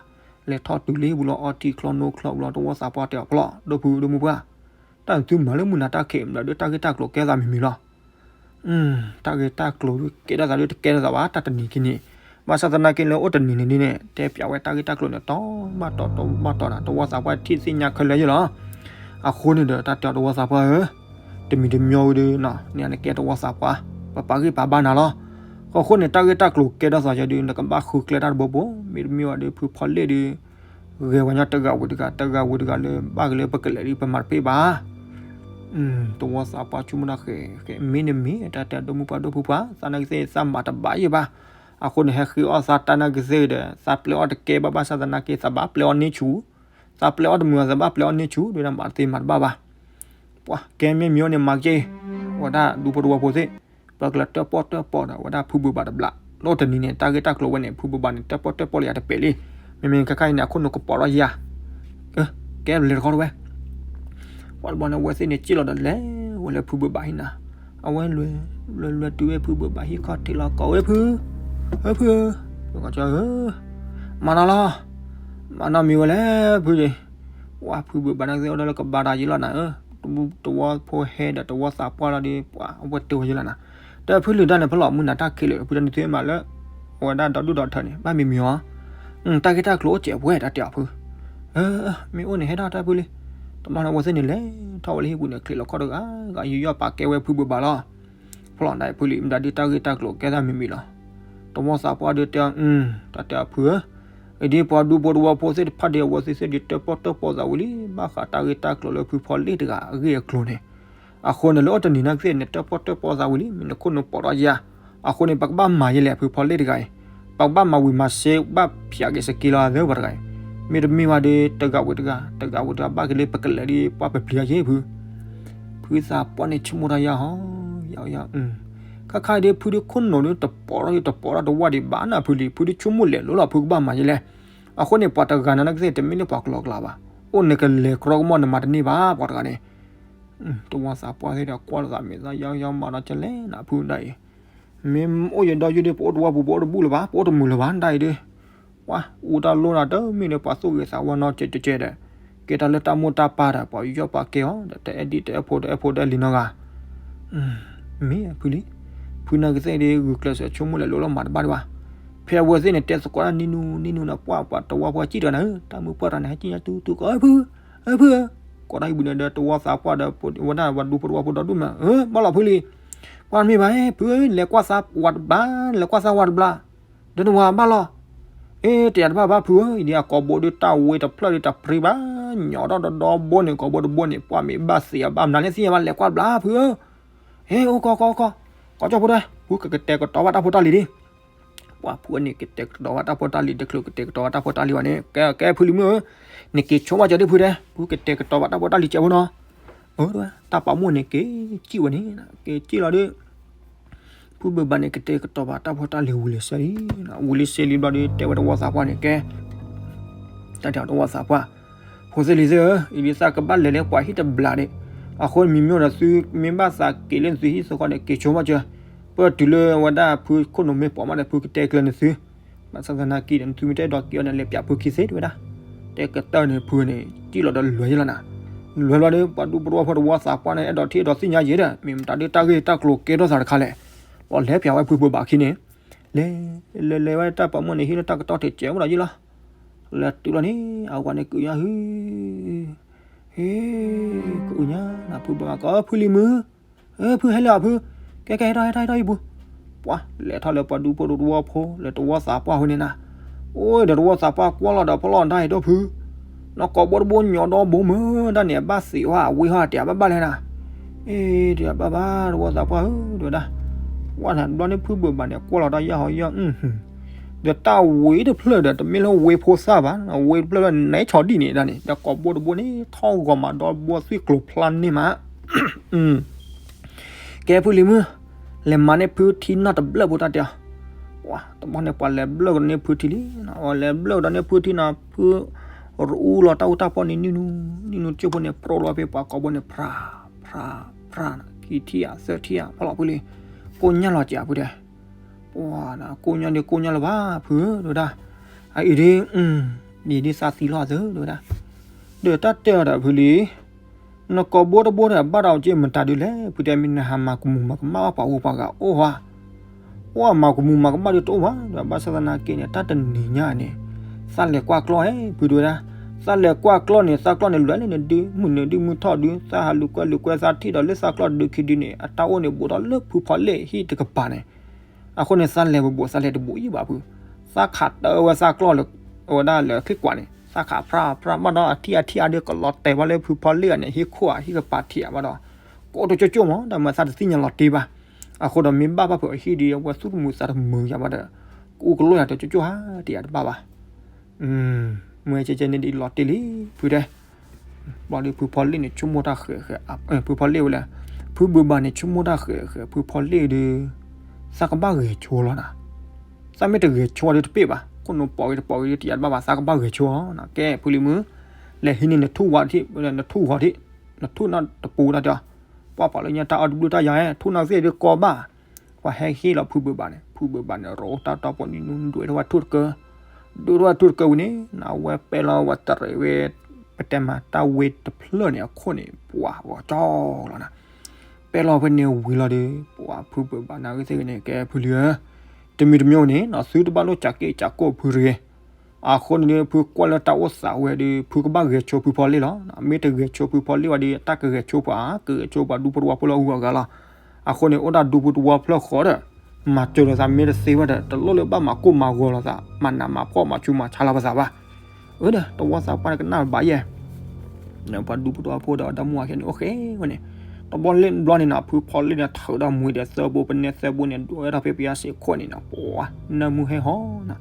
လဲၤထီၣ်တုၤလၢဟံၣ်ပူၤလီၤ အီထံချီနိချီပူၤလီၤ တဝီသးပှၢ်တဲအီၤဖီလီၢ် ဒိၣ်ဖုဒိၣ်မုၢ်ပှၢ်, တၢ်နသုမၤလၢမုၢ်နၤတၢ်ခံးမးဒီး တၢ်ဂ့ၢ်တၢ်ကျိၤကဲသးမံၤမံၤလီၤ. တၢ်ဂ့ၢ်တၢ်ကျိၤကဲထီၣ်သးဒုးတကဲထီၣ်သးဘၣ် တၢ်တနံၤခံနံၤ, ဘၣ်ဆၣ်သနာ်က့လၢအိၣ်တနံၤန့ၣ်ဒ်န့ၣ် တဲပၠးဝဲတၢ်ဂ့ၢ်တၢ်ကျိၤန့ၣ် တီဘၣ်တီတီဘၣ်တီနၤ တဝီသးပှၢ်ထံၣ်သ့ၣ်ညါခဲလၢာ်ယဲလီၤ. အဃိန့ၣ်ဒီး တၢ်တဲအီၤတဝီသးပှၢ်ဧၢ, တမံၤတမံၤဝံၤဒီး နကဲတဝီသးပှၢ်, ပပာ်ဂံၢ်ပာ်ဘါနၤလီၤ. အဃိန့ၣ် တၢ်ဂ့ၢ်တၢ်ကျိၤကဲထီၣ်သးယဲဒုး နကဘၣ်ဃုကျဲတၢ်တဘိဘိ, မ့တမ့ၢ်ဘၣ်ဒီး ဖုဖီလ့ၣ်ဒုး ဂဲၤဝဲညီတဂၤဝံၤတဂၤ တဂၤဝံၤတဂၤလၢ ဘၣ်က့ၤလၢပကလဲၤဒုး ပမၤတပ့ၢ်ဘၣ်. တဝီသးပှၢ်ဆိကမိၣ်တၢ်ဃဲ ဃဲ မ့ၢ်န့ၣ်မ့ၢ် တၢ်တဲဒိၣ်မုၢ်ပှၢ်ဒိၣ်ဖုပှၢ် သးနာ်က့သ့ၣ် သးမၤတဘၣ်ယဲဘၣ်. အဃိန့ၣ် ဟဲဃ့အီၣ်သးတၢ်နာ်က့သ့ၣ်ဒီး သးပျဲအီၣ်တကဲဘၣ်ဘၣ်ဆၣ်သနာ်က့ သးဘၣ်ပျဲအီၣ်န့ၢ်ဆူၣ်, သးပျဲအီၣ်တမုာ် သးဘၣ်ပျဲအီၣ်န့ၢ်ဆူၣ် ဒုးဒၣ်မၤတသ့မၤတဘၣ်ဘၣ်. ပှၤကဲမ့ၢ်မ့ၢ်အိၣ်န့ၣ် မၤက့ၤ ဝဲဒၣ်ဒူဖိတဝီဖိသ့ၣ်, ပကလဲၤတၢၣ်ပီၣ်တၢၣ်ပီၣ်ဒီး ဝဲဒၣ်ဖုဘုးဘးတဘျီ, လၢတနံၤန့ၣ် တၢ်ဂ့ၢ်တၢ်ကျိၤဝဲန့ၣ် ဖုဘုးဘးန့ၣ် တၢၣ်ပီၣ်တၢၣ်ပီၣ်လၢယၤတပဲာ်လံ. မ့မ့ၢ်ခဲခါအံၤန့ၣ် အခိၣ်နူာ်ကပိာ်ထီၣ်ယၤ, ကဲလဲၤတခီတဝဲ ပှၤတဘျီန့ၣ် အဝဲသ့ၣ်န့ၣ် စံၣ်လီၤဒီးလဲၤဝဲလၢဖုဘုးဘးဟံၣ်နၤ, အဝဲလဲၤ လဲၤလဲၤတုၤဝဲဖုဘုးဘးဟံၣ်ခီၣ်ထံးလီၤ ကိးဝဲဖု, အၢဖုဧၢ, မၤနီၤလီၤ, မၤနီၤမံၤဝဲလဲၣ်ဖုန့ၣ်, ဝဲဖုဘုးဘးနာ်က့သ့ၣ်အိၣ်ဒီးလၢကဘါတၢ်ယံၤလီၤနၤဧၢ, တဝီဖိဟဲဒီးတဝီသးပှၢ်လီၤဒီး ပှၤအဝဲတဲဝဲယံၤလီၤနၤ, ဒီးဖုလုၢ်တၢ်န့ၣ် ဖီလီၢ်မုၢ်နၤတၢ်ခံးလၢာ် ဖုတၢ်နုၤသုမးလၢ အဝဲဒၣ်ဒီဒူၣ်ဒီထၢန့ၣ် ဘၣ်မံၤမံၤအီၤ, တၢ်ဂ့ၢ်တၢ်ကျိၤအိၣ်စဲးပှဲၤတၢ်တဲအီၤဖု, မ့ၢ်အိၣ်န့ၣ် ဟဲထီၣ်တၢ်ဖုလံ. တဘျီန့ၣ် အဝဲသ့ၣ်န့ၣ်လဲၤထီၣ်ဝဲလၢဟံၣ်ပူၤန့ၣ် ချံးလီၤခီၣ်တဂၤဂၤ ယူးယီၣ်ပာ်ကဲဝဲဖုဘုးဘးလီၤ. ဖီလီၢ်ဒၣ်ဖုလံ မတၤဒ်တၢ်ဂ့ၢ်တၢ်ကျိၤကဲသးမံၤမံၤလီၤ. တဝီသးပှၢ်ဒုးတဲအီၤ, တၢ်တဲအီၤဖုဧၢ, အဒ်ပှၤဒူဖိတဝီဖိသ့ၣ်တဖၣ်ဒီး အဝဲသ့ၣ်သ့ၣ်ဒုးတၢၣ်ပီၣ်တၢၣ်ပီၣ်သးဝံၤလံ ဘၣ်ဃးတၢ်ဂ့ၢ်တၢ်ကျိၤလၢဖုဖီလ့ၣ်တဂၤအဂ့ၢ်အကျိၤန့ၣ်, အဃိန့ၣ် လၢအိၣ်တနံၤနာ်က့သ့ၣ်န့ၣ် တၢၣ်ပီၣ်တၢၣ်ပီၣ်သးဝံၤလံ မ့ၢ်နခိၣ်နူာ်ပိာ်ထီၣ်ယၤ, အဃိန့ၣ် ပကဘၣ်မၤယဲလဲၣ် ဖုဖီလ့ၣ်တဂၤအံၤ, ပကဘၣ်မၤဝံၤမၤစ့ ဘၣ်ဖျါက့ၤစက့လီၤသၢပှၤတဂၤအံၤ, မ့တမ့ၢ်ဘၣ်ဒီး တဂၤဝံၤတဂၤ တဂၤဝံၤတဂၤ ဘၣ်က့ၤလၢပကလဲၤဒ်ပှၤပပျံၤအီၤယဲၢ်ဖု ဖုသးပှၢ်န့ၣ် ဆိကမိၣ်တၢ်ယၤဟီ, ယၤယၤ, ခါခါဒ်ဖုဒ်ခိၣ်နူာ်ဒ်တပိာ်ထီၣ်ဒ်တပိာ်ထီၣ်တဝၢ်ဒံးဘၣ်နၤဖုလံ, ဖုဒ်ဆိကမိၣ်လဲၤလိၤလီၤ ဖုကဘၣ်မၤယဲလဲၣ်. အဃိန့ၣ် ပှၤတဂၤနာ်က့သ့ၣ် တမ့ၢ်လၢပှၤကျီကျါဘၣ်, အိၣ်နကလဲၤကြီကမီၣ်နမၤတန့ၢ်ဘၣ် ပှၤတဂၤန့ၣ်. တဝီသးပှၢ်သ့ၣ်ဒီးကွၢ်လိာ်သးမဲာ်သၣ်ယီယီ မၤဒီးကလဲၤနၤဖုဒၣ်အံၤ, မ့ၢ်အိၣ်ယဒီယုၢ်ဒီး ပအိၣ်တဝီပူၤ ပအိၣ်တဘူၣ်လၢၤဘၣ် ပအိၣ်တမုာ်လၢၤဘၣ်ဒၣ်အံၤဒီး, ပှၤအူတၢ်လိၣ်နၤတမ့ၢ်ဒီး ပှၤသူၣ်ဂ့ၤသးဝါနီတကဲးကဲးဒီး, ကဲတၢ်လၢတၢ်မိၢ်တၢ်ပၢ်ဒီး ပှၤယူးယီၣ်ပာ်ကဲအီၤဒီး တအဲၣ်ဒိးတအဲၣ်ဖိတအဲၣ်ဖိတအဲၣ်လံၤနီတဂၤ မ့ၢ်ဖုလံ. ဖုနာ်က့ၤသ့ၣ်ဒီး ဂုာ်ကျဲးစၢးဆိကမိၣ်လဲၤလိၤလီၤ မၤတဘၣ်ဒံးဘၣ်. ဖဲအဝဲသ့ၣ်န့ၣ် တဲသကိးတၢ်နံၤနူနံၤနူနၤ ပှၤပှၤတဝီပှၤစံၣ်တဂၤနၤဧၢ, တၢ်မုၢ်ပှၢ်တဂၤန့ၣ် ဟဲကံၣ်ညါတူတူကီး ဖု, ဖုဧၢ, ကိးတၢ်အံၤဘုန့ၣ်ဒီး တဝီသးပှၢ်ဒီး ဝဲဒၣ်ပှၤဒူဖိတဝီဖိဒီဒူၣ်မး ဘၣ်လီၤဖုလံ. ပှၤမ့ၢ်ဘၣ် ဖုဧၢ, လဲၤကွၢ်သးဝးတဘျီ လဲၤကွၢ်သးဝးတဘျီ ဒီးနဝၤဘၣ်လီၤ. အ့ တယၤတဘၣ်ဘၣ်ဖုဧၢ, အံၤဒ်အကိာ်ဘိဒုးတၢ်ဝ့တဖျၢၣ်ဒုးတၢ်ပြံဘၣ်, ညီဒီးဒီဘိန့ၣ် ကိာ်ဘိတဘိန့ၣ် ပှၤမ့ၢ်ဘၣ်သ့အဘၣ်မနုၤလဲၣ်သ့ၣ်ညါဘၣ် လဲၤကွၢ်တဘျီဖုဧၢ. ဟ့ၣ် အိၣ်ကီၢ်ကီၢ်ကီၢ်, ကီၢ်ကၠီၣ်ဖိဒၣ် ဖုကကတဲာ်ကတီၤဘၣ်တၢ်ဖိတၢ်လံၤဒံး. ပှၤဖုန့ၣ် ကတဲာ်ကတီၤဘၣ်တၢ်ဖိတၢ်လံၤ တချုးကတဲာ်ကတီၤဘၣ်တၢ်ဖိတၢ်လံၤဘၣ်န့ၣ် ကဲ ကဲဖုလံၤမုၣ်ဧၢ, နက့ၤဆိကမိၣ်ကၠီဒံးဖုတဲ, ဖုကတဲာ်ကတီၤဘၣ်တၢ်ဖိတၢ်လံၤကဲဖိနီၤ. အၢ တၢ်ပာ်မိၣ်န့ၣ် က့ၤစံၣ်ဝဲန့ၣ် က့ၤစံၣ်လီၤဒီး ဖုဘိးဘၣ်န့ၣ် ကတဲာ်ကတီၤဘၣ်တၢ်ဖိတၢ်လံၤဝံၤလံၤဆၢလံ, ဝံၤလံၤဆၢလံဘျီဒီး တဲဝဲတဝီသးပှၢ်န့ၣ် ကဲ တၢ်တဲအီၤတဝီသးပှၢ်, ဖိသ့ၣ်လံၤသ့ၣ်ဧၢ, အံၤဒ်သးကဘၣ်လဲၤလၢပှၤဟံၣ်တဘျီဒံး, အဃိမံၤမ့ၢ်ဒီးသု မ့ၢ်ဘၣ်သးက့ၤလၢနသုဟံၣ်သဃီန့ၣ် က့ၤဆိကမိၣ်ကၠီ, ပတုၤလၢဝဲဒၣ်ဖုခိၣ်နူာ်မ့ၢ်ပိာ်မးဒီး ဖုကတဲကျၢၤနသု, ဘၣ်ဆၣ်သနာ်က့ဒီး နသုမ့ၢ်တအဲၣ်ဒိးက့ၤအီၤန့ၣ် လဲၤပၠးဖုခံသ့တဝဲဒၣ်, တဲကတၢၢ်န့ၣ်ဖုန့ၣ် စံၣ်လီၤဒီးလွဲၤယလီၤနၤ, လွဲၤလီၤဒီး ပှၤဒူဖိတဝီဖိတဝီသးပှၢ်န့ၣ် အဲၣ်ဒိးထံၣ်အဲၣ်ဒိးသ့ၣ်ညါယဲဒီး မ့ၢ်မတၤဒုးတၢ်ဂ့ၢ်တၢ်ကျိၤကဲထီၣ်သးတခါလဲၣ်, ပှၤလဲၤပၠးဝဲဖုဘိးဘၣ်ခံန့ၣ် လဲၤ လဲၤလဲၤဝဲတၢ်ပာ်မိၣ်န့ၣ် ဟံးလၢတၢ်ကတီၢ်ထံးစဲးဝဲဒီးယ့ၢ်လီၤ, လဲၤတုၤလီၤန့ၣ် အဝၤန့ၣ်ကအုညါဟု, ဟ့ၣ် ကအုညါနၤ ဖုဘိးဘၣ်ကီး ဖုလံၤမုၣ်, ဖုဟဲလၢအဖု, ကဲကဲဟဲထီၣ်ဟဲထီၣ်ဟဲထီၣ်ယံၤပူၤ, ပှၤလဲၤထီၣ်လၢပှၤဒူဖိတဝီဖိ လၢတဝီသးပှၢ်ဝဲန့ၣ်နၤ, အိၣ်ဒီးတဝီသးပှၢ်ကွၢ်လီၤဒီးဖီလီၤဒၣ်အံၤဒီးဖု နကိာ်ဘိတဘိညီဒီဘိမုၢ်ဒၣ်န့ၣ် အဘၣ်သ့ဝဲအဝ့ၢ်ဟီၣ်တ့ၢ်အဘၣ်ဘၣ်လဲၣ်နၤ, အ့ တ့ၢ်အဘၣ်ဘၣ် တဝီသးပှၢ်ဧၢ တဝဲဒၣ်, ဝဲနၤဘျီန့ၣ်ဖုဘိးဘၣ်န့ၣ် ကွၢ်လီၤတၢ်ယၢ်ဟီယၢ်, ဒီးတၢ်ဝ့တဖျၢၣ်ဒီး တမ့ၢ်လၢဝ့ဖိသၣ်ဘၣ်, ဝ့တဖျၢၣ်လၢနဲဆီဒံၣ်န့ၣ်ဒၣ်န့ၣ် ဒီးကိာ်ဘိတဘိန့ၣ် ထီၣ်ဂီၤမးဒီဘိသွံၣ်ကျိၤဖျါန့ၢ်မး ကဲဖုလံၤမုၣ်, လဲၤမၤန့ၢ်ဖုထံနီၢ်တဘျၢၣ်ဖိတၢ်တဲအီၤ, ပှၤတဘျီန့ၣ် ပှၤလဲၤဘျၢၣ်ကဒီးန့ၢ်ဖုထံလံ, လဲၤဘျၢၣ်ကဒီးန့ၢ်ဖုထံနီၤ ဖု ရအူလီၤတၢ်အူတၢ်ပီၣ်န့ၣ် နံၤနူၤ နံၤနူၤတကၠိၢ်ဖိန့ၣ် ပြီလီၤဖဲပှၤကိာ်ဘိန့ၣ် ဖြး ဖြး ဖြး ခံထံၣ်ဧါ သၢထံၣ်ဧါ ဖီလီၤဖုလံၤ, ကိၢ်ညၢ်လီၤက့ၤဖုတဲ, ပှၤ ကိၢ်ညၢ်န့ၣ် ကိၢ်ညၢ်လၢၤဘၣ်ဖုဧၢ တဝဲဒၣ်, အအံၤဒ် ဒ်သးသံလီၤသၢ တဝဲဒၣ်, ဒီးတၢ်တဲအီၤဒီးဖုလံၤ နကိာ်ဘိတဘိဒီး ဘၣ်ဒီးက့ၤမတၤဒုးလဲၣ် ဖုတဲမ့ၢ်နဟးမၤကမူၤမၤကမၣ်ဘၣ်ပှၤဂိၢ်ပှၤဂၤအိၣ်ဧါ, အိၣ်မၤကမူၤမၤကမၣ်ဒုးတအိၣ်ဘၣ် ဒီးဘၣ်ဆၣ်သနာ်က့န့ၣ် တၢ်တနံၤညါန့ၣ် သးလဲၤကွၢ်ကျီၢ်ဧၢ ဖုတဲဝဲဒၣ်, သးလဲၤကွၢ်ကျီၢ်န့ၣ် သးကျီၢ်န့ၣ်လွဲၢ်လၢနဒုး မုၢ်နဒုးမုၢ်ထီၣ်ဒုး သးဟးလူၤကွဲလူၤကွဲသးထံၣ်ဒီးလၢသးကျီၢ်တဒုခံဒုန့ၣ် အတၢ်အိၣ်န့ၣ်ဘူးထီၣ်လၢဖုဖီလ့ၣ်ဟံၣ်တကပၤန့ၣ် အဃိန့ၣ် သးလဲၤဘူးဘူး သးလဲၤတဘူးယံာ်ဘၣ်ဖု, သးခးတၢဝဲသးကျီၢ်လၢ အဝဲဒၣ်လၢချံကွၢ်န့ၣ် သးခးဖြးဖြးမးဒီး အထံၣ်အထံၣ်အါဒုးကလီၤတဲာ်ဘၣ်လၢဖုဖီလ့ၣ်အန့ၣ် ဟံၣ်ခိၣ်အဟံၣ်ကပၤထံးအဘၣ်ဒီး ကိးတကၠိၢ်ကၠိၢ်မး တၢ်မၤသးတသ့ၣ်ညါလီၤတံၢ်ဘၣ်, အဃိဒီးမ့ၢ်ဘၣ်ဘၣ်ဖုအဟံၣ်ဒုး အဝဲသူၣ်တမုာ်သးတမုာ်ယၤဘၣ်ဒီး ကအူကလိာ်ယၤတကၠိၢ်ကၠိၢ်ဧါ တယၤတဘၣ်ဘၣ် မ့ၢ်ကဲကဲန့ၣ်ဒ်လီၤတံၢ်လံ ဖုတဲ, ဘျီဒီးဖုဖီလ့ၣ်န့ၣ် ဆိကမိၣ်တၢ်ဃဲးဃဲး, ဖုဖီလ့ၣ်ဝဲလဲၣ်, ဖုဘုဘၣ်န့ၣ် ဆိကမိၣ်တၢ်ဃဲးဃဲး ဖုဖီလ့ၣ်ဒီး သးကဘၣ်ဂဲၤဆိလီၤနၤ, သးမ့ၢ်တဂဲၤဆိဒီးတပ့ၢ်ဘၣ်, ခိၣ်နူာ်ပိာ်ဂ့ၤတပိာ်ဂ့ၤဒီး တယၤတဘၣ်ဘၣ် သးကဘၣ်ဂဲၤဆိလီၤ, ကဲဖုလံၤမုၣ်, လဲၤဟံးန့ၢ်နထူၣ်ဝါထံး, နထူၣ်ဂီၤထံး, နထူၣ်နီၢ်တပူၤတၢ်တဲအီၤ, ပှၤပာ်လၢညါတၢ်အီၣ်တဘျုးတၢ်ယၤ ထူၣ်နီၢ်သ့ၣ်ဒုးကီဘၣ် ပှၤဟဲဟ့ၣ်လီၤဖုဘုဘၣ်န့ၣ် ဖုဘုဘၣ်န့ၣ် ရိတၢ်တီပိာ်နံၤနူၤ ဒွဲၣ်ထီၣ်ဝဲထူၣ်တကၢ, ဒွဲၣ်ထီၣ်ဝဲထူၣ်တကၢဝံၤန့ၣ် အဝဲပဲလီၤဝဲတရံးဝဲ ပတဲမးတၢ်ဝ့တဖျၢၣ်န့ၣ်အခိၣ်န့ၣ် ပှၤဂီၤကၠီလီၤနၤ, ပဲလီၤဖဲန့ၣ်ဝံၤလီၤဒီး ပှၤဖုဘုဘၣ်နၤဂ့ၤသ့ၣ်ဂ့ၤန့ၣ် ကဲဖုလံၤဧၢ, တမံၤတမံၤန့ၣ် သုတဘၣ်လိၣ်စးက့ၣ်စးကိၣ်ဖုတဂ့ၤ အဃိန့ၣ်ဒီး ဖုကွၢ်လၢတၢ်အိၣ်သးဝဲဒီး ဖုကဘၣ်ဂဲၤဆိဖုဖီလ့ၣ်လီၤ. မ့ၢ်တဂဲၤဆိဖုဖီလ့ၣ်ဝဲဒီး တၢ်ကဂဲၤဆိပှၤ ကဂဲၤဆိပှၤဒူဖိတဝီဖိလၢအဂုၤအဂၤလီၤ. အဃိန့ၣ် အိၣ်ဒၣ်ဒူဖိတဝီဖျၢၣ်ဃီဒီး မၤစၢၤလိာ်သးမ့ၢ်တသ့ဝဲဒီး တလိၣ်လၢဘၣ်မၤကိၢ်မၤဂီၤလိာ်သး မၤနးမၤဖှီၣ်မၤဆူးမၤဆါလီၤပသးဘၣ်. အၢဒီး တဝီသးပှၢ်န့ၣ်ကနၣ်ဘၣ်ယဲၢ် ပှၤဒူဖိတဝီဖိဒီးအတၢ်မူအခဲန့ၣ် အိၣ်ဃဲဝဲန့ၣ် တဘျီလ့ၣ်တဘျီန့ၣ်နီၤ ဖုဖီလ့ၣ်န့ၣ် ထုးဒီးမှံၤဒီးသၢဘိ ပနဲသၢဘိန့ၣ် ဒွဲၣ်ထီၣ်ဖဲပယါစ့ၢ်ခိၣ်န့ၣ်နီၤ ပှၤ နၢမူဟဲဟီနီၤ.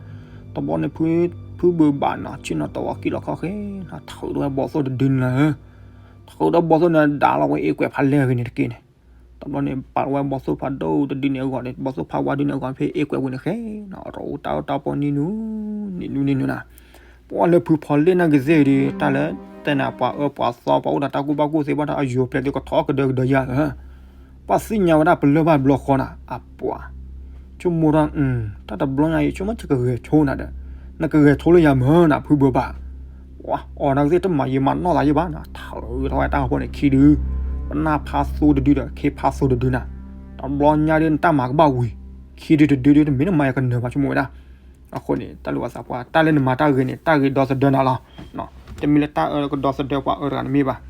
တဘျီန့ၣ် ဖုဘုဘၣ်နီၤ ဆ့ၣ်နီၤတဝီကံၣ်လီၤခီၣ်ဃဲနီၤ ထုးဒီးဝဲဘီသိၣ်တဒုန့ၣ်လီၤ. ထုးဒီးဘီသိၣ်န့ၣ် ဒါလီၤဝဲအ့ကွဲးဖးလဲၢ်ဂ့ၤန့ၣ်တက့ၢ်န့ၣ် တဘျီန့ၣ် ပာ်လီၤဝဲဘီသိၣ်ဖးဒိၣ်တဒုန့ၣ်အဂီၢ်န့ၣ် ဘီသိၣ်ဖးဝါဒုန့ၣ်အဂီၢ်ဖဲအ့ကွဲးဝဲန့ၣ်ဃဲနီၤ ရိတၢ်အီၣ်တၢ်ပီနံၤနူၤ နံၤနူၤနံၤနူၤနီၤ. ပှၤလၢဖုဖီလ့ၣ်နာ်က့ၤသ့ၣ်ဒီး တၢ်လၢ တဲနၤ ပှၤအၢပှၤသီ ပှၤအိၣ်ဒီးတၢ်ကူၣ်ဘၣ်ကူၣ်သ့ ဘၣ်ဒီးအယိၤပျဲၢ်သ့ၣ်ကထီၣ်ကဒၢကဒၢယၤဧၢ, ပှၤသ့ၣ်ညါဝဲဒၣ်ပလၢၢ်ဘၣ်ဘျီဃီနၤ အပှၤ ဆိကမိၣ်ထီၣ် တၢ်တဘျီညါအံၤ ဆိကမိၣ်ယကဂဲၤဆိနၤဒီး နကဂဲၤဆိလၢယၤမၢ်နၤ ဖုဘၢဘၣ်, ပှၤအီၤနၤကသ့ၣ်တမၤယံာ်မၤနီၢ်သးယံာ်ဘၣ်နၤ ထးလၢထီၣ်ဝဲတၢ်ဂီၤဖိန့ၣ်ခံဒု, ပနၢ်ဖးသိတဒုဒီး ခ့ဖးသိတဒုနၤ, တဘျီညါဒီးနတၢ်မၤကဘၣ်ဝံၤ, ခံဒုတဒုဒီး တမ့ၢ်နမၤယကနၢၤဘၣ် ဆိကမိၣ်ဝဲဒၣ်, အဃိန့ၣ် တၢ်လၢပှၤသးပှၢ် တၢ်လၢနမၤတၢ်ဂ့ၤန့ၣ် တၢ်ဂ့ၤဒီသဒၢနၤလီၤ, တမ့ၢ်လၢတၢ်အၢကဒီသဒၢပှၤအၢတဂၤန့ၣ်မ့ၢ်ဘၣ်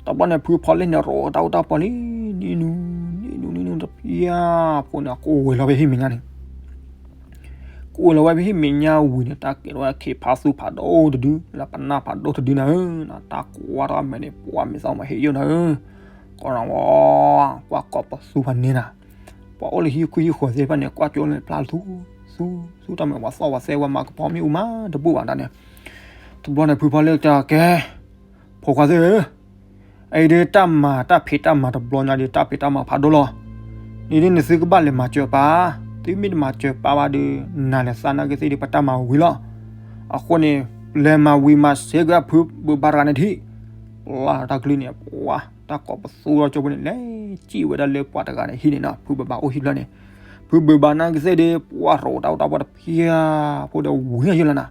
တဘျီန့ၣ် ဖုဖီလ့ၣ်န့ၣ် ရိးတၢ်အိၣ်တၢ်ပီၢ်လံ, နံၤနူၤ နံၤနူၤ နံၤနူၤ တပျၢ်ဖိန့ၣ် ကိးဝဲလီၤဖဲဟံၣ်မဲာ်ညါန့ၣ်, ကိးဝဲလီၤဝဲဖဲဟံၣ်မဲာ်ညါဝံၤန့ၣ် တၢ်ကဲထီၣ်ဝဲခ့ဖးသူဖးဒိၣ်တဒု လၢပနၢ်ဖးဒိၣ်တဒုနၤဧၢ, တၢ်ကွၢ်ထီၣ်အမဲာ်န့ၣ် ပှၤမ့ၢ်သီမ့ၢ်ဟ့ၣ်ယိၣ်နၤဧၢ, ကီၢ်နၤဝဲ ကွၢ်ကိးပသူဖးန့ၣ်နၤ, ပှၤအိၣ်လၢဟံၣ်ခိၣ်ဟံၣ်ဃီၤသ့ၣ်တဖၣ်န့ၣ် ကွၢ်ကၠိန့ၣ်ဖျါသူ သူ သူတၢ်မ့ၢ်ပှၤသီၣ်ပှၤသဲဝဲမၤကပီၤမ့ၣ်အူမးတဘူၣ်ဘၣ်တၢ်န့ၣ်, တဘျီန့ၣ် ဖုဖီလ့ၣ်တဲအီၤ ကဲ ဖိခွါသ့ၣ်ဧၢ, အအံၤဒ်တၢ်မၤတၢ်ဖံးတၢ်မၤတဘျီညါဒီး တၢ်ဖံးတၢ်မၤဖးဒိၣ်လီၤ, န့ၣ်ဒ်န့ၣ်သုကဘၣ်လဲၤမၤစၢၤပၢ်, သုမ့ၢ်တမၤစၢၤပၢ်ဘၣ်ဒီး နၤလဲၤသးနာ်က့သ့ၣ်ဒီး ပတၢ်မၤဝံၤလီၤ, အဃိန့ၣ် လဲၤမၤဝံၤမၤစ့ၢ်ကီးဖုဘၢဘၣ်တဂၤန့ၣ်ထံၣ်, ပျၢ်တၢ်ကလုၢ်န့ၣ် ပှၤ တၢ်ကိးပသူထီၣ်ကၠိဖိန့ၣ် လဲၤစံၣ်ဝဲဒၣ်လၢပှၤတဂၤန့ၣ်ဟံၣ်န့ၣ်နီၤ, ဖုဘၢဘၣ်အိၣ်ဟံၣ်ဖျၢၣ်န့ၣ်, ဖုဘၢဘၣ်နာ်က့သ့ၣ်ဒီး ပှၤရိးတၢ်အိၣ်တၢ်ပီၢ်တဖၣ်ဖိဒီးဝံၤယဲလီၤနၤ,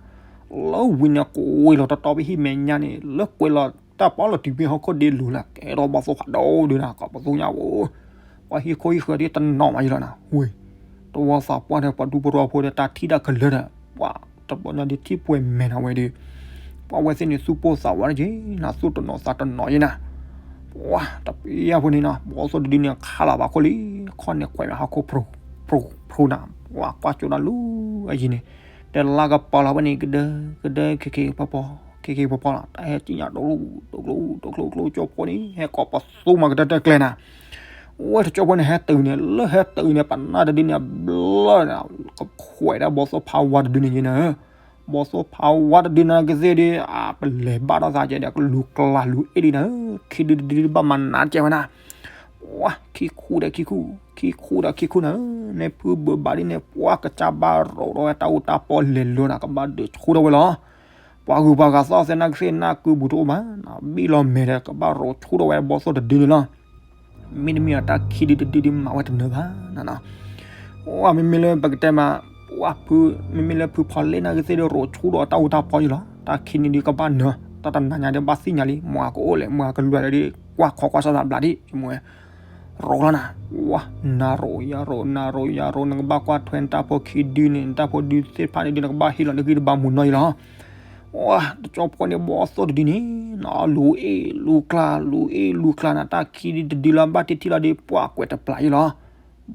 လၢဝံၤန့ၣ် ကိးဝဲလီၤတီတီဖဲဟံၣ်မဲာ်ညါန့ၣ် လၢကွဲးလီၤတၢ်ပီၢ်လီၤတုၤဖဲဟီၣ်ခိၣ်ဒ့လူၤလၢ ကဲထီၣ်ဘီၣ်သိၣ်ဖးဒိၣ်ဒုနၤ ကိးပသူညါဧိၤ, ပှၤဟံၣ်ခိၣ်ဟံၣ်ဃၢၤဒ်တနီၤမးယဲလီၤနၤ, ဝ့ၢ် တဝီသးပှၢ်ဒီးပှၤဒူဖိတဝီဖိဒီး တၢ်ထံၣ်တၢ်ကလၢာ်ဒီး ပှၤတဘျီညါဒ်ထံၣ်ပှဲၤမဲာ်နၤဝဲဒီး ပှၤဝဲသ့ၣ်န့ၣ် သူၣ်ပိၢ်သးဝးတက့ၢ်နၤ, သူၣ်တနီၤသးတနီၤယဲနၤ, ပှၤတပျၢ်ဖိန့ၣ်နီၤ ဘီၣ်သိၣ်တဒုန့ၣ် ခးလီၤဘၣ်ခိၣ်လံ, ခီၣ်န့ၣ်ခွဲးမးဟီၣ်ခိၣ် ဖျိဖျိနၤ, ပှၤကွၢ်ကၠိတၢ်လူၤအယံၤန့ၣ်, တဲလါကပီၤလီၤဝဲန့ၣ် ကဒၢကဒၢ ခ့ခ့ပီပီ ခ့ခ့ပီပီလီၤ, တၢ်ဟဲကံၣ်ညါ တိကျိ တိကျိ တိကျိ တိကျိ ကၠိဖိန့ၣ် ဟဲကိးပသူမၤကတၢၢ်တၢၢ်ကျဲနၤ ဝဲတကၠိဖိန့ၣ် ဟဲတုၤန့ၣ် လၢဟဲတုၤန့ၣ် ပနၢ်တဒုန့ၣ် ဘျၢၣ်န့ၣ် ကခွဲးဒၣ်ဘီၣ်သိၣ်ဖးဝါတဒုန့ၣ်ယဲနၤ, ဘီၣ်သိၣ်ဖးဝါတဒုနာ်က့သ့ၣ်ဒီး အပလဲၤဘၣ်ထီၣ်သးကဲဒီး ကလူၤကျါလူၤအ့ၣ်ဒံးနၤ, ခံဒုတဒုဘၣ်မၤနးကဲဝဲနၤ, ပှၤခံခူဒီးခံခူ, ခံခူဒီးခံခူနၤ, န့ၣ်ဖုဘၢဘၣ်ဒ်န့ၣ် ပှၤကစၢ်ဘၣ်ရိးထီၣ်ဝဲတၢ်အိၣ်တၢ်ပီၢ်လဲၤလိၤနၤ ကဘၣ်ဒုးဆူထီၣ်ဝဲလီၤ ပှၤဂုၤပှၤဂၤသီၣ်သဲနၢ်ကသ့ၣ်နၢ်ကုပူၤတအိၣ်ဘၣ်, ဘံၣ်လီၤမဲာ်ဒီးကဘၣ်ရိးဆူထီၣ်ဝဲဘီၣ်သိၣ်တဒုန့ၣ်လီၤ. မ့တမ့ၢ်ဒီးတၢ်ခံဒုတဒုဒုမၤဝဲတနၢၤဘၣ်နၤနီၤ. မ့မ့ၢ်လၢပကတဲမး, ပှၤဖု, မ့မ့ၢ်လၢဖုဖီလ့ၣ်နၢ်ကသ့ၣ်ဒီး ရိးဆူထီၣ်တၢ်အိၣ်တၢ်ပီၢ်ယလီၤ. တၢ်ခံနံၤဒုကဘၣ်နၢၤ, တၢ်တနၤညါဒီးဘၣ်သ့ၣ်ညါလံ, မၤကအိၣ်လဲၣ် မၤကလူၤလဲၣ်ဒီး ကွၢ်ခီကွၢ်ဆၢသးဘျးဒံး မ့ၢ်ဝဲ ရိးလီၤနၤ, ဝၤ, နၤရိးယၤရိး နၤရိးယၤရိး နကဘၣ်ကွၢ်ထွဲနတၢ်ဖိခံဒုန့ၣ် နတၢ်ဖိဒုသ့ၣ်တဖၣ်န့ၣ်ဒုး နကဘၣ်ဟ့ၣ်လီၤနဂံၢ်တဘါမုၢ်နီၢ်ယလီၤ. ဝၤ, တကၠိဖိန့ၣ် ဘီၣ်သိၣ်တဒုန့ၣ်, လူၤအ့ၣ်လူၤကျါ လူၤအ့ၣ်လူၤကျါနၤ, တၢ်ခံဒုတဒုလီၤ ဘၣ်တထံၣ်လီၤဒီး ပှၤကွဲးတပျးယလီၤ.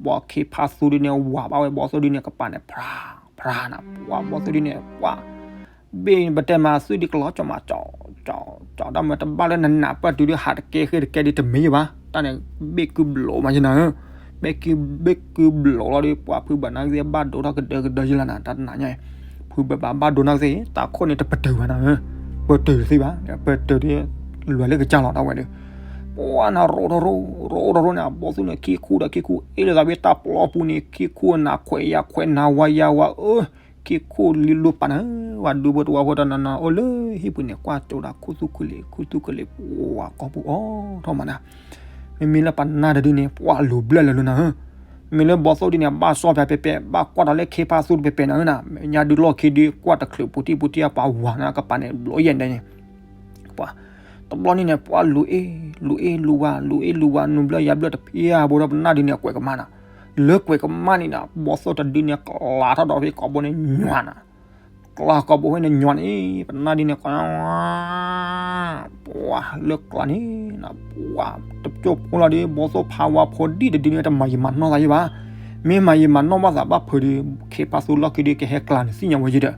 ဘီၣ်ခ့ဖါသူဒုန့ၣ် ဝၤဘၣ်ဝဲ ဘီၣ်သိၣ်ဒုန့ၣ် ကပၤန့ၣ် ဖြါ, ဖြါနၤ, ပှၤဘီၣ်သိၣ်ဒုန့ၣ် ပှၤ ဘ့ၣ်ပတဲမး သုဒ်ကလီၤကၠီမး ကၠီ, ကၠီ, ကၠီ, တၢ်မၤတဘၣ်လၢနနးပၢၢ်တုၤဒုး ဟးတကဲဃ့တကဲဒုး တမ့ၢ်ယဘၣ်, တၢ်န့ၣ် ဘ့ၣ်ကုဘျိးမးယနၤဧၢ, ဘ့ၣ်ကု, ဘ့ၣ်ကုဘျိးလီၤဒီး ပှၤဖုဘၣ်နၢ်ကသ့ၣ် ဘၣ်ဒိထီၣ်ကဒၢကဒၢယလီၤနၤ, တၢ်တနၤညါ, ဖုဘၣ်ဘၣ်ဒိနၢ်ကသ့ၣ် တၢ်ခိၣ်န့ၣ်တပတုာ်ဘၣ်နၤဧၢ, ပတုာ်တသ့ဘၣ်, ပတုာ်ဒီး လွဲၢ်လၢကစၢ်လီၤ တၢ်ဝဲဒီး ပှၤနၤရိးထီၣ်ရိး, ရိးထီၣ်ရိးန့ၣ် အဘီၣ်သိၣ်န့ၣ် ခံခူဒီးခံခူ အ့ၣ်လိာ်သးဖဲတၢ်ပျီပူၤန့ၣ် ခံခူအနၤခွဲးယၤခွဲး နၤဝါယၤဝါအၢ, ခံခူလံလိၤပာ်နၤ, ဝၤဒူဖိတဝီဖိတနီၤနီၤ အိၣ်လၢဟံၣ်ပူၤန့ၣ် ကွၢ်ကၠိဒၣ်ခူသူၣ်ခုလ့ၤ ခူသူၣ်ခုလ့ၤ ပှၤကိာ်ပူၤအိၣ်ထီၣ်မးနၤ, မ့မ့ၢ်လၢပနၢ်တဒုန့ၣ် ပှၤလူၤဘျဲၣ်လၢာ်လၢနၤဧၢ, မ့ၢ်လၢဘီၣ်သိၣ်ဒုန့ၣ် ဘၣ်စီၣ်ဖဲပဲပဲ ဘၣ်ကွၢ်ဒီးလၢခ့ဖါသူတပဲပဲနၤဧၢနၤ, မ့ၢ်ညါဒုးလီၢ်ခံဒုး ကွၢ်တချုးပူၤတံၢ်ပူၤတံၢ်အပှၤဝၤနၤ ကပၤန့ၣ်ဘျီယဲၢ်ဒဲးန့ၣ် ပှၤ, တဘျီန့ၣ်န့ၣ် ပှၤလူၤအ့ၣ်, လူၤအ့ၣ်လူၤဝါ, လူၤအ့ၣ်လူၤဝါ, နုာ်ဘျၢယၤဘျၢတဖၣ်အဘိဒီး ပနၢ်ဒုန့ၣ် ကွဲးကမၣ်နၤ, လၢကွဲးကမၣ်န့ၣ်နၤ ဘီၣ်သိၣ်တဒုန့ၣ် ကျါထီၣ်ဒီးဖဲကိာ်ဘိန့ၣ်ညွၤနၤ, ကျါကိာ်ဘိဖဲန့ၣ်ညွၤန့ၣ် ပနၢ်ဒုန့ၣ် ကီ, ပှၤလၢကျါန့ၣ်နၤ ပှၤ, တကၠိဖိလီၤဒီး ဘီၣ်သိၣ်ဖါဝါဖိဒံၣ်တဒုန့ၣ် တမၤယံာ်မၤနီၢ်သးယဘၣ်, မ့ၢ်မၤယံာ်မၤနီၢ်ဘၣ်သးဘၣ်ဖုးဒီး ခ့ဖါသူလီၢ်ခံဒုး ကဟဲကျါန့ၣ်သ့ၣ်ညါဝဲယဲဒီး,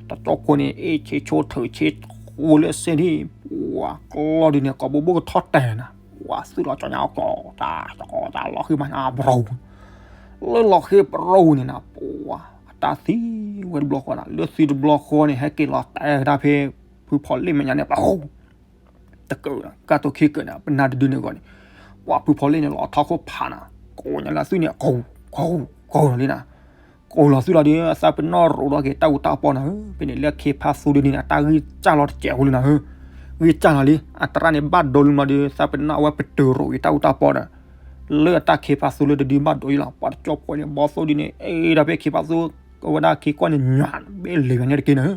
တကၠိဖိန့ၣ် အ့ၣ်ဆ့ဆိထၢၣ်ဆ့ဃိလၢစဲဒံး, ပှၤကျီဒုန့ၣ် ကိာ်ဘိဘိကထီၣ်တဲာ်နၤ, ပှၤသုးလီၤကၠီညါအီၤကီး တၢ်ကီတၢ်လီၤဃံမးညါပရိ, လၢလီၤဃံပရိန့ၣ်နၤ ပှၤ, အတၢ်သံဝဲတဘျီဃီနၤ, လၢသံတဘျီဃီန့ၣ် ဟဲက့ၤလီၤတဲာ်ဝဲဒၣ်ဖဲ ဖုဖီလ့ၣ်မဲာ်ညါန့ၣ် ပ တကၢၢ်, ကၢ်တိၢ်ခံကၢၢ်န့ၣ် ပနၢ်တဒုန့ၣ်အဂီၢ်န့ၣ်, ပှၤဖုဖီလ့ၣ်န့ၣ် လီၤထီၣ်ခိၣ်ဖးနၤ, ကိးညါလၢသုးန့ၣ် ကိး, ကိး, ကိးလီၤလံနၤ, ကိးလီၤသုလီၤဒီး သးပ့ၤနီၣ်ရိးထီၣ်က့ၤတၢ်အူတၢ်ပီနၤဧၢ, ဖဲန့ၣ်လၢခ့ဖါသူဒုန့ၣ် အတၢ်ဂံၢ်စၢ်လီၤတစဲးဖိလံနၤဧၢ, ဂံၢ်စၢ်လီၤလံ အသရၣ်န့ၣ်ဘၣ်ဒိလံမးဒီး သးပ့ၤနီၣ်အဝဲပတုာ်ရိးက့ၤတၢ်အူတၢ်ပီဒီး လၢအတၢ်ခ့ဖါသူလၢတဒုဘၣ်ဒိယံလီၤ, ပှၤတကၠီဖိန့ၣ် ဘီသိၣ်ဒုန့ၣ် အဲၣ်ဒၣ်ဖဲခ့ဖါသူ အဝဲဒၣ်ခံကွၢ်န့ၣ် ညွးဘ့ၣ်လံၤဘၣ်န့ၣ်တက့ၢ်နၤဧၢ,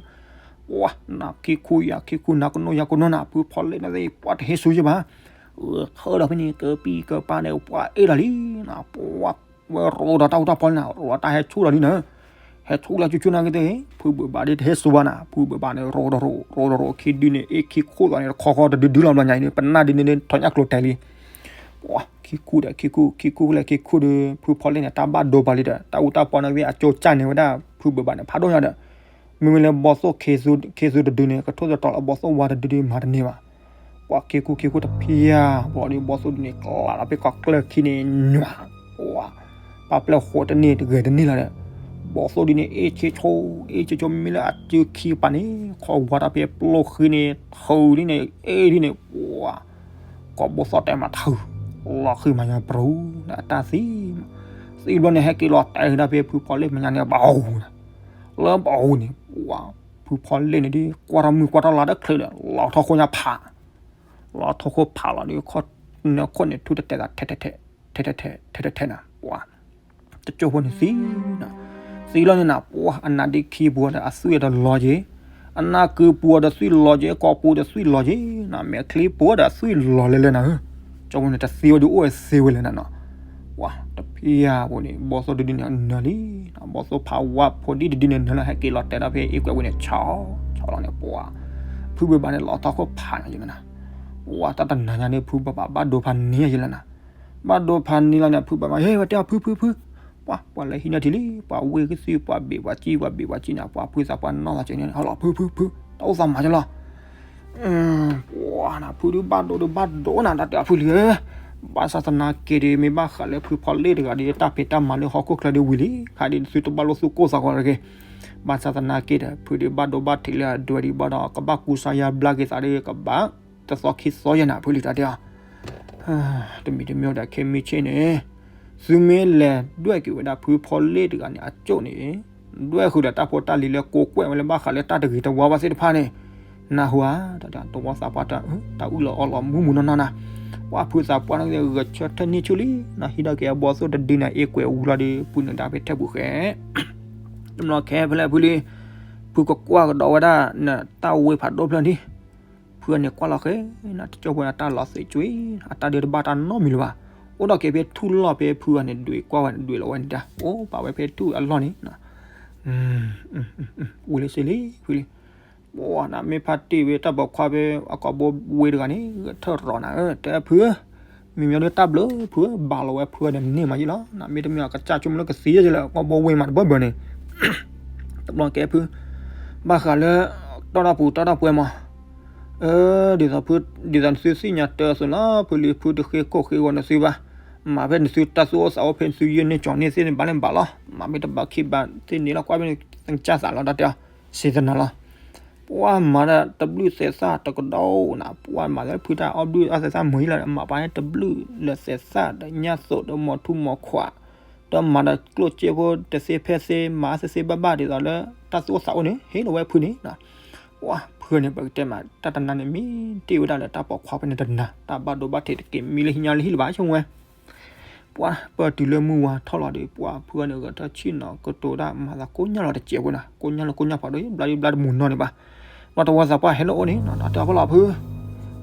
ပှၤ နခံခူယၤခံခူ နၤကနိယၤကနိနၤ ဖုဖီလ့ၣ်န့ၣ် ပှၤတဟ့ၣ်ဆူယဘၣ်, ထၢဒီးဖဲန့ၣ် ကပံၢ်ကပၤန့ၣ် ပှၤအဲၣ်လီၤလံနၤ, ပှၤ ဝဲရိးဒီးတၢ်အူတၢ်ပီလံနၤ, ရိးတၢ်ဟဲဆူၣ်လီၤလံနၤ, ဟဲဆူၣ်လီၤဆူၣ်ဆူၣ်နၤက့ၤသ့ၣ်, ဖုဘုးဘၣ်ဒ်တဟ့ၣ်ဆူဘၣ်နၤ, ဖုဘုးဘၣ်န့ၣ် ရိးဒီးရိး ရိးဒီးရိး ခံဒုန့ၣ် အ့ၣ်ခံခိၣ်သးန့ၣ် တခီဃီတဒုဒုလီၤဘျီညါအံၤန့ၣ် ပနၢ်ဒုန့ၣ် ထီၣ်ညၣ်ကျိၤတဲာ်လံ, ပှၤ ခံခူဒီးခံခူ ခံခူလၢခံခူဒီး ဖုဖီလ့ၣ်န့ၣ် တၢ်ဘၣ်ဒိပှၤလံဒီး တၢ်အူတၢ်ပီန့ၣ် ဝဲအကၠိကၢ်န့ၣ်ဝဲဒၣ် ဖုဘုးဘၣ်န့ၣ် ဖးဒိၣ်ညါဒီး မ့မ့ၢ်လၢဘီသိၣ်ခ့သူတဒုန့ၣ် ကထိၣ်သတြီၤလၢဘီသိၣ်ဝါတဒုဒုမၤတန့ၢ်ဘၣ်, ပှၤခံခူခံခူတဖျၢၣ် ဘီဒုဘီသိၣ်ဒုန့ၣ် ကျးလီၤဖဲကီၢ်ကျၢၢ်ခံန့ၣ် ညွး ပှၤ ပာ်ပျဲၢ်ဃိးတန့ၢ်တဂဲၤတန့ၢ်လီၤဒီး ဘီသိၣ်ဒုန့ၣ် အ့ၣ်ဆ့ဆိ အ့ၣ်ဆ့ဆိ မ့မ့ၢ်လၢအစုခံပၤန့ၣ် ခီဝါတၢ်ဖဲပျိၢ်ဃံန့ၣ် ထုးဒ်န့ၣ် အ့ၣ်ဒ်န့ၣ် ပှၤ ကိးဘီသိၣ်တဲမးထုး လီၤဃံၤမးညါပရူၤ ဒီးအတၢ်သံ သံဘျီန့ၣ် ဟဲက့ၤလီၤတဲာ်ဒၣ်ဖဲဖုဖီလ့ၣ်မဲာ်ညါန့ၣ် ဘၣ်အူ လၢဘၣ်အူန့ၣ် ပှၤ ဖုဖီလ့ၣ်န့ၣ်ဒ် ကွၢ်ထီၣ်မုၢ်ကွၢ်ထီၣ်လါတချုးဒီး လီၤထီၣ်ခိၣ်ညါဖး လီၤထီၣ်ခိၣ်ဖးလီၤဒီး ခိၣ်န့ၣ် ခိၣ်န့ၣ် ထူတတဲာ်သး ထဲထဲထဲထဲထဲထဲထဲနၤ ပှၤ တကၠိၢ်ဖိန့ၣ်သံ သံလီၤန့ၣ်နၤ ပှၤ အနါဒ့ခံပူၤဒီးအသွံၣ်ဒီးလီၤက့ၤ, အနၢ်ကုပူၤဒီးသွံၣ်လီၤက့ၤ, ကိာ်ပူၤဒီးသွံၣ်လီၤက့ၤ, နမဲာ်ချံပူၤဒီးသွံၣ်လီၤလဲၤလဲၤနၤဧၢ, ကၠိဖိန့ၣ် တသံဝဲဒုးအိၣ်သ့ဝဲလဲၣ်နၤနီၤ, ပှၤ တဖျၢၣ်ဖိန့ၣ် ဘီသိၣ်ဒုဒုန့ၣ်နၢၤလံ, ဘီသိၣ်ဖးဝါဖိဒံၣ်တဒုန့ၣ်နၢၤလီၤ ဟဲက့ၤလီၤတဲာ်ဒီးဖဲအ့ၣ်ကွဲးဝဲန့ၣ် ဆီ ဆီလီၤန့ၣ် ပှၤ ဖုဘုးဘၣ်န့ၣ် လီၤထီၣ်ခိၣ်ဖးညါယလဲၣ်နၤ, ပှၤ တၢ်တနၤညါန့ၣ် ဖုဘုးဘၣ်ဘၣ်ဒိဖးန့ၢ်ယလဲၣ်နၤ ဘၣ်ဒိဖးန့ၢ်လီၤန့ၣ် ဖုဘၣ်မၤ ဟ့ၣ်ဝဲတဲအီၤ ဖု ဖု ဖု, ပှၤ ပှၤလဲၤဟံးန့ၢ်ထံလံ ပှၤဝ့ၢ်ကသံၣ် ပှၤဘ့ၣ်ပှၤစံၣ် ပှၤဘ့ၣ်ပှၤစံၣ်န့ၣ် ပှၤဖုသးပှၢ်နီၢ်သးကဲန့ၣ် ဟဲလီၤ ဖု ဖု ဖု, တၢ်အိၣ်သးမၤကလီၤ, ပှၤနၤ ဖုဒုးဘၣ်ဒိဒုးဘၣ်ဒိနၤ တၢ်တဲအီၤ ဖုလံဧၢ, ဘၣ်ဆၣ်သနာ်က့ဒီး မ့ၢ်ဘၣ်ဃးလၢဖုဖီလ့ၣ်တဂၤဒီး တၢ်ဖံးတၢ်မၤလၢဟီၣ်ခိၣ်ချၢဒုးဝံၤလံ, ခါဒ်နသုတဘၣ်လိာ်သူၣ်ကိၢ်သးဂီၤတဂ့ၤ, ဘၣ်ဆၣ်သနာ်က့ဒီး ဖုဒုးဘၣ်ဒိဘၣ်ထံးလၢအဒွဲဒံးဘၣ်ဒီး ကဘၣ်ကူစါယါဘျါက့ၤသးဒီး ကဘၣ် တသီခံသီယဲၢ်နၤ ဖုလံတၢ်တဲအီၤ, တမံၤတမံၤဒီးခဲမုၢ်ဆ့ၣ်န့ၣ် သုမ့ၢ်လဲၤဒွဲၣ်က့ၤဝဲဒၣ်ဖုဖီလ့ၣ်တဂၤန့ၣ် အကၠိၣ်န့ၣ် ဒွဲၣ်ဃုာ်ဒီးတၢ်ဖိတၢ်လံၤလၢကိးကွဲၢ်ဝဲလၢဘၣ်ဃးလၢတၢ်တဂ့ၤတဝါဘၣ်သ့ၣ်တဖၣ်န့ၣ်, နၢ်ဟူဧါ, တၢ်တဲအီၤ တဝီသးပှၢ်တၢ် တၢ်အုၣ်လီၤအီလီၤမူမူနီၢ်နီၢ်နၤ, ပှၤဖုသးပှၢ်န့ၣ်ဂဲၤဆၢထၢၣ်န့ၢ်ဆူၣ်လံ, နဟံးထီၣ်က့ၤအဘီသိၣ်တဒုန့ၣ် အ့ၣ်ကွဲးဝံၤလီၤဒီး ပုၢ်နုာ်ဒၣ်ဖဲထဲပူၤဃဲ တဘျီခဲဖဲလဲၣ်ဖုလံ, ဖုကကွၢ်ကဒီးဝဲဒၣ် နတၢ်ဝ့ၢ်ဖးဒိၣ်ဖျၢၣ်ဒံး, ဖုအန့ၣ်ကွၢ်လီၤဃဲ နတကၠိၢ်ဖိန့ၣ် တၢ်လီၤသံးကွံာ် အတၢ်ဒုးတဘၣ်တၢ်နီတမံၤလၢၤဘၣ်, အိၣ်ဒီးက့ၤဖဲထူၣ်လီၢ်ဖဲဖုအန့ၣ် ဒွဲၣ်ကွၢ်ဝဲန့ၣ် ဒွဲၣ်လီၤဝဲန့ၣ်တၢ် အိၣ်ပာ်ဝဲဖဲထူၣ်အလီၢ်န့ၣ် ဝံၤလၢစ့လံ ဖုလံ, ပှၤနၤမ့ၢ်ဖါတံၢ်ဝဲတၢ်ပိာ်ခွါဖဲအကိာ်ဘိဝ့တဂၤန့ၣ် ဂဲၤထၢၣ်ရီၤနၤဧၢ တဲဖုဧၢ မ့မ့ၢ်ဒီးတၢ်ဘျုးဖုဧၢ ဘၣ်လီၤဝဲဖုန့ၣ်န့ၢ်မးယံလီၤ နမ့ၢ်တမ့ၢ်အကစၢ်ဆိကမိၣ်လၢကသံယဲၢ်လၢကိာ်ဘိဝ့မးတဘၢဘၢန့ၣ် တဘျီကဲဖု ဘၣ်ဃးလၢ တီၢ်တၢ်ပူၤတီၢ်တၢ်ပှဲၤမး အၢ ဒ်သိးဖု ဒ်သိးနသုသ့ၣ်ညါတၢ်အသိးလီၤ ဖုလံ ဖုတဃ့ကိၢ်ဃ့ဂီၤနသုဘၣ်, မၤဖဲနသုတၢ်သူၣ်အိၣ်သးအိၣ်ဖဲနသုယုၢ်န့ၢ်ကၠီၤန့ၢ်သ့ၣ်န့ၣ် ဘၣ်လၢဘၣ်လီၤ, မၤဖဲတဘၣ်ခံဘၣ်သ့ၣ်န့ၣ်လီၤ ကွၢ်ဖဲန့ၣ် သင်ကစၢ်သးလီၤ တၢ်တဲအီၤ စံးသနၤလီၤ ပှၤမၤဒၣ်တဘျုးသဲးသၣ်တကဒီးနၤ ပှၤမၤလၢဖုတၢ်အီၣ်ဘျုးအီၣ်သဲးသၣ်မုာ်ယံလီၤ မၤပှၤန့ၣ်တဘျုးလၢသဲးသၣ်ဒီးညၣ်သိးဒီးမိာ်ထူမိာ်ခွး ဒီးမၤဒီးကျိၣ်စ့ဖိတသ့ဖဲသ့ မၤသ့သ့ဘၣ်ဘၣ်ဒ်သိးလၢ တၢ်သူၣ်အိၣ်သးအိၣ်န့ၣ် ဟ့ၣ်လီၤဝဲဖုန့ၣ် ပှၤဖုန့ၣ် ပကတဲမး တၢ်တနါန့ၣ် မ့ၢ်တ့ၢ်ဝဲဒၣ်လၢတၢ်ပိာ်ခွါဖဲန့ၣ်တနါ တၢ်ဘၣ်ဒိဘၣ်ထံးတက့ၢ် မံလၢဟံၣ်ညါလၢဟံၣ်လၢၤဘၣ် ဆိကမိၣ်ဝဲ ပှၤပၢၢ်တုၤလၢမုၢ်ဝါထီၣ်လီၤဒီး ပှၤဖုန့ၣ်ဂဲၤထၢၣ်ဆ့ၣ်နီၤကတိၤဒၣ်မၤသးကိညၢ်လီၤတစဲးဖိနၤ ကိညၢ်လီၤကိညၢ်ဖးဒိၣ် ဘျါဒံးဘျါတမုာ်နီၢ်န့ၣ်ဘၣ် ပှၤတဝီသးပှၢ်ဟဲလၢအအိၣ်န့ၣ် တၢ်တဲအီၤဖဲလီၤဖု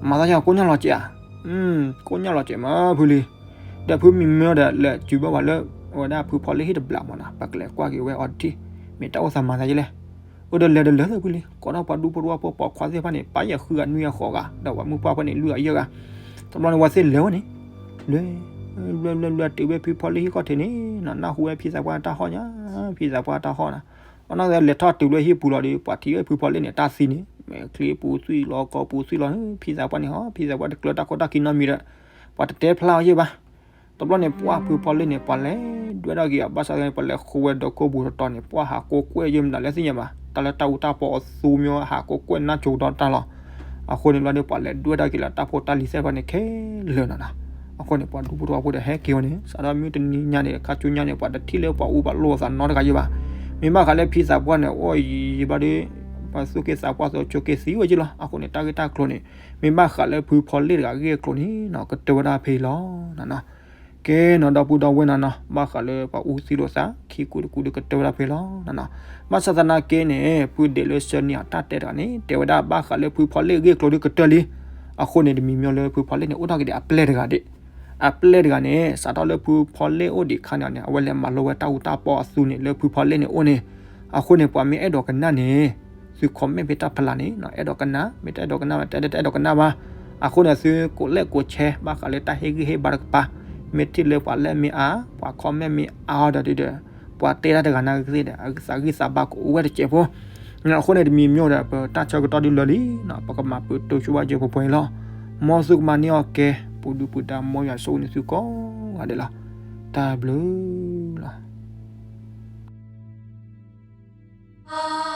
မၤသးယၤကိညၢ်လီၤစဲးဧါ ကိညၢ်လီၤစဲးမးဖုလံ ဒီးဖုမံမၢဒီးလဲၤစုဘၣ်ပှၤလၢ အဝဲဒၣ်ဖုဖီလ့ၣ်ဟံၣ်တဘျီမးနီၤ ပကလဲၤကွၢ်က့ၤဝဲအီၤတထံၣ် မ့ၢ်တၢ်အိၣ်သးမၤသးယလဲၣ် အိၣ်ဒီးလဲၤဒီးလဲၤသ့ဖုလံ ကိးထီၣ်ပှၤဒူဖိတဝီဖိပိာ်ခွါသ့ၣ်တဖၣ်န့ၣ် ပၢ်ယဲၢ်ဃုဂၤနွံဂၤဃိးဂၤ ဒီးပှၤမုၣ်ပှၢ်ဖိန့ၣ် လွံၢ်ဂၤယဲၢ်ဂၤ တဘျီန့ၣ် ဝဲသ့ၣ်လဲၤဝဲန့ၣ် လဲၤ လွဲၢ်လွဲၢ်လွဲၢ်တုၤဝဲဖုဖီလ့ၣ်ဟံၣ်ခီၣ်ထံးန့ၣ် နၢ်ဟူဝဲဖံသးပှၢ်တၢ်ဟီၣ်ညါ ဖံသးပှၢ်တၢ်ဟီၣ်နၤ အနီၢ်သဲလဲၤထီၣ်တုၤလၢဟံၣ်ပူၤလီၤဒီး ပှၤထံၣ်ဝဲဖုဖီလ့ၣ်န့ၣ် တၢ်သံန့ၣ် မဲာ်ချံပူၤသွံၣ်လီၤ ကိာ်ပူၤသွံၣ်လီၤ ဖံသးပှၢ်န့ၣ်ဟီ ဖံသးပှၢ်တကျၢၤတၢ်ခိတၢ်ခံနီတမံၤဒီး ပှၤတတဲဖျါအီၤယဲၢ်ဘၣ် တဘျီန့ၣ် ပှၤဖုဖီလ့ၣ်န့ၣ် ပှၤလဲၤဒွဲၣ်ထီၣ်က့ၤအီၤ ဘၣ်ဆၣ်သနာ်က့ ပှၤလဲၤဃုဝဲဒီးခိပူၤတတီၤန့ၣ် ပှၤဟးကိးကွဲၢ်ယဲၢ်မတၤလဲၣ်သ့ၣ်ညါဘၣ် တၢ်လၢတၢ်အူတၢ်ပီအီၤသူမ့ၢ်ဟးကိးကွဲၢ် နၢ်ဆိကတီၢ်တၢ်လီၤ အဃိန့ၣ်ဘျီဒီး ပှၤလဲၤဒွဲၣ်ထီၣ်က့ၤလၢတၢ်ဖိတၢ်လံၤသ့ၣ်တဖၣ်န့ၣ်ခဲလၢာ်နီၤနီၤ အဃိန့ၣ် ပှၤဒူဖိတဝၢ်ဖိဒီးဟဲက့ၤဝဲန့ၣ် စးထီၣ်မ့ၢ်တနံၤညါန့ၣ် ခါဆူညါန့ၣ် ပှၤတထံၣ်လၢပှၤအူပှၤလိၣ်အသးနီတဂၤယံဘၣ်. မ့ၢ်ဘၣ်ဃးလၢဖံသးပှၢ်န့ၣ် အိၣ်ယံာ်ယံာ်ဘျီဒီး ပသူၣ်က့သးပှၢ်သီဆိးက့သံဝဲက့လီၤ. အဃိန့ၣ် တၢ်ဂ့ၢ်တၢ်ကျိၤန့ၣ် မ့ၢ်ဘၣ်ဃးလၢဖုဖီလ့ၣ်တဂၤအဂ့ၢ်အကျိၤန့ၣ်နီၤ ကတၢၢ်ဝဲဒၣ်ဖဲအံၤလီၤ. ကဲနီၤ ဒီပုၢ်ဒီဝဲၢ်နီၤနီၤ ဘၣ်ဃးလၢပှၤအူသံလိာ်သး ခံကူတကူဒီးကတၢၢ်ဝဲဒၣ်ဖဲအံၤလီၤနီၤနီၤ. ဘၣ်ဆၣ်သနာ်က့န့ၣ် ဖုဒဲးလၢဆၢနံၤအတၢ်တဲတဂၤန့ၣ် တဲဝဲဒၣ်ဘၣ်ဃးလၢဖုဖီလ့ၣ်အဂ့ၢ်အကျိၤဒီးကတၢၢ်လံ. အဃိန့ၣ် တမံၤမ့ၢ်လၢဖုဖီလ့ၣ်န့ၣ် အိၣ်ထီၣ်က့ၤဒံးအပျဲၢ်တဂၤဒံး အပျဲၢ်တဂၤန့ၣ် စးထီၣ်လၢဖုဖီလ့ၣ်အိၣ်ဒံးအခါန့ၣ် အဝဲလဲၤမၤလိဝဲတၢ်အူတၢ်ပီအသူန့ၣ် လၢဖုဖီလ့ၣ်န့ၣ်အိၣ်န့ၣ်. အဃိန့ၣ် ပှၤမ့ၢ်အဲၣ်ဒိးကနၣ်န့ၣ် သု comment ဖဲတၢ်ဖျါန့ၣ် အဲၣ်ဒိးကနၣ် မ့ၢ်တအဲၣ်ဒိးကနၣ်ဘၣ် တအဲၣ်ဒိးကနၣ်ဘၣ်. အဃိန့ၣ် သုကိးလဲၣ်ကိးဆဲ ဘၣ်ဃးလၢတၢ်ဟ့ၣ်ဂံၢ်ဟ့ၣ်ဘါတကပၤ မ့ၢ်ထံၣ်လၢပှၤလဲၣ်မ့ၢ်အါ ပှၤ comment မ့ၢ်အါအီၤဒီးဒုဒီး ပှၤတဲတၢ်တဂၤန့ၣ်သ့ၣ်ဒီး အသးဂံၢ်သးဘါကအိၣ်ဝဲတစဲးဖိ. အဃိန့ၣ် တမံၤမ့ၢ်ဒီး ပတၢ်ဆၢကတီၢ်ဒုလၢာ်လံနီၤ ပကမၤပတုာ်ဆိဝဲက့ၤပှဲၤပှဲၤအံၤလီၤ. မ်သုကမၤန့ၢ်အီၤကဲ ပူၤဒုပူၤဒါ မ်ယွၤဆိၣ်ဂ့ၤန့ၢ်သုကိးဂၤဒဲးလီၤ. တၢ်ဘျုးလီၤ.